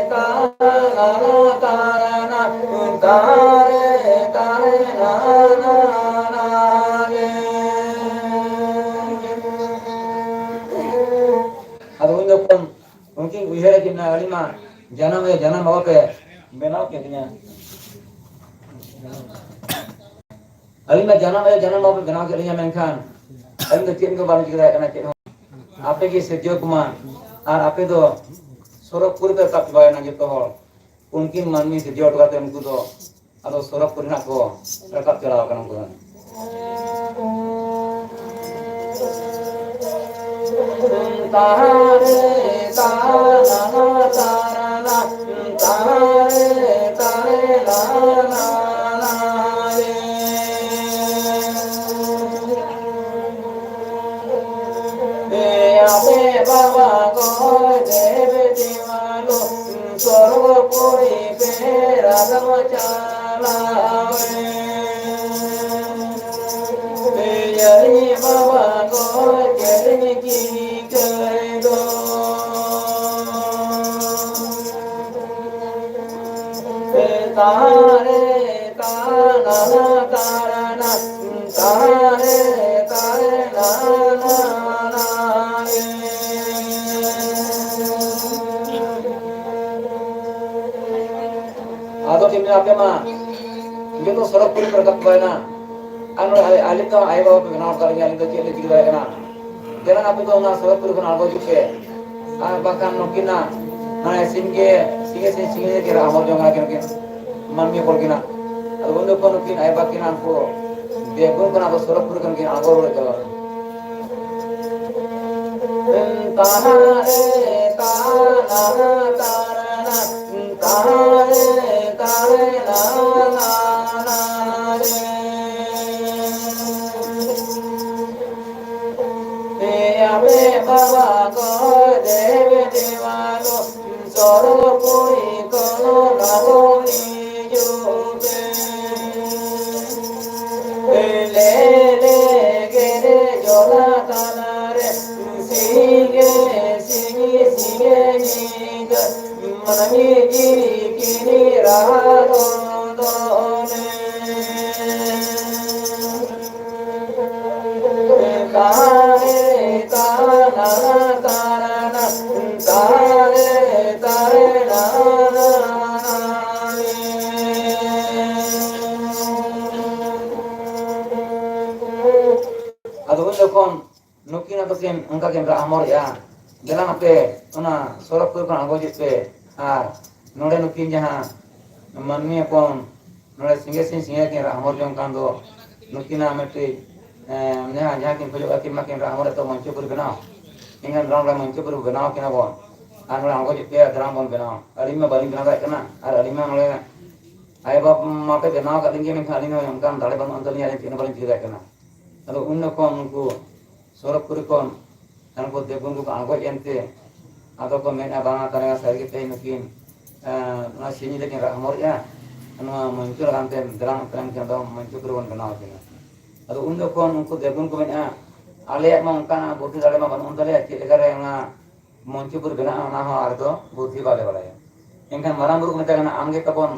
ᱛᱟᱨᱟᱱᱟ ᱛᱟᱨᱟᱱᱟ, ᱛᱟᱨᱮ ᱛᱟᱨᱟᱱᱟ ᱨᱮ᱾ ᱟᱫᱚ ᱩᱱ ᱡᱚᱠᱷᱚᱱ ᱩᱱᱠᱤᱱ ᱩᱭᱦᱟᱹᱨ ᱠᱤᱱᱟ, ᱟᱹᱞᱤᱧ ᱢᱟ ᱡᱟᱱᱟᱢ ᱟᱭᱳ ᱡᱟᱱᱟᱢ ᱵᱟᱵᱟ ᱯᱮ ᱵᱮᱱᱟᱣ ᱠᱮᱫ ᱞᱤᱧᱟ᱾ ᱟᱹᱞᱤᱧ ᱢᱟ ᱡᱟᱱᱟᱢ ᱟᱭᱳ ᱡᱟᱱᱟᱢ ᱵᱟᱵᱟ ᱯᱮ ᱵᱮᱱᱟᱣ ᱠᱮᱫ ᱞᱤᱧᱟ, ᱢᱮᱱᱠᱷᱟᱱ ᱟᱹᱞᱤᱧ ᱫᱚ ᱪᱮᱫ ᱦᱚᱸ ᱵᱟᱹᱞᱤᱧ ᱪᱤᱠᱟᱹ ᱫᱟᱲᱮᱭᱟᱜ ᱠᱟᱱᱟ, ᱪᱮᱫ ᱦᱚᱸ᱾ ᱟᱯᱮ ᱜᱮ ᱥᱤᱨᱡᱟᱹᱣ ᱠᱚᱢᱟ, ᱟᱨ ᱟᱯᱮ ᱫᱚ ᱥᱚᱨᱚᱜᱽᱯᱩᱨᱤ ᱯᱮ ᱨᱟᱠᱟᱵ ᱪᱟᱵᱟᱭᱮᱱᱟ ᱡᱚᱛᱚ ᱦᱚᱲ᱾ ᱩᱱᱠᱤᱱ ᱢᱟᱹᱱᱢᱤ ᱥᱤᱨᱡᱟᱹᱣ ᱦᱚᱴᱚ ᱠᱟᱛᱮ ᱩᱱᱠᱩ ᱫᱚ ᱟᱫᱚ ᱥᱚᱨᱚᱜᱽᱯᱩᱨᱤ ᱱᱟᱜ ᱠᱚ ᱨᱟᱠᱟᱵ ᱪᱟᱞᱟᱣ ᱠᱟᱱᱟ ᱩᱱᱠᱩ ᱫᱚ᱾ ᱛᱟᱨᱮ ᱛᱟᱨᱟᱱᱟ ᱛᱟᱨᱟᱱᱟ, ᱛᱟᱨᱮ ᱛᱟᱨᱮ ᱱᱟᱱᱟ ᱨᱮ᱾ ᱮ ᱟᱯᱮ ᱵᱟᱵᱟ ᱜᱚ ᱫᱮᱵ ᱫᱮᱣᱟᱞᱳ, ᱥᱚᱨᱜᱚᱯᱩᱨᱤ ᱯᱮ ᱨᱟᱠᱟᱵ ᱪᱟᱞᱟᱣᱮᱱ᱾ ᱮ ᱟᱨᱮ ᱵᱟᱵᱟ ᱜᱚ ᱪᱮᱫ ᱪᱤᱠᱟᱹᱭ ᱫᱚ᱾ ᱛᱟᱨᱮ ᱛᱟᱨᱟᱱᱟ ᱛᱟᱨᱟᱱᱟ, ᱛᱟᱨᱮ ᱛᱟᱨᱮ ᱱᱟᱱᱟ ᱨᱮ᱾ ᱟᱫᱚ ᱪᱮᱫ ᱢᱮᱱᱟ, ᱟᱯᱮ ᱢᱟ ᱡᱚᱛᱚ ᱥᱚᱨᱚᱜᱽᱯᱩᱨᱤ ᱯᱮ ᱨᱟᱠᱟᱵ ᱪᱟᱵᱟᱭᱮᱱᱟ᱾ ᱟᱨ ᱱᱚᱰᱮ ᱟᱞᱮ, ᱟᱹᱞᱤᱧ ᱫᱚ ᱟᱭᱳ ᱵᱟᱵᱟ ᱯᱮ ᱵᱮᱱᱟᱣ ᱟᱠᱟᱫ ᱞᱤᱧᱟ, ᱟᱹᱞᱤᱧ ᱫᱚ ᱪᱮᱫ ᱞᱤᱧ ᱪᱤᱠᱟᱹ ᱫᱟᱲᱮᱭᱟᱜ ᱠᱟᱱᱟ? ᱫᱮᱞᱟ ᱟᱯᱮ ᱫᱚ ᱚᱱᱟ ᱥᱚᱨᱚᱜᱽᱯᱩᱨᱤ ᱠᱷᱚᱱ ᱟᱬᱜᱚ ᱦᱤᱡᱩᱜ ᱯᱮ᱾ ᱟᱨ ᱵᱟᱠᱷᱟᱱ ᱱᱩᱠᱤᱱᱟᱜ ᱢᱟᱱᱮ ᱥᱤᱧ ᱜᱮ, ᱥᱤᱧ ᱜᱮ, ᱥᱤᱧ, ᱥᱤᱧ ᱜᱮ ᱨᱟᱜ ᱦᱚᱢᱚᱨ ᱡᱚᱝ ᱠᱟᱱᱟ ᱠᱤᱱ, ᱢᱟᱹᱱᱢᱤ ᱦᱚᱯᱚᱱ ᱠᱤᱱᱟᱜ᱾ ᱟᱫᱚ ᱩᱱ ᱡᱚᱠᱷᱚᱱ ᱱᱩᱠᱤᱱ ᱟᱭᱳ ᱵᱟᱵᱟ ᱠᱤᱱ ᱩᱱᱠᱩ ᱫᱮᱵ ᱵᱚᱱ ᱠᱟᱱᱟ ᱠᱚ, ᱥᱚᱨᱚᱜᱽᱯᱩᱨᱤ ᱠᱷᱚᱱ ᱠᱤᱱ ᱟᱬᱜᱚ ᱨᱩᱣᱟᱹᱲ ᱠᱟᱱᱟ᱾ ᱛᱟᱱᱟ ᱨᱮ ᱛᱟᱱᱟ ᱛᱟᱱᱟ, ᱛᱟᱱᱟ ᱨᱮ ᱛᱟᱱᱟ ᱛᱟᱱᱟ ᱨᱮ᱾ ᱮ ᱟᱯᱮ ᱵᱟᱵᱟ ᱠᱚ ᱫᱮᱵ ᱫᱮᱣᱟᱞᱳ, ᱥᱚᱨᱚᱜᱽᱯᱩᱨᱤ ᱠᱷᱚᱱ ᱞᱚᱜᱚᱱ ᱦᱤᱡᱩᱜ ᱯᱮ᱾ ᱞᱮ ᱞᱮ ᱜᱮᱨᱮ ᱡᱚᱞᱟ ᱛᱟᱞᱟᱨᱮ, ᱥᱤᱧ ᱜᱮ ᱥᱤᱧ, ᱥᱤᱧ ᱜᱮ ᱧᱤᱫᱟᱹ, ᱢᱟᱹᱱᱢᱤ ᱡᱤᱣᱤ ᱠᱤᱱ ᱨᱟᱜ ᱫᱚᱱᱫᱚᱱᱮ᱾ ᱛᱟᱨᱮ ᱛᱟᱨᱟᱱᱟ ᱛᱟᱨᱟᱱᱟ, ᱛᱟᱨᱮ ᱛᱟᱨᱮ ᱱᱟᱱᱟ᱾ ᱟᱫᱚ ᱩᱱ ᱡᱚᱠᱷᱚᱱ ᱱᱩᱠᱤᱱ ᱟᱫᱚ ᱠᱤᱱ ᱚᱱᱠᱟ ᱠᱤᱱ ᱨᱟᱜ ᱦᱚᱢᱚᱨᱮᱜᱼᱟ, "ᱫᱮᱞᱟ ᱟᱯᱮ ᱚᱱᱟ ᱥᱚᱨᱚᱜᱽᱯᱩᱨᱤ ᱠᱷᱚᱱ ᱟᱬᱜᱚ ᱦᱤᱡᱩᱜ ᱯᱮ, ᱟᱨ ᱱᱚᱰᱮ ᱱᱩᱠᱤᱱ ᱡᱟᱦᱟᱸ ᱢᱟᱹᱱᱢᱤ ᱦᱚᱯᱚᱱ ᱱᱚᱰᱮ ᱥᱤᱸᱜᱮ ᱥᱤᱧ ᱥᱤᱸᱜᱮ ᱠᱤᱱ ᱨᱟᱜ ᱦᱚᱢᱚᱨ ᱡᱚᱝ ᱠᱟᱱ ᱫᱚ, ᱱᱩᱠᱤᱱᱟᱜ ᱢᱤᱫᱴᱤᱡ, ᱮᱸ, ᱡᱟᱦᱟᱸ, ᱡᱟᱦᱟᱸ ᱠᱤᱱ ᱠᱷᱚᱡᱚᱜ ᱠᱟᱱᱟ, ᱟᱹᱠᱤᱱ ᱢᱟᱠᱤᱱ ᱨᱟᱜ ᱦᱚᱢᱚᱨᱮᱫ ᱫᱚ ᱢᱚᱧᱪᱚᱯᱩᱨᱤ ᱵᱮᱱᱟᱣ, ᱮᱱᱠᱷᱟᱱ ᱱᱚᱰᱮ ᱢᱚᱧᱪᱚᱯᱩᱨᱤ ᱵᱮᱱᱟᱣ ᱠᱤᱱᱟ ᱵᱚᱱ, ᱟᱨ ᱱᱚᱰᱮ ᱟᱬᱜᱚ ᱦᱤᱡᱩᱜ ᱯᱮ, ᱫᱮᱞᱟ ᱵᱚᱱ ᱵᱮᱱᱟᱣᱟ᱾ ᱟᱹᱞᱤᱧ ᱢᱟ ᱵᱟᱹᱞᱤᱧ ᱵᱮᱱᱟᱣ ᱫᱟᱲᱮᱭᱟᱜ ᱠᱟᱱᱟ, ᱟᱨ ᱟᱹᱞᱤᱧ ᱢᱟ ᱱᱚᱰᱮ ᱟᱭᱳᱼᱵᱟᱵᱟ ᱢᱟᱯᱮ ᱵᱮᱱᱟᱣ ᱟᱠᱟᱫ ᱞᱤᱧ ᱜᱮ, ᱢᱮᱱᱠᱷᱟᱱ ᱟᱹᱞᱤᱧ ᱦᱚᱸ ᱚᱱᱠᱟᱱ ᱫᱟᱲᱮ ᱵᱟᱹᱱᱩᱜ ᱟᱱ ᱛᱟᱹᱞᱤᱧᱟ, ᱟᱹᱞᱤᱧ ᱪᱮᱫ ᱦᱚᱸ ᱵᱟᱹᱞᱤᱧ ᱪᱤᱠᱟᱹ ᱫᱟᱲᱮᱭᱟᱜ ᱠᱟᱱᱟ᱾ ᱟᱫᱚ ᱩᱱ ᱡᱚᱠᱷᱚᱱ ᱩᱱᱠᱩ ᱥᱚᱨᱚᱜᱽᱯᱩᱨᱤ ᱠᱷᱚᱱ ᱩᱱᱠᱩ ᱫᱮᱵ ᱵᱚᱱᱫᱷᱩ ᱠᱚ ᱟᱬᱜᱚ ᱦᱮᱡ ᱮᱱᱛᱮ, ᱟᱫᱚ ᱠᱚ ᱢᱮᱱᱟ, "ᱵᱟᱝᱟ, ᱛᱟᱦᱞᱮ ᱥᱟᱹᱨᱤ ᱜᱮ ᱛᱮᱦᱮᱧ ᱱᱩᱠᱤᱱ, ᱮᱸ, ᱱᱚᱣᱟ ᱥᱤᱧ ᱧᱤᱫᱟᱹ ᱠᱤᱱ ᱨᱟᱜ ᱦᱚᱢᱚᱨᱮᱜᱼᱟ, ᱱᱚᱣᱟ ᱢᱚᱧᱪᱚ ᱞᱟᱜᱟᱱ ᱛᱮ ᱫᱮᱞᱟ ᱱᱚᱛᱮ ᱨᱮᱱ ᱠᱤᱱ ᱫᱚ ᱢᱚᱧᱪᱚᱯᱩᱨᱤ ᱵᱚᱱ ᱵᱮᱱᱟᱣ ᱟᱹᱠᱤᱱᱟ᱾" ᱟᱫᱚ ᱩᱱ ᱡᱚᱠᱷᱚᱱ ᱩᱱᱠᱩ ᱫᱮᱵ ᱵᱚᱱᱫᱷᱩ ᱠᱚ ᱢᱮᱱᱟ, "ᱟᱞᱮᱭᱟᱜ ᱢᱟ ᱚᱱᱠᱟᱱᱟᱜ ᱵᱩᱫᱽᱫᱷᱤ ᱫᱟᱲᱮ ᱢᱟ ᱵᱟᱹᱱᱩᱜ ᱟᱱ ᱛᱟᱞᱮᱭᱟ, ᱪᱮᱫ ᱞᱮᱠᱟᱨᱮ ᱚᱱᱟ ᱢᱚᱧᱪᱚᱯᱩᱨᱤ ᱵᱮᱱᱟᱜᱼᱟ, ᱚᱱᱟ ᱦᱚᱸ ᱟᱞᱮ ᱫᱚ ᱵᱩᱫᱽᱫᱷᱤ ᱵᱟᱞᱮ ᱵᱟᱲᱟᱭᱟ᱾" ᱮᱱᱠᱷᱟᱱ ᱢᱟᱨᱟᱝ ᱵᱩᱨᱩ ᱠᱚ ᱢᱮᱛᱟᱭ ᱠᱟᱱᱟ, "ᱟᱢ ᱜᱮ ᱛᱟᱵᱚᱱ,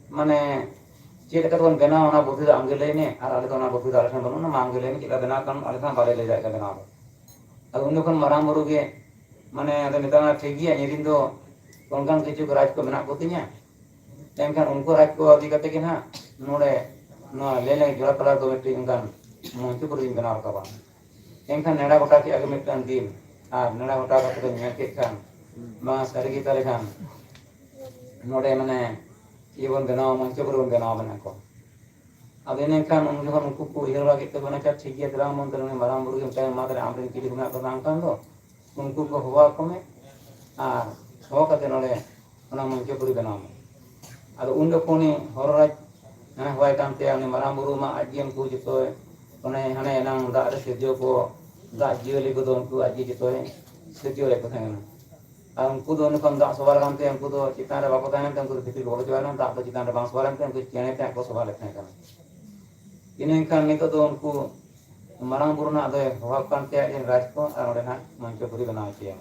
ᱢᱟᱱᱮ, ᱪᱮᱫ ᱞᱮᱠᱟ ᱛᱮᱵᱚᱱ ᱵᱮᱱᱟᱣᱟ, ᱚᱱᱟ ᱵᱩᱫᱽᱫᱷᱤ ᱫᱚ ᱟᱢ ᱜᱮ ᱞᱟᱹᱭ ᱢᱮ, ᱟᱨ ᱟᱞᱮ ᱫᱚ ᱚᱱᱟ ᱵᱩᱫᱽᱫᱷᱤ ᱫᱚ ᱟᱞᱮ ᱴᱷᱮᱱ ᱵᱟᱹᱱᱩᱜᱼᱟ, ᱢᱟ ᱟᱢ ᱜᱮ ᱞᱟᱹᱭ ᱢᱮ, ᱪᱮᱫ ᱞᱮᱠᱟ ᱵᱮᱱᱟᱣ ᱠᱟᱱ, ᱟᱞᱮ ᱫᱚ ᱦᱟᱸᱜ ᱵᱟᱞᱮ ᱞᱟᱹᱭ ᱫᱟᱲᱮᱭᱟᱜ ᱠᱟᱱᱟ ᱵᱮᱱᱟᱣ ᱫᱚ᱾" ᱟᱫᱚ ᱩᱱ ᱡᱚᱠᱷᱚᱱ ᱢᱟᱨᱟᱝ ᱵᱩᱨᱩ ᱜᱮ, ᱢᱟᱱᱮ, ᱟᱫᱚ ᱢᱮᱛᱟᱭ ᱠᱟᱱᱟ, "ᱴᱷᱤᱠ ᱜᱮᱭᱟ, ᱤᱧ ᱨᱮᱱ ᱫᱚ ᱚᱱᱠᱟᱱ ᱠᱤᱪᱷᱩ ᱨᱟᱡᱽ ᱠᱚ ᱢᱮᱱᱟᱜ ᱠᱚ ᱛᱤᱧᱟ, ᱮᱱᱠᱷᱟᱱ ᱩᱱᱠᱩ ᱨᱟᱡᱽ ᱠᱚ ᱤᱫᱤ ᱠᱟᱛᱮ ᱜᱮ ᱱᱟᱦᱟᱜ ᱱᱚᱰᱮ ᱱᱚᱣᱟ ᱞᱮ ᱞᱮ ᱡᱚᱲᱟ ᱛᱟᱞᱟ ᱨᱮᱫᱚ ᱢᱤᱫᱴᱤᱡ ᱚᱱᱠᱟᱱ ᱢᱚᱧᱪᱚᱯᱩᱨᱤᱧ ᱵᱮᱱᱟᱣ ᱨᱟᱠᱟᱵᱟ᱾" ᱮᱱᱠᱷᱟᱱ ᱱᱮᱰᱟ ᱜᱚᱴᱟ ᱠᱮᱫᱼᱟ ᱠᱚ ᱢᱤᱫᱴᱟᱝ ᱫᱤᱱ, ᱟᱨ ᱱᱮᱰᱟ ᱜᱚᱴᱟ ᱠᱟᱛᱮ ᱠᱚ ᱧᱮᱞ ᱠᱮᱫ ᱠᱷᱟᱱ, ᱵᱟᱝ ᱥᱟᱹᱨᱤ ᱜᱮ ᱛᱟᱦᱞᱮ ᱠᱷᱟᱱ ᱱᱚᱰᱮ, ᱢᱟᱱᱮ, ᱤᱭᱟᱹ ᱵᱚᱱ ᱵᱮᱱᱟᱣᱟ, ᱢᱚᱧᱪᱚᱯᱩᱨᱤ ᱵᱚᱱ ᱵᱮᱱᱟᱣᱟ, ᱢᱮᱱᱟ ᱠᱚ᱾ ᱟᱫᱚ ᱤᱱᱟᱹᱠᱷᱟᱱ ᱩᱱ ᱡᱚᱠᱷᱚᱱ ᱩᱱᱠᱩ ᱠᱚ ᱩᱭᱦᱟᱹᱨ ᱵᱟᱲᱟ ᱠᱮᱫ ᱛᱟᱵᱚᱱᱟ, ᱟᱪᱪᱷᱟ, ᱴᱷᱤᱠ ᱜᱮᱭᱟ, ᱫᱮᱞᱟ ᱢᱚᱱᱫᱤᱨ ᱨᱮ ᱩᱱᱤ ᱢᱟᱨᱟᱝ ᱵᱩᱨᱩ ᱜᱮ ᱢᱮᱛᱟᱭᱟ, ᱢᱟ ᱛᱟᱦᱞᱮ ᱟᱢᱨᱮᱱ ᱪᱤᱞᱤ ᱠᱚ ᱢᱮᱱᱟᱜ ᱠᱚᱣᱟ ᱚᱱᱠᱟᱱ ᱫᱚ, ᱩᱱᱠᱩ ᱠᱚ ᱦᱚᱦᱚ ᱟᱠᱚ ᱢᱮ ᱟᱨ ᱦᱚᱦᱚ ᱠᱟᱛᱮ ᱱᱚᱰᱮ ᱚᱱᱟ ᱢᱚᱧᱪᱚᱯᱩᱨᱤ ᱵᱮᱱᱟᱣ ᱢᱮ᱾ ᱟᱫᱚ ᱩᱱ ᱡᱚᱠᱷᱚᱱ ᱩᱱᱤ ᱦᱚᱨᱚᱨᱟᱡᱽ ᱦᱮᱸ ᱦᱚᱦᱚᱣᱟᱭ ᱠᱟᱱ ᱛᱟᱭᱟ, ᱩᱱᱤ ᱢᱟᱨᱟᱝ ᱵᱩᱨᱩ ᱢᱟ ᱟᱡ ᱜᱮ ᱩᱱᱠᱩ ᱡᱚᱛᱚᱭ, ᱚᱱᱮ ᱦᱟᱱᱮ ᱮᱱᱟᱝ ᱫᱟᱜ ᱨᱮ ᱥᱤᱨᱡᱟᱹᱣ ᱠᱚ, ᱫᱟᱜ ᱡᱤᱭᱟᱹᱞᱤ ᱠᱚᱫᱚ ᱩᱱᱠᱩ ᱟᱡ ᱜᱮ ᱡᱚᱛᱚᱭ ᱥᱤᱨᱡᱟᱹᱣ ᱞᱮᱫ ᱠᱚ ᱛᱟᱦᱮᱸ ᱠᱟᱱᱟ᱾ ᱟᱨ ᱩᱱᱠᱩ ᱫᱚ ᱩᱱ ᱡᱚᱠᱷᱚᱱ ᱫᱟᱜ ᱥᱚᱵᱷᱟ ᱞᱮᱱ ᱛᱮ ᱩᱱᱠᱩ ᱫᱚ ᱪᱮᱛᱟᱱ ᱨᱮ ᱵᱟᱠᱚ ᱛᱟᱦᱮᱸ ᱞᱮᱱ ᱛᱮ ᱩᱱᱠᱩ ᱫᱚ ᱵᱷᱤᱛᱤᱨ ᱠᱚ ᱵᱚᱞᱚ ᱪᱟᱵᱟᱭᱮᱱᱟ, ᱫᱟᱜ ᱫᱚ ᱪᱮᱛᱟᱱ ᱨᱮ ᱵᱟᱝ ᱥᱚᱵᱷᱟ ᱞᱮᱫ ᱛᱟᱦᱮᱸ ᱠᱟᱱᱟ᱾ ᱤᱱᱟᱹ ᱮᱱᱠᱷᱟᱱ ᱱᱤᱛᱚᱜ ᱫᱚ ᱩᱱᱠᱩ ᱢᱟᱨᱟᱝ ᱵᱩᱨᱩ ᱱᱟᱜ ᱫᱚᱭ ᱦᱚᱦᱚ ᱠᱟᱱ ᱛᱮ ᱟᱡ ᱨᱮᱱ ᱨᱟᱡᱽ ᱠᱚ ᱟᱨ ᱚᱸᱰᱮ ᱱᱟᱜ ᱢᱚᱧᱪᱚᱯᱩᱨᱤ ᱵᱮᱱᱟᱣ ᱦᱚᱪᱚᱭᱟ᱾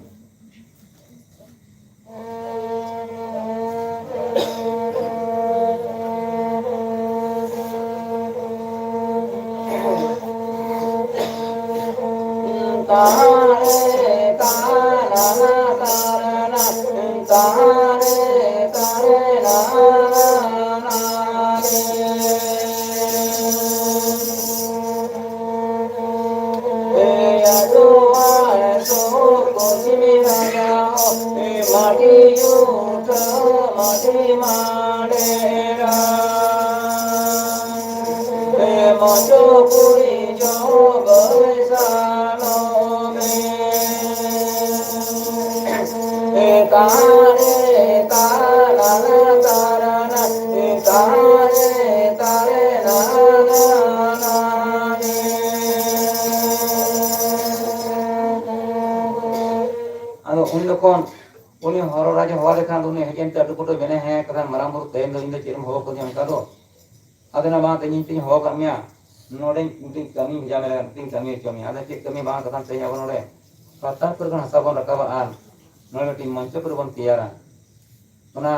ᱟᱫᱚ ᱩᱱ ᱡᱚᱠᱷᱚᱱ ᱩᱱᱤ ᱦᱚᱨᱚ ᱨᱟᱡᱽ ᱮ ᱦᱚᱦᱚ ᱞᱮᱠᱷᱟᱱ ᱫᱚ ᱩᱱᱤ ᱦᱮᱡ ᱮᱱᱛᱮ ᱟᱹᱰᱤ ᱠᱚᱴᱚ ᱢᱮᱱᱮ, ᱦᱮᱸ ᱠᱟᱛᱷᱟ ᱢᱟᱨᱟᱝ ᱵᱩᱨᱩ ᱛᱮᱦᱮᱧ ᱫᱚ ᱤᱧ ᱫᱚ ᱪᱮᱫ ᱮᱢ ᱦᱚᱦᱚ ᱠᱟᱹᱫᱤᱧᱟ ᱚᱱᱠᱟ ᱫᱚ? ᱟᱫᱚ ᱚᱱᱟ ᱵᱟᱝ ᱛᱮᱦᱮᱧ ᱛᱤᱧ ᱦᱚᱦᱚ ᱠᱟᱜ ᱢᱮᱭᱟ, ᱱᱚᱰᱮ ᱢᱤᱫᱴᱤᱡ ᱠᱟᱹᱢᱤ ᱵᱷᱮᱡᱟ ᱢᱮ, ᱢᱤᱫᱴᱤᱡ ᱠᱟᱹᱢᱤ ᱦᱚᱪᱚ ᱢᱮᱭᱟ᱾ ᱟᱫᱚ ᱪᱮᱫ ᱠᱟᱹᱢᱤ ᱵᱟᱝ ᱠᱟᱛᱷᱟ ᱛᱮᱦᱮᱧ ᱟᱵᱚ ᱱᱚᱰᱮ ᱯᱟᱛᱟᱞ ᱯᱩᱨᱤ ᱠᱷᱚᱱ ᱦᱟᱥᱟ ᱵᱚᱱ ᱨᱟᱠᱟᱵᱟ ᱟᱨ ᱱᱚᱰᱮ ᱢᱤᱫᱴᱤᱡ ᱢᱚᱧᱪᱚᱯᱩᱨᱤ ᱵᱚᱱ ᱛᱮᱭᱟᱨᱟ᱾ ᱚᱱᱟ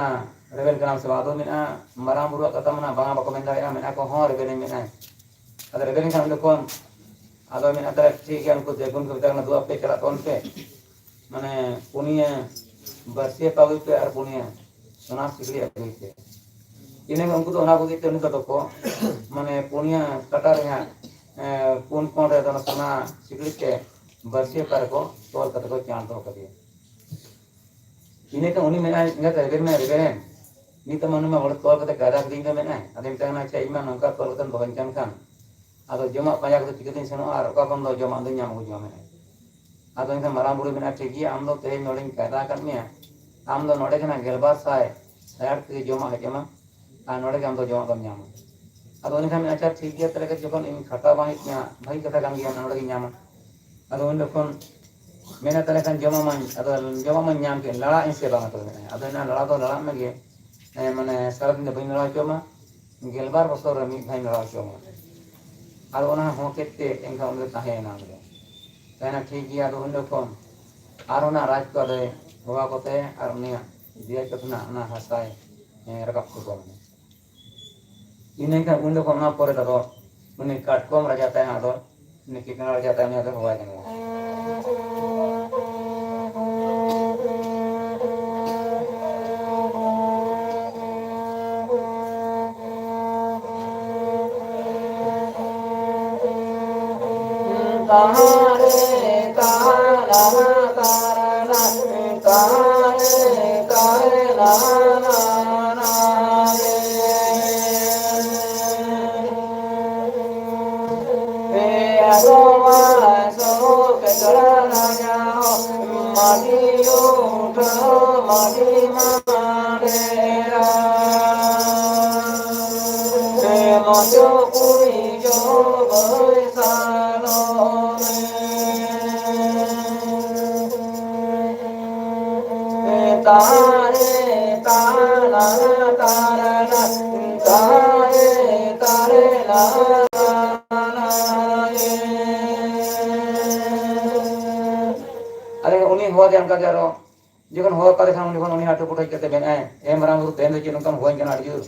ᱨᱮᱵᱮᱱ ᱠᱟᱱᱟᱢ ᱥᱮ ᱵᱟᱝ? ᱟᱫᱚ ᱢᱮᱱᱟ, ᱢᱟᱨᱟᱝ ᱵᱩᱨᱩᱣᱟᱜ ᱠᱟᱛᱷᱟ ᱢᱮᱱᱟᱜᱼᱟ, ᱵᱟᱝᱟ ᱵᱟᱠᱚ ᱢᱮᱱ ᱫᱟᱲᱮᱭᱟᱜᱼᱟ, ᱢᱮᱱᱟ ᱠᱚ, ᱦᱚᱸ ᱨᱮᱵᱮᱱ ᱢᱮᱱᱟᱭ᱾ ᱟᱫᱚ ᱨᱮᱵᱮᱱ ᱠᱷᱟᱱ ᱩᱱ ᱡᱚᱠᱷᱚᱱ ᱟᱫᱚ ᱢᱮᱱᱟ, ᱛᱟᱦᱞᱮ ᱴᱷᱤᱠ ᱜᱮᱭᱟ, ᱩᱱᱠᱩ ᱫᱮᱵ ᱜᱩᱱ ᱠᱚ ᱢᱮᱛᱟ ᱠᱚ ᱠᱟᱱᱟ, ᱫᱩ ᱟᱯᱮ ᱪᱟᱞᱟᱜ ᱛᱟᱵᱚᱱ ᱯᱮ, ᱢᱟᱱᱮ ᱯᱩᱱᱭᱟᱹ ᱵᱟᱹᱨᱥᱤᱭᱟᱹ ᱯᱮ ᱟᱹᱜᱩᱭ ᱯᱮ ᱟᱨ ᱯᱩᱱᱭᱟᱹ ᱥᱚᱱᱟ ᱥᱤᱠᱲᱤ ᱟᱹᱜᱩᱭ ᱯᱮ᱾ ᱤᱱᱟᱹ ᱩᱱᱠᱩ ᱫᱚ ᱚᱱᱟ ᱵᱚᱜᱤ ᱛᱮ ᱩᱱᱤ ᱫᱚ ᱠᱚ, ᱢᱟᱱᱮ ᱯᱩᱱᱭᱟᱹ ᱠᱟᱴᱟ ᱨᱮ ᱦᱟᱸᱜ, ᱮ, ᱯᱩᱱ ᱠᱚᱬ ᱨᱮ ᱚᱱᱟ ᱥᱚᱱᱟ ᱥᱤᱠᱲᱤ ᱛᱮ ᱵᱟᱹᱨᱥᱤᱭᱟᱹ ᱯᱮ ᱨᱮᱠᱚ ᱛᱚᱞ ᱠᱟᱛᱮ ᱠᱚ ᱪᱟᱬ ᱫᱚᱦᱚ ᱠᱟᱫᱮᱭᱟ᱾ ᱤᱱᱟᱹ ᱠᱷᱟᱱ ᱩᱱᱤ ᱢᱮᱱᱟᱭ, ᱮᱸᱜᱟᱛ ᱨᱮᱵᱮᱱ ᱢᱮ, ᱨᱮᱵᱮᱱ᱾ ᱱᱤᱛᱚᱜ ᱢᱟ ᱱᱩᱭ ᱢᱟ ᱚᱲᱟᱜ ᱛᱚᱞ ᱠᱟᱛᱮ ᱠᱟᱭᱫᱟ ᱠᱤᱫᱤᱧ ᱠᱟᱱ ᱢᱮᱱᱟᱭ᱾ ᱟᱫᱚ ᱢᱮᱛᱟᱭ ᱠᱟᱱᱟ, "ᱟᱪᱪᱷᱟ, ᱤᱧ ᱢᱟ ᱱᱚᱝᱠᱟ ᱛᱚᱞ ᱠᱟᱛᱮᱢ ᱫᱚᱦᱚᱧ ᱠᱟᱱ ᱠᱷᱟᱱ, ᱟᱫᱚ ᱡᱚᱢᱟᱜ ᱯᱟᱸᱡᱟ ᱠᱟᱛᱮ ᱪᱤᱠᱟᱹᱛᱤᱧ ᱥᱮᱱᱚᱜᱼᱟ ᱟᱨ ᱚᱠᱟ ᱠᱷᱚᱱ ᱫᱚ ᱡᱚᱢᱟᱜ ᱫᱚᱧ ᱧᱟᱢ ᱟᱹᱜᱩ ᱡᱚᱝᱟ?" ᱢᱮᱱᱟᱭ᱾ ᱟᱫᱚ ᱮᱱᱠᱷᱟᱱ ᱢᱟᱨᱟᱝ ᱵᱩᱨᱩ ᱢᱮᱱᱟ, "ᱴᱷᱤᱠ ᱜᱮᱭᱟ, ᱟᱢ ᱫᱚ ᱛᱮᱦᱮᱧ ᱱᱚᱰᱮᱧ ᱠᱟᱭᱫᱟ ᱟᱠᱟᱫ ᱢᱮᱭᱟ, ᱟᱢ ᱫᱚ ᱱᱚᱰᱮ ᱠᱷᱚᱱᱟᱜ ᱜᱮᱞᱵᱟᱨ ᱥᱟᱭ ᱥᱟᱭᱟᱴ ᱠᱮᱡᱤ ᱡᱚᱢᱟᱜ ᱦᱮᱡ ᱟᱢᱟ, ᱟᱨ ᱱᱚᱰᱮ ᱜᱮ ᱟᱢ ᱫᱚ ᱡᱚᱢᱟᱜ ᱫᱚᱢ ᱧᱟᱢᱟ᱾" ᱟᱫᱚ ᱩᱱᱤ ᱠᱷᱟᱱ ᱢᱮᱱᱟ, "ᱟᱪᱪᱷᱟ, ᱴᱷᱤᱠ ᱜᱮᱭᱟ, ᱛᱟᱦᱞᱮ ᱠᱷᱟᱱ ᱡᱚᱠᱷᱚᱱ ᱤᱧ ᱠᱷᱟᱴᱟᱣ ᱵᱟᱝ ᱦᱩᱭᱩᱜ ᱛᱤᱧᱟ, ᱵᱷᱟᱹᱜᱤ ᱠᱟᱛᱷᱟ ᱠᱟᱱ ᱜᱮᱭᱟ, ᱱᱚᱰᱮ ᱜᱤᱧ ᱧᱟᱢᱟ᱾" ᱟᱫᱚ ᱩᱱ ᱡᱚᱠᱷᱚᱱ ᱢᱮᱱᱟ, "ᱛᱟᱦᱞᱮ ᱠᱷᱟᱱ ᱡᱚᱢᱟᱜ ᱢᱟᱧ, ᱟᱫᱚ ᱡᱚᱢᱟᱜ ᱢᱟᱧ ᱧᱟᱢ ᱠᱮᱫ, ᱞᱟᱲᱟᱜ ᱤᱧ ᱥᱮ ᱵᱟᱝ?" ᱟᱫᱚ ᱢᱮᱱᱟ, ᱟᱫᱚ ᱢᱮᱱᱟ, "ᱞᱟᱲᱟ ᱫᱚ ᱞᱟᱲᱟᱜ ᱢᱮᱜᱮ, ᱦᱮᱸ, ᱢᱟᱱᱮ ᱥᱟᱨᱟᱫᱤᱱ ᱫᱚ ᱵᱟᱹᱧ ᱞᱟᱲᱟ ᱦᱚᱪᱚ ᱟᱢᱟ, ᱜᱮᱞᱵᱟᱨ ᱵᱚᱪᱷᱚᱨ ᱨᱮ ᱢᱤᱫ ᱫᱷᱟᱣᱤᱧ ᱞᱟᱲᱟ ᱦᱚᱪᱚ ᱟᱢᱟ᱾" ᱟᱫᱚ ᱚᱱᱟ ᱦᱚᱸ ᱠᱮᱫ ᱛᱮ ᱮᱱᱠᱷᱟᱱ ᱩᱱᱤ ᱫᱚ ᱛᱟᱦᱮᱸᱭᱮᱱᱟ, ᱩᱱᱤ ᱫᱚ ᱛᱟᱦᱮᱸᱭᱮᱱᱟ, ᱴᱷᱤᱠ ᱜᱮᱭᱟ᱾ ᱟᱫᱚ ᱩᱱ ᱡᱚᱠᱷᱚᱱ ᱟᱨ ᱚᱱᱟ ᱨᱟᱡᱽ ᱠᱚ ᱟᱫᱚᱭ ᱦᱚᱦᱚ ᱠᱚᱛᱮ ᱟᱨ ᱩᱱᱤᱭᱟᱜ ᱫᱮᱭᱟ ᱪᱚᱴ ᱠᱷᱚᱱᱟᱜ ᱚᱱᱟ ᱦᱟᱥᱟᱭ, ᱮᱸ, ᱨᱟᱠᱟᱵ ᱦᱚᱪᱚ ᱠᱚᱣᱟ᱾ ᱤᱱᱟᱹ ᱠᱷᱟᱱ ᱩᱱ ᱡᱚᱠᱷᱚᱱ ᱚᱱᱟ ᱯᱚᱨᱮ ᱫᱚ ᱩᱱᱤ ᱠᱟᱴᱠᱚᱢ ᱨᱟᱡᱟ ᱛᱟᱭ ᱟᱫᱚ ᱩᱱᱤ ᱠᱤᱠᱱᱟ ᱨᱟᱡᱟ ᱛᱟᱭ ᱩᱱᱤ ᱟᱫᱚ ᱦᱚᱦᱚᱭ ᱠᱟᱱᱟ᱾ ᱛᱟᱦᱟᱨᱮ ᱛᱟᱦᱟᱨᱟ ᱛᱟᱨᱟᱱᱟ ᱛᱟᱦᱟᱨᱮ ᱛᱟᱦᱟᱨᱟ ᱱᱟᱨᱟᱭᱮ᱾ ᱮ ᱟᱫᱚᱣᱟ ᱥᱚᱠ ᱜᱟᱲᱟ ᱨᱟᱡᱟ ᱢᱟᱹᱡᱷᱤ ᱩᱴᱷᱟᱹ ᱢᱟᱹᱡᱷᱤ ᱢᱟᱰᱮᱨᱟ᱾ ᱮ ᱢᱚᱡᱚ ᱠᱩᱲᱤ ᱡᱚ ᱵᱟᱹᱭ ᱥᱟᱞᱚᱢ᱾ ᱛᱟᱨᱮ ᱛᱟᱨᱟ ᱛᱟᱨᱟ ᱛᱟᱨᱮ ᱛᱟᱨᱮ ᱞᱟ᱾ ᱟᱫᱚ ᱩᱱᱤ ᱦᱚᱦᱚ ᱟᱫᱮᱭᱟ ᱚᱱᱠᱟ ᱜᱮ ᱟᱨᱚ, ᱡᱚᱠᱷᱚᱱ ᱦᱚᱦᱚ ᱟᱠᱟᱫᱮ ᱠᱷᱟᱱ ᱩᱱ ᱡᱚᱠᱷᱚᱱ ᱩᱱᱤ ᱟᱹᱛᱩ ᱠᱚᱴᱮᱡ ᱠᱟᱛᱮ ᱢᱮᱱᱟᱭ, "ᱮ ᱢᱟᱨᱟᱝ ᱵᱩᱨᱩ, ᱛᱮᱦᱮᱧ ᱫᱚ ᱪᱮᱫ ᱱᱚᱝᱠᱟᱢ ᱦᱚᱦᱚᱧ ᱠᱟᱱᱟ ᱟᱹᱰᱤ ᱡᱳᱨ?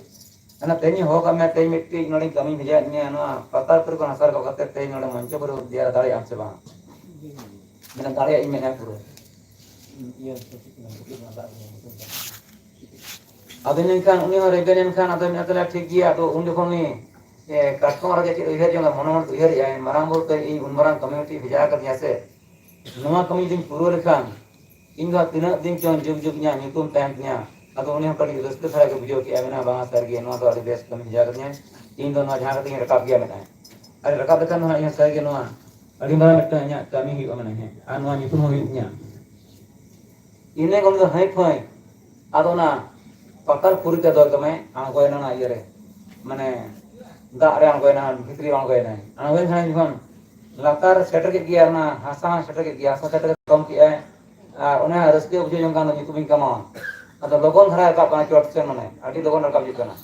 ᱚᱱᱟ ᱛᱮᱦᱮᱧ ᱦᱚᱦᱚ ᱠᱟᱜ ᱢᱮᱭᱟ, ᱛᱮᱦᱮᱧ ᱢᱤᱫᱴᱤᱡ ᱱᱚᱰᱮᱧ ᱠᱟᱹᱢᱤᱧ ᱵᱷᱮᱡᱟᱭᱮᱫ ᱢᱮᱭᱟ, ᱱᱚᱣᱟ ᱯᱟᱛᱟᱞᱯᱩᱨᱤ ᱠᱷᱚᱱ ᱦᱟᱥᱟ ᱨᱟᱠᱟᱵ ᱠᱟᱛᱮ ᱛᱮᱦᱮᱧ ᱱᱚᱰᱮ ᱢᱚᱧᱪᱚᱯᱩᱨᱤ ᱛᱮᱭᱟᱨ ᱫᱟᱲᱮᱭᱟᱜ ᱟᱢ ᱥᱮ ᱵᱟᱝ?" ᱢᱮᱱᱟ, "ᱫᱟᱲᱮᱭᱟᱜ ᱤᱧ ᱢᱮᱱᱟ ᱯᱩᱨᱟᱹ᱾ ᱟᱫᱚ ᱢᱮᱱᱠᱷᱟᱱ ᱩᱱᱤ ᱦᱚᱸ ᱨᱮᱵᱮᱱ ᱮᱱᱠᱷᱟᱱ ᱟᱫᱚ ᱢᱮᱱᱟ, "ᱛᱟᱦᱞᱮ ᱴᱷᱤᱠ ᱜᱮᱭᱟ᱾" ᱟᱫᱚ ᱩᱱ ᱡᱚᱠᱷᱚᱱ ᱩᱱᱤ, ᱮ, ᱠᱟᱴᱠᱚᱢ ᱨᱟᱡᱟ ᱪᱮᱫ ᱩᱭᱦᱟᱹᱨ ᱡᱚᱝᱟ, ᱢᱚᱱᱮ ᱢᱚᱱᱮ ᱛᱮ ᱩᱭᱦᱟᱹᱨᱮᱜᱼᱟᱭ, "ᱢᱟᱨᱟᱝ ᱵᱩᱨᱩ ᱛᱮ ᱤᱧ ᱩᱱ ᱢᱟᱨᱟᱝ ᱠᱟᱹᱢᱤ ᱢᱤᱫᱴᱤᱡ ᱵᱷᱮᱡᱟ ᱟᱠᱟᱫᱤᱧᱟ ᱥᱮ, ᱱᱚᱣᱟ ᱠᱟᱹᱢᱤ ᱡᱩᱫᱤᱧ ᱯᱩᱨᱟᱹᱣ ᱞᱮᱠᱷᱟᱱ ᱤᱧ ᱫᱚ ᱦᱟᱸᱜ ᱛᱤᱱᱟᱹᱜ ᱫᱤᱱ ᱪᱚᱝ ᱡᱩᱜᱽ ᱡᱩᱜᱽ ᱤᱧᱟᱹᱜ ᱧᱩᱛᱩᱢ ᱛᱟᱦᱮᱱ ᱛᱤᱧᱟ, ᱟᱫᱚ ᱩᱱᱤ ᱦᱚᱸ ᱠᱟᱹᱴᱤᱡ ᱨᱟᱹᱥᱠᱟᱹ ᱫᱷᱟᱨᱟ ᱜᱮ ᱵᱩᱡᱷᱟᱹᱣ ᱠᱮᱫᱼᱟ, ᱢᱮᱱᱟ, "ᱵᱟᱝᱟ, ᱥᱟᱹᱨᱤ ᱜᱮ, ᱱᱚᱣᱟ ᱫᱚ ᱟᱹᱰᱤ ᱵᱮᱥ ᱠᱟᱹᱢᱤ ᱵᱷᱮᱡᱟ ᱠᱟᱫᱤᱧᱟ, ᱤᱧ ᱫᱚ ᱱᱚᱣᱟ ᱡᱟᱦᱟᱸ ᱠᱟᱛᱮᱧ ᱨᱟᱠᱟᱵ ᱜᱮᱭᱟ", ᱢᱮᱱᱟᱭ᱾ ᱟᱨ ᱨᱟᱠᱟᱵ ᱞᱮᱠᱷᱟᱱ ᱫᱚ ᱦᱟᱸᱜ ᱤᱧ ᱦᱚᱸ ᱥᱟᱹᱨᱤ ᱜᱮ ᱱᱚᱣᱟ ᱟᱹᱰᱤ ᱢᱟᱨᱟᱝ ᱢᱤᱫᱴᱟᱝ ᱤᱧᱟᱹᱜ ᱠᱟᱹᱢᱤ ᱦᱩᱭᱩᱜᱼᱟ, ᱢᱮᱱᱟᱭ, ᱦᱮᱸ, ᱟᱨ ᱱᱚᱣᱟ ᱧᱩᱛᱩᱢ ᱦᱚᱸ ᱦᱩᱭᱩᱜ ᱛᱤᱧᱟ᱾ ᱤᱱᱟᱹ ᱠᱷᱚᱱ ᱫᱚ ᱦᱟᱹᱭ ᱯᱷᱟᱹᱭ, ᱟᱫᱚ ᱚᱱᱟ ᱯᱟᱛᱟᱞ ᱯᱩᱨᱤ ᱛᱮᱫᱚ ᱫᱚᱢᱮ ᱟᱬᱜᱚᱭᱮᱱᱟ ᱚᱱᱟ ᱤᱭᱟᱹ ᱨᱮ, ᱢᱟᱱᱮ ᱫᱟᱜ ᱨᱮ ᱟᱬᱜᱚᱭᱮᱱᱟ, ᱵᱷᱤᱛᱨᱤ ᱟᱬᱜᱚᱭᱮᱱᱟᱭ᱾ ᱟᱬᱜᱚᱭᱮᱱ ᱠᱷᱟᱱ ᱡᱚᱠᱷᱚᱱ ᱞᱟᱛᱟᱨ ᱥᱮᱴᱮᱨ ᱠᱮᱫ ᱜᱮᱭᱟ, ᱚᱱᱟ ᱦᱟᱥᱟ ᱦᱚᱸ ᱥᱮᱴᱮᱨ ᱠᱮᱫ ᱜᱮᱭᱟ, ᱦᱟᱥᱟ ᱥᱮᱴᱮᱨ ᱠᱟᱛᱮ ᱠᱚᱢ ᱠᱮᱫᱼᱟᱭ, ᱟᱨ ᱚᱱᱟ ᱨᱟᱹᱥᱠᱟᱹ ᱵᱩᱡᱷᱟᱹᱣ ᱡᱚᱝ ᱠᱷᱟᱱ ᱫᱚ ᱧᱩᱛᱩᱢᱤᱧ ᱠᱟᱢᱟᱣᱟ᱾ ᱟᱫᱚ ᱞᱚᱜᱚᱱ ᱫᱷᱟᱨᱟ ᱨᱟᱠᱟᱵ ᱠᱟᱱᱟ ᱪᱚᱴ ᱥᱮᱱ, ᱢᱟᱱᱮ ᱟᱹᱰᱤ ᱞᱚᱜᱚᱱ ᱨᱟᱠᱟᱵ ᱦᱤᱡᱩᱜ ᱠᱟᱱᱟ᱾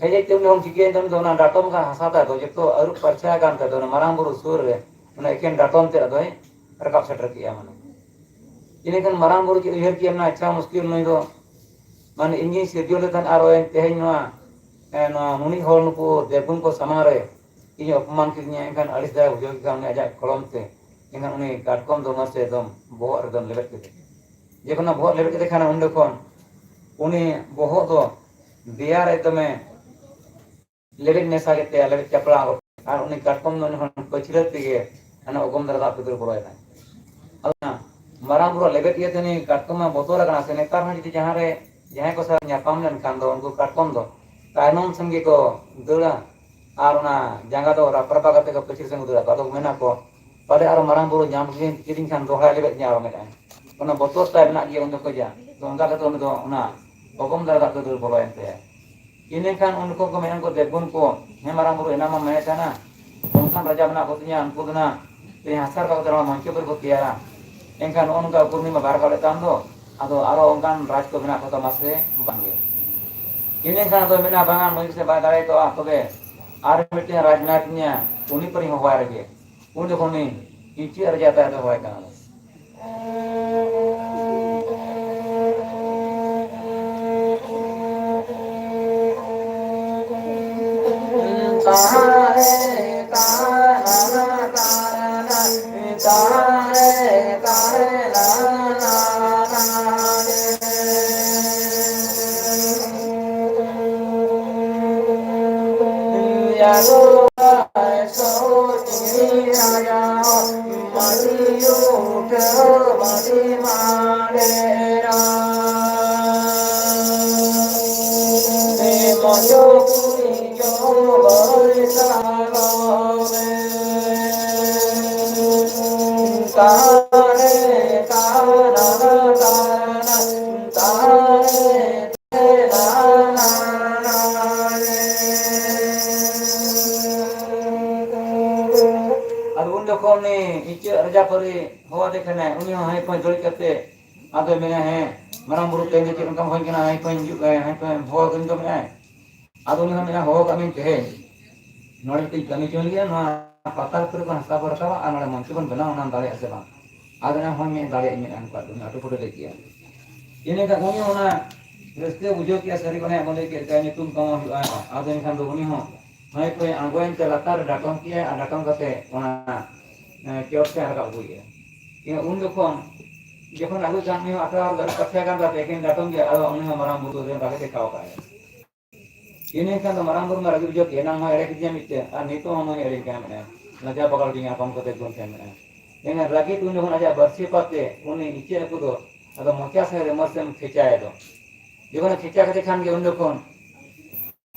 ᱦᱮᱡ ᱦᱮᱡ ᱛᱮ ᱩᱱᱤ ᱦᱚᱸ ᱪᱤᱠᱟᱹᱭᱮᱱ ᱛᱟᱭ, ᱩᱱᱤ ᱫᱚ ᱚᱱᱟ ᱰᱟᱴᱚᱢ ᱠᱟᱱ ᱦᱟᱥᱟ ᱛᱟᱭ ᱫᱚ ᱡᱚᱛᱚ ᱟᱹᱨᱩᱵ ᱯᱟᱨᱪᱷᱟ ᱟᱠᱟᱱ ᱛᱟᱭ ᱫᱚ, ᱚᱱᱟ ᱢᱟᱨᱟᱝ ᱵᱩᱨᱩ ᱥᱩᱨ ᱨᱮ ᱚᱱᱟ ᱮᱠᱮᱱ ᱰᱟᱴᱚᱢ ᱛᱮ ᱟᱫᱚᱭ ᱨᱟᱠᱟᱵ ᱥᱮᱴᱮᱨ ᱠᱮᱜᱼᱟ, ᱢᱟᱱᱮ᱾ ᱤᱱᱟᱹᱠᱷᱟᱱ ᱢᱟᱨᱟᱝ ᱵᱩᱨᱩ ᱪᱮᱫ ᱩᱭᱦᱟᱹᱨ ᱠᱮᱜᱼᱟ, ᱢᱮᱱᱟ, "ᱟᱪᱪᱷᱟ, ᱢᱩᱥᱠᱤᱞ ᱱᱩᱭ ᱫᱚ, ᱢᱟᱱᱮ, ᱤᱧ ᱜᱤᱧ ᱥᱤᱨᱡᱟᱹᱣ ᱞᱮᱫ ᱛᱟᱦᱮᱸᱫ, ᱟᱨ ᱛᱮᱦᱮᱧ ᱱᱚᱣᱟ, ᱮ, ᱱᱚᱣᱟ ᱱᱩᱱᱤᱡ ᱦᱚᱲ ᱱᱩᱠᱩ ᱫᱮᱵᱽᱜᱩᱱ ᱠᱚ ᱥᱟᱢᱟᱝ ᱨᱮ ᱤᱧ ᱚᱯᱚᱢᱟᱱ ᱠᱤᱫᱤᱧᱟ", ᱮᱱᱠᱷᱟᱱ ᱟᱹᱲᱤᱥ ᱫᱷᱟᱨᱟ ᱵᱩᱡᱷᱟᱹᱣ ᱠᱮᱫ ᱠᱷᱟᱱ ᱩᱱᱤ ᱟᱡᱟᱜ ᱠᱚᱞᱚᱢ ᱛᱮ, ᱮᱱᱠᱷᱟᱱ ᱩᱱᱤ ᱠᱟᱴᱠᱚᱢ ᱫᱚ ᱢᱟᱥᱮ ᱮᱠᱫᱚᱢ ᱵᱚᱦᱚᱜ ᱨᱮᱫᱚᱢ ᱞᱮᱵᱮᱫ ᱠᱮᱫᱮ᱾ ᱡᱚᱠᱷᱚᱱ ᱵᱚᱦᱚᱜ ᱞᱮᱵᱮᱫ ᱠᱮᱫᱮ ᱠᱷᱟᱱ ᱚᱸᱰᱮ ᱠᱷᱚᱱ ᱩᱱᱤ ᱵᱚᱦᱚᱜ ᱫᱚ ᱫᱮᱭᱟ ᱨᱮ ᱮᱠᱫᱚᱢᱮ ᱞᱮᱵᱮᱫ ᱢᱮᱥᱟ ᱠᱮᱫ ᱛᱟᱭᱟ, ᱞᱮᱵᱮᱫ ᱪᱟᱯᱲᱟᱣ ᱜᱚᱫ ᱠᱮᱫ᱾ ᱟᱨ ᱩᱱᱤ ᱠᱟᱴᱠᱚᱢ ᱫᱚ ᱩᱱᱤ ᱦᱚᱸ ᱯᱟᱹᱪᱷᱞᱟᱹ ᱛᱮᱜᱮ ᱦᱟᱱᱟ ᱚᱜᱚᱢ ᱫᱷᱟᱨᱟ ᱫᱟᱜ ᱛᱮ ᱫᱟᱹᱲ ᱵᱚᱞᱚᱭᱮᱱᱟᱭ᱾ ᱟᱫᱚ ᱚᱱᱟ ᱢᱟᱨᱟᱝ ᱵᱩᱨᱩ ᱞᱮᱵᱮᱫ ᱤᱭᱟᱹᱛᱮ ᱩᱱᱤ ᱠᱟᱴᱠᱚᱢ ᱢᱟ ᱵᱚᱛᱚᱨ ᱟᱠᱟᱱᱟ ᱥᱮ, ᱱᱮᱛᱟᱨ ᱦᱚᱸ ᱡᱩᱫᱤ ᱡᱟᱦᱟᱸ ᱨᱮ ᱡᱟᱦᱟᱸᱭ ᱠᱚ ᱥᱟᱶ ᱧᱟᱯᱟᱢ ᱞᱮᱱᱠᱷᱟᱱ ᱫᱚ ᱩᱱᱠᱩ ᱠᱟᱴᱠᱚᱢ ᱫᱚ ᱛᱟᱭᱱᱚᱢ ᱥᱮᱱ ᱜᱮᱠᱚ ᱫᱟᱹᱲᱟ᱾ ᱟᱨ ᱚᱱᱟ ᱡᱟᱸᱜᱟ ᱫᱚ ᱨᱟᱯ ᱨᱟᱯᱟ ᱠᱟᱛᱮ ᱠᱚ ᱯᱟᱹᱪᱷᱤᱨ ᱥᱮᱱ ᱠᱚ ᱫᱟᱹᱲᱟ᱾ ᱟᱫᱚ ᱠᱚ ᱢᱮᱱᱟ ᱠᱚ, "ᱯᱟᱞᱮ ᱟᱨᱚ ᱢᱟᱨᱟᱝ ᱵᱩᱨᱩ ᱧᱟᱢ ᱠᱤᱫᱤᱧ ᱠᱷᱟᱱ ᱫᱚᱦᱲᱟᱭ ᱞᱮᱵᱮᱫ ᱤᱧᱟ ᱟᱨᱚ", ᱢᱮᱱᱟᱭ᱾ ᱚᱱᱟ ᱵᱚᱛᱚᱨ ᱛᱟᱭ ᱢᱮᱱᱟᱜ ᱜᱮᱭᱟ ᱩᱱ ᱡᱚᱠᱷᱚᱡ ᱜᱮ᱾ ᱟᱫᱚ ᱚᱱᱠᱟ ᱠᱟᱛᱮ ᱩᱱᱤ ᱫᱚ ᱚᱱᱟ ᱚᱜᱚᱢ ᱫᱷᱟᱨᱟ ᱫᱟᱜ ᱛᱮ ᱫᱟᱹᱲ ᱵᱚᱞᱚᱭᱮᱱ ᱛᱟᱭᱟ᱾ ᱤᱱᱟᱹ ᱠᱷᱟᱱ ᱩᱱ ᱡᱚᱠᱷᱚᱡ ᱠᱚ ᱢᱮᱱᱟ ᱠᱚ, "ᱫᱮᱵᱽᱜᱩᱱ ᱠᱚ, ᱦᱮᱸ ᱢᱟᱨᱟᱝ ᱵᱩᱨᱩ, ᱮᱱᱟᱝ ᱢᱟ ᱢᱮᱱᱮᱫ ᱛᱟᱦᱮᱱᱟ, ᱚᱱᱠᱟᱱ ᱨᱟᱡᱟ ᱢᱮᱱᱟᱜ ᱠᱚᱛᱤᱧᱟ, ᱩᱱᱠᱩ ᱫᱚ ᱱᱟᱜ ᱛᱮᱦᱮᱧ ᱦᱟᱥᱟ ᱨᱟᱠᱟᱵ ᱠᱟᱛᱮ ᱱᱚᱣᱟ ᱢᱚᱧᱪᱚ ᱯᱩᱨᱤ ᱠᱚ ᱛᱮᱭᱟᱨᱟ, ᱮᱱᱠᱷᱟᱱ ᱱᱚᱜᱼᱚ ᱱᱚᱝᱠᱟ ᱩᱯᱨᱩᱢ ᱢᱟ ᱵᱟᱭ ᱨᱟᱠᱟᱵ ᱞᱮᱫ ᱛᱟᱢ ᱫᱚ, ᱟᱫᱚ ᱟᱨᱚ ᱚᱱᱠᱟᱱ ᱨᱟᱡᱽ ᱠᱚ ᱢᱮᱱᱟᱜ ᱠᱚ ᱛᱟᱢᱟ ᱥᱮ ᱵᱟᱝᱜᱮ?" ᱤᱱᱟᱹ ᱠᱷᱟᱱ ᱟᱫᱚ ᱢᱮᱱᱟ, "ᱵᱟᱝᱟ, ᱱᱩᱭ ᱥᱮ ᱵᱟᱭ ᱫᱟᱲᱮ ᱠᱚᱜᱼᱟ, ᱛᱚᱵᱮ ᱟᱨ ᱢᱤᱫᱴᱮᱱ ᱨᱟᱡᱽ ᱢᱮᱱᱟᱭ ᱛᱤᱧᱟ, ᱩᱱᱤ ᱯᱟᱹᱨᱤᱧ ᱦᱚᱦᱚᱣᱟᱭ ᱨᱮᱜᱮ᱾" ᱩᱱ ᱡᱚᱠᱷᱚᱱ ᱩᱱᱤ ᱤᱪᱟᱹᱜ ᱨᱟᱡᱟ ᱛᱟᱭ ᱫᱚᱦᱚᱭ ᱠᱟᱱᱟ᱾ ᱟᱫᱚ ᱩᱱ ᱡᱚᱠᱷᱚᱱ ᱩᱱᱤ ᱤᱪᱟᱹᱜ ᱨᱟᱡᱟ ᱯᱟᱹᱨᱤ ᱦᱚᱦᱚ ᱟᱫᱮ ᱠᱷᱟᱱᱮ, ᱩᱱᱤ ᱦᱚᱸ ᱦᱟᱺᱭ ᱯᱷᱟᱺᱭ ᱫᱟᱹᱲ ᱠᱟᱛᱮ ᱟᱫᱚᱭ ᱢᱮᱱᱟ, "ᱦᱮᱸ, ᱢᱟᱨᱟᱝ ᱵᱩᱨᱩ, ᱛᱮᱦᱮᱧ ᱫᱚ ᱪᱮᱫ ᱞᱮᱠᱟᱢ ᱦᱚᱦᱚᱧ ᱠᱟᱱᱟ? ᱦᱟᱺᱭ ᱯᱷᱟᱺᱭ ᱦᱤᱡᱩᱜ, ᱦᱟᱺᱭ ᱯᱷᱟᱺᱭ ᱦᱚᱦᱚ ᱟᱹᱫᱤᱧ ᱫᱚ", ᱢᱮᱱᱟᱭ᱾ ᱟᱫᱚ ᱩᱱᱤ ᱦᱚᱸ ᱢᱮᱱᱟ, "ᱦᱚᱦᱚ ᱠᱟᱜ ᱢᱮᱧ ᱛᱮᱦᱮᱧ, ᱱᱚᱰᱮ ᱢᱤᱫᱴᱤᱡ ᱠᱟᱹᱢᱤ ᱦᱚᱪᱚᱧ ᱜᱮᱭᱟ, ᱱᱚᱣᱟ ᱯᱟᱛᱟᱞ ᱯᱩᱨᱤ ᱠᱷᱚᱱ ᱦᱟᱥᱟ ᱵᱚ ᱨᱟᱠᱟᱵᱟ ᱟᱨ ᱱᱚᱰᱮ ᱢᱚᱧᱪᱚ ᱵᱚᱱ ᱵᱮᱱᱟᱣᱟ, ᱚᱱᱟᱢ ᱫᱟᱲᱮᱭᱟᱜᱼᱟ ᱥᱮ ᱵᱟᱝ?" ᱟᱫᱚ ᱚᱱᱟ ᱦᱚᱸ ᱢᱮᱱ ᱫᱟᱲᱮᱭᱟᱜ ᱤᱧ ᱢᱮᱱᱟ, ᱩᱱᱠᱩᱣᱟᱜ ᱫᱚ ᱟᱹᱰᱤ ᱯᱷᱩᱴᱟᱹ ᱞᱟᱹᱭ ᱠᱮᱜᱼᱟ᱾ ᱤᱱᱟᱹ ᱠᱷᱟᱱ ᱩᱱᱤ ᱚᱱᱟ ᱨᱟᱹᱥᱠᱟᱹ ᱵᱩᱡᱷᱟᱹᱣ ᱠᱮᱜᱼᱟ, ᱥᱟᱹᱨᱤ ᱜᱮ ᱚᱱᱮ ᱵᱚᱱ ᱞᱟᱹᱭ ᱠᱮᱫ ᱞᱮᱠᱟ ᱧᱩᱛᱩᱢ ᱠᱟᱢᱟᱣ ᱦᱩᱭᱩᱜᱼᱟ᱾ ᱟᱫᱚ ᱮᱱᱠᱷᱟᱱ ᱫᱚ ᱩᱱᱤ ᱦᱚᱸ ᱦᱟᱺᱭ ᱯᱷᱟᱺᱭ ᱟᱬᱜᱚᱭᱮᱱ ᱛᱮ ᱞᱟᱛᱟᱨ ᱨᱮ ᱰᱟᱴᱚᱢ ᱠᱮᱜᱼᱟᱭ ᱟᱨ ᱰᱟᱴᱚᱢ ᱠᱟᱛᱮ ᱚᱱᱟ, ᱮ, ᱪᱚᱴ ᱥᱮᱫ ᱨᱟᱠᱟᱵ ᱟᱹᱜᱩᱭᱮᱜᱼᱟ᱾ ᱤᱱᱟᱹ ᱩᱱ ᱡᱚᱠᱷᱚᱱ, ᱡᱚᱠᱷᱚᱱ ᱟᱹᱜᱩᱭ ᱠᱷᱟᱱ ᱩᱱᱤ ᱦᱚᱸ ᱟᱠᱟ ᱠᱟᱛᱷᱟ ᱠᱟᱱ ᱛᱟᱯᱮ, ᱮᱠᱮᱱ ᱰᱟᱴᱚᱢ ᱜᱮ, ᱟᱫᱚ ᱩᱱᱤ ᱦᱚᱸ ᱢᱟᱨᱟᱝ ᱵᱩᱨᱩ ᱨᱮ ᱵᱷᱟᱜᱮ ᱴᱷᱮᱠᱟᱣ ᱠᱟᱜᱼᱟᱭ᱾ ᱤᱱᱟᱹ ᱠᱷᱟᱱ ᱫᱚ ᱢᱟᱨᱟᱝ ᱵᱩᱨᱩ ᱢᱟ ᱨᱟᱹᱜᱤ ᱵᱩᱡᱷᱟᱹᱣ ᱠᱮᱫ, ᱮᱱᱟᱝ ᱦᱚᱸ ᱮᱲᱮ ᱠᱮᱫᱤᱧᱟ ᱢᱤᱫᱴᱮᱱ, ᱟᱨ ᱱᱤᱛᱚᱜ ᱦᱚᱸ ᱱᱩᱭ ᱮᱲᱮ ᱠᱟᱱᱟ ᱢᱮᱱᱟᱭ, ᱞᱟᱡᱟ ᱯᱟᱠᱟᱲ ᱠᱤᱧᱟ ᱠᱚᱢ ᱠᱟᱛᱮ ᱜᱩᱱ ᱴᱷᱮᱱ ᱢᱮᱱᱟᱭ᱾ ᱮᱱᱠᱷᱟᱱ ᱨᱟᱹᱜᱤ ᱛᱩᱧ ᱡᱚᱠᱷᱚᱱ ᱟᱡᱟᱜ ᱵᱟᱹᱲᱥᱤ ᱯᱟᱛᱮ ᱩᱱᱤ ᱤᱪᱟᱹᱜ ᱦᱟᱹᱠᱩ ᱫᱚ ᱟᱫᱚ ᱢᱚᱪᱟ ᱥᱮᱫ ᱨᱮ ᱢᱟᱹᱥᱮᱢ ᱠᱷᱮᱪᱟᱭ ᱫᱚ, ᱡᱚᱠᱷᱚᱱᱮ ᱠᱷᱮᱪᱟ ᱠᱮᱫᱮ ᱠᱷᱟᱱ ᱜᱮ ᱩᱱ ᱡᱚᱠᱷᱚᱱ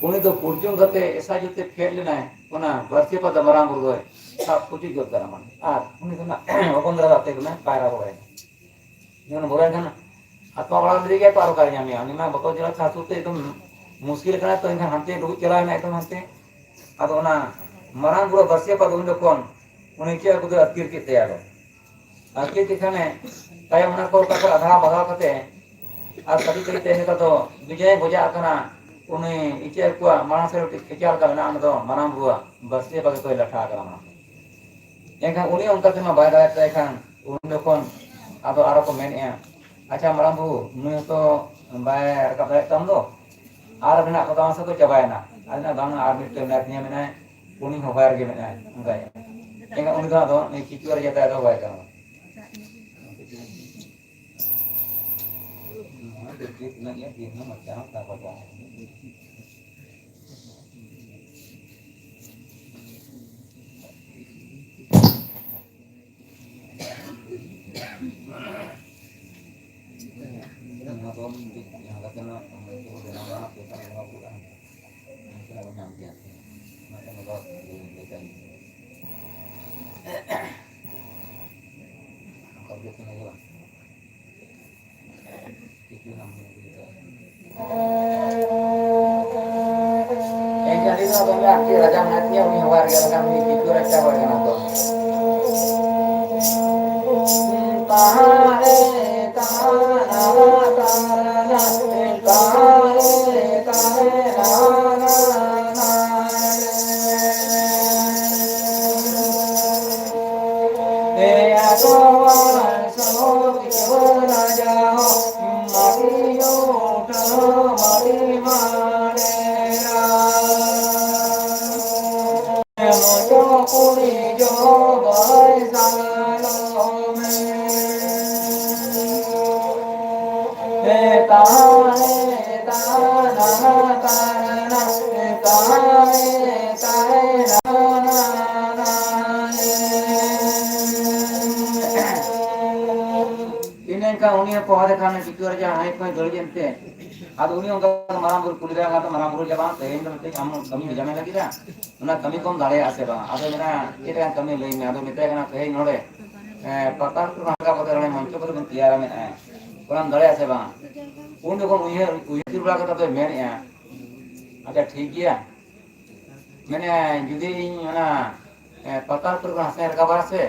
ᱩᱱᱤ ᱫᱚ ᱯᱩᱨᱡᱩᱱ ᱠᱟᱛᱮ ᱮᱥᱟ ᱡᱩᱛᱮ ᱯᱷᱮᱰ ᱞᱮᱱᱟᱭ, ᱚᱱᱟ ᱵᱟᱹᱲᱥᱤ ᱯᱟᱛᱟ ᱢᱟᱨᱟᱝ ᱵᱩᱨᱩ ᱫᱚᱭ ᱥᱟᱵ ᱯᱩᱪᱩᱡ ᱜᱚᱫ ᱠᱟᱫᱟ ᱢᱟᱱᱮ᱾ ᱟᱨ ᱩᱱᱤ ᱫᱚ ᱱᱟᱜ ᱚᱯᱚᱱ ᱫᱷᱟᱨᱟ ᱠᱟᱛᱮ ᱠᱟᱱᱟᱭ, ᱯᱟᱭᱨᱟ ᱵᱟᱲᱟᱭᱮᱱᱟ᱾ ᱡᱚᱠᱷᱚᱱ ᱵᱚᱞᱚᱭᱮᱱ ᱠᱷᱟᱱ ᱟᱛᱢᱟ ᱵᱟᱲᱟ ᱞᱮᱫᱮ ᱜᱮᱭᱟ ᱠᱚ, ᱟᱨᱚ ᱚᱠᱟᱨᱮ ᱧᱟᱢᱮᱭᱟ? ᱩᱱᱤ ᱢᱟ ᱵᱚᱛᱚᱨ ᱡᱟᱞᱟ ᱥᱟᱥᱩᱨ ᱛᱮ ᱮᱠᱫᱚᱢ ᱢᱩᱥᱠᱤᱞ ᱠᱟᱱᱟ ᱛᱚ, ᱮᱱᱠᱷᱟᱱ ᱦᱟᱱᱛᱮ ᱰᱩᱵᱩᱡ ᱪᱟᱞᱟᱣ ᱮᱱᱟ ᱮᱠᱫᱚᱢ ᱦᱟᱱᱛᱮ᱾ ᱟᱫᱚ ᱚᱱᱟ ᱢᱟᱨᱟᱝ ᱵᱩᱨᱩ ᱵᱟᱹᱲᱥᱤ ᱯᱟᱛᱟ ᱩᱱ ᱡᱚᱠᱷᱚᱱ ᱩᱱᱤ ᱪᱮᱫ ᱟᱹᱜᱩ ᱫᱚ ᱟᱹᱛᱠᱤᱨ ᱠᱮᱫ ᱛᱟᱭᱟ ᱟᱫᱚ᱾ ᱟᱨ ᱪᱮᱫ ᱛᱮᱠᱷᱟᱱᱮ ᱛᱟᱭᱚᱢ ᱚᱱᱟ ᱠᱚ ᱚᱠᱟ ᱠᱚᱨᱮ ᱟᱫᱷᱟ ᱵᱟᱜᱟᱣ ᱠᱟᱛᱮ ᱟᱨ ᱠᱟᱹᱴᱤᱡ ᱠᱟᱹᱴᱤᱡ ᱛᱮ ᱱᱤᱛᱚᱜ ᱫᱚ ᱵᱤᱡᱚᱭᱮ ᱜᱚᱡᱟᱜ ᱠᱟᱱᱟ᱾ ᱩᱱᱤ ᱤᱪᱟᱹᱜ ᱦᱟᱹᱠᱩᱣᱟᱜ ᱢᱟᱲᱟᱝ ᱥᱮᱫ ᱢᱤᱫᱴᱤᱡ ᱠᱷᱮᱪᱟ ᱞᱮᱠᱟ ᱢᱮᱱᱟᱜᱼᱟ, ᱚᱱᱟ ᱫᱚ ᱢᱟᱨᱟᱝ ᱵᱩᱨᱩᱣᱟᱜ ᱵᱟᱹᱲᱥᱤ ᱵᱟᱜᱮ ᱠᱚᱭ ᱞᱟᱴᱷᱟ ᱟᱠᱟᱱᱟ ᱚᱱᱟ᱾ ᱮᱱᱠᱷᱟᱱ ᱩᱱᱤ ᱚᱱᱠᱟ ᱛᱮᱢᱟ ᱵᱟᱭ ᱫᱟᱲᱮᱭᱟᱜ ᱛᱟᱭ ᱠᱷᱟᱱ ᱩᱱ ᱡᱚᱠᱷᱚᱱ ᱟᱫᱚ ᱟᱨᱚ ᱠᱚ ᱢᱮᱱᱮᱫᱼᱟ, "ᱟᱪᱪᱷᱟ ᱢᱟᱨᱟᱝ ᱵᱩᱨᱩ, ᱱᱩᱭ ᱦᱚᱸᱛᱚ ᱵᱟᱭ ᱨᱟᱠᱟᱵ ᱫᱟᱲᱮᱭᱟᱜ ᱛᱟᱢ ᱫᱚ, ᱟᱨ ᱢᱮᱱᱟᱜ ᱠᱚ ᱛᱟᱢᱟ ᱥᱮ ᱠᱚ ᱪᱟᱵᱟᱭᱮᱱᱟ?" ᱟᱫᱚ ᱵᱟᱝ, ᱟᱨ ᱢᱤᱫᱴᱮᱱ ᱢᱮᱱᱟᱭ ᱛᱤᱧᱟᱹ ᱢᱮᱱᱟᱭ, ᱩᱱᱤ ᱦᱚᱸ ᱵᱟᱭ ᱨᱮᱜᱮ ᱢᱮᱱᱟᱭ ᱚᱱᱠᱟᱭ᱾ ᱮᱱᱠᱷᱟᱱ ᱩᱱᱤ ᱫᱚ ᱟᱫᱚ ᱱᱩᱭ ᱠᱤᱪᱩᱣᱟᱹ ᱨᱮ ᱡᱟᱛᱟᱭ ᱫᱚ ᱵᱟᱭ ᱜᱟᱱᱚᱜᱼᱟ᱾ ᱱᱚᱣᱟ ᱫᱚ ᱢᱤᱫᱴᱤᱡ ᱡᱟᱦᱟᱸ ᱞᱮᱠᱟᱱᱟᱜ ᱵᱮᱱᱟᱣ ᱨᱮᱱᱟᱜ ᱯᱚᱭᱥᱟ ᱮᱢᱟ ᱠᱚ ᱠᱟᱱᱟ᱾ ᱜᱮᱭᱟ᱾ ᱚᱱᱟ ᱠᱚ ᱵᱟᱵᱟ ᱞᱟᱹᱭ ᱠᱟᱜ ᱞᱤᱧ᱾ ᱚᱱᱠᱟ ᱜᱮ ᱠᱟᱱᱟ ᱜᱮ ᱵᱟᱝ? ᱮᱱᱠᱷᱟᱱ ᱤᱧ ᱫᱚ ᱫᱚᱢᱮ ᱟᱨᱠᱤ ᱨᱟᱡᱟ ᱢᱮᱱᱟᱭ ᱛᱤᱧᱟ, ᱩᱱᱤ ᱦᱚᱸ ᱵᱟᱭ ᱨᱟᱡᱟ ᱞᱮᱠᱷᱟᱱ ᱩᱱᱤ ᱠᱤᱪᱩ ᱨᱟᱡᱟ ᱦᱚᱲ ᱠᱟᱱᱟ ᱛᱚ᱾ ᱤᱱᱟᱹ ᱮᱱᱠᱷᱟᱱ ᱩᱱᱤ ᱦᱚᱸ ᱯᱚᱦᱟ ᱞᱮᱠᱷᱟᱱ ᱠᱤᱪᱩ ᱨᱟᱡᱟ ᱦᱟᱹᱭ ᱯᱷᱟᱹᱭ ᱫᱟᱹᱲ ᱮᱱᱛᱮ᱾ ᱟᱫᱚ ᱩᱱᱤ ᱚᱱᱠᱟ ᱢᱟᱨᱟᱝ ᱵᱩᱨᱩ ᱠᱩᱞᱤ ᱞᱮᱫᱮᱭᱟ, ᱟᱫᱚ ᱢᱟᱨᱟᱝ ᱵᱩᱨᱩ ᱡᱮ, "ᱵᱟᱝ, ᱛᱮᱦᱮᱧ ᱫᱚ ᱢᱤᱫᱴᱮᱡ ᱟᱢ ᱠᱟᱹᱢᱤ ᱵᱷᱮᱡᱟ ᱢᱮ ᱞᱟᱹᱜᱤᱫ ᱟ, ᱚᱱᱟ ᱠᱟᱹᱢᱤ ᱠᱚᱢ ᱫᱟᱲᱮᱭᱟᱜᱼᱟ ᱥᱮ ᱵᱟᱝ?" ᱟᱫᱚ ᱢᱮᱱᱟ, "ᱪᱮᱫ ᱞᱮᱠᱟᱱ ᱠᱟᱹᱢᱤ ᱞᱟᱹᱭ ᱢᱮ?" ᱟᱫᱚ ᱢᱮᱛᱟᱭ ᱠᱟᱱᱟ, "ᱛᱮᱦᱮᱧ ᱱᱚᱰᱮ, ᱮ, ᱯᱟᱛᱟᱞ ᱯᱩᱨᱤ ᱠᱷᱚᱱ ᱨᱟᱠᱟᱵ ᱠᱟᱛᱮ ᱱᱚᱰᱮ ᱢᱚᱧᱪᱚᱯᱩᱨᱤ ᱵᱚᱱ ᱛᱮᱭᱟᱨᱟ ᱢᱮᱱᱟᱜᱼᱟ, ᱚᱱᱟᱢ ᱫᱟᱲᱮᱭᱟᱜᱼᱟ ᱥᱮ ᱵᱟᱝ?" ᱩᱱ ᱡᱚᱠᱷᱚᱱ ᱩᱭᱦᱟᱹᱨ, ᱩᱭᱦᱟᱹᱨ ᱵᱟᱲᱟ ᱠᱟᱛᱮ ᱫᱚᱭ ᱢᱮᱱᱮᱫᱼᱟ, "ᱟᱪᱪᱷᱟ, ᱴᱷᱤᱠ ᱜᱮᱭᱟ, ᱢᱮᱱᱮ, ᱡᱩᱫᱤ ᱤᱧ ᱚᱱᱟ, ᱮ, ᱯᱟᱛᱟᱞ ᱯᱩᱨᱤ ᱠᱷᱚᱱ ᱦᱟᱥᱟᱧ ᱨᱟᱠᱟᱵᱟ ᱥᱮ,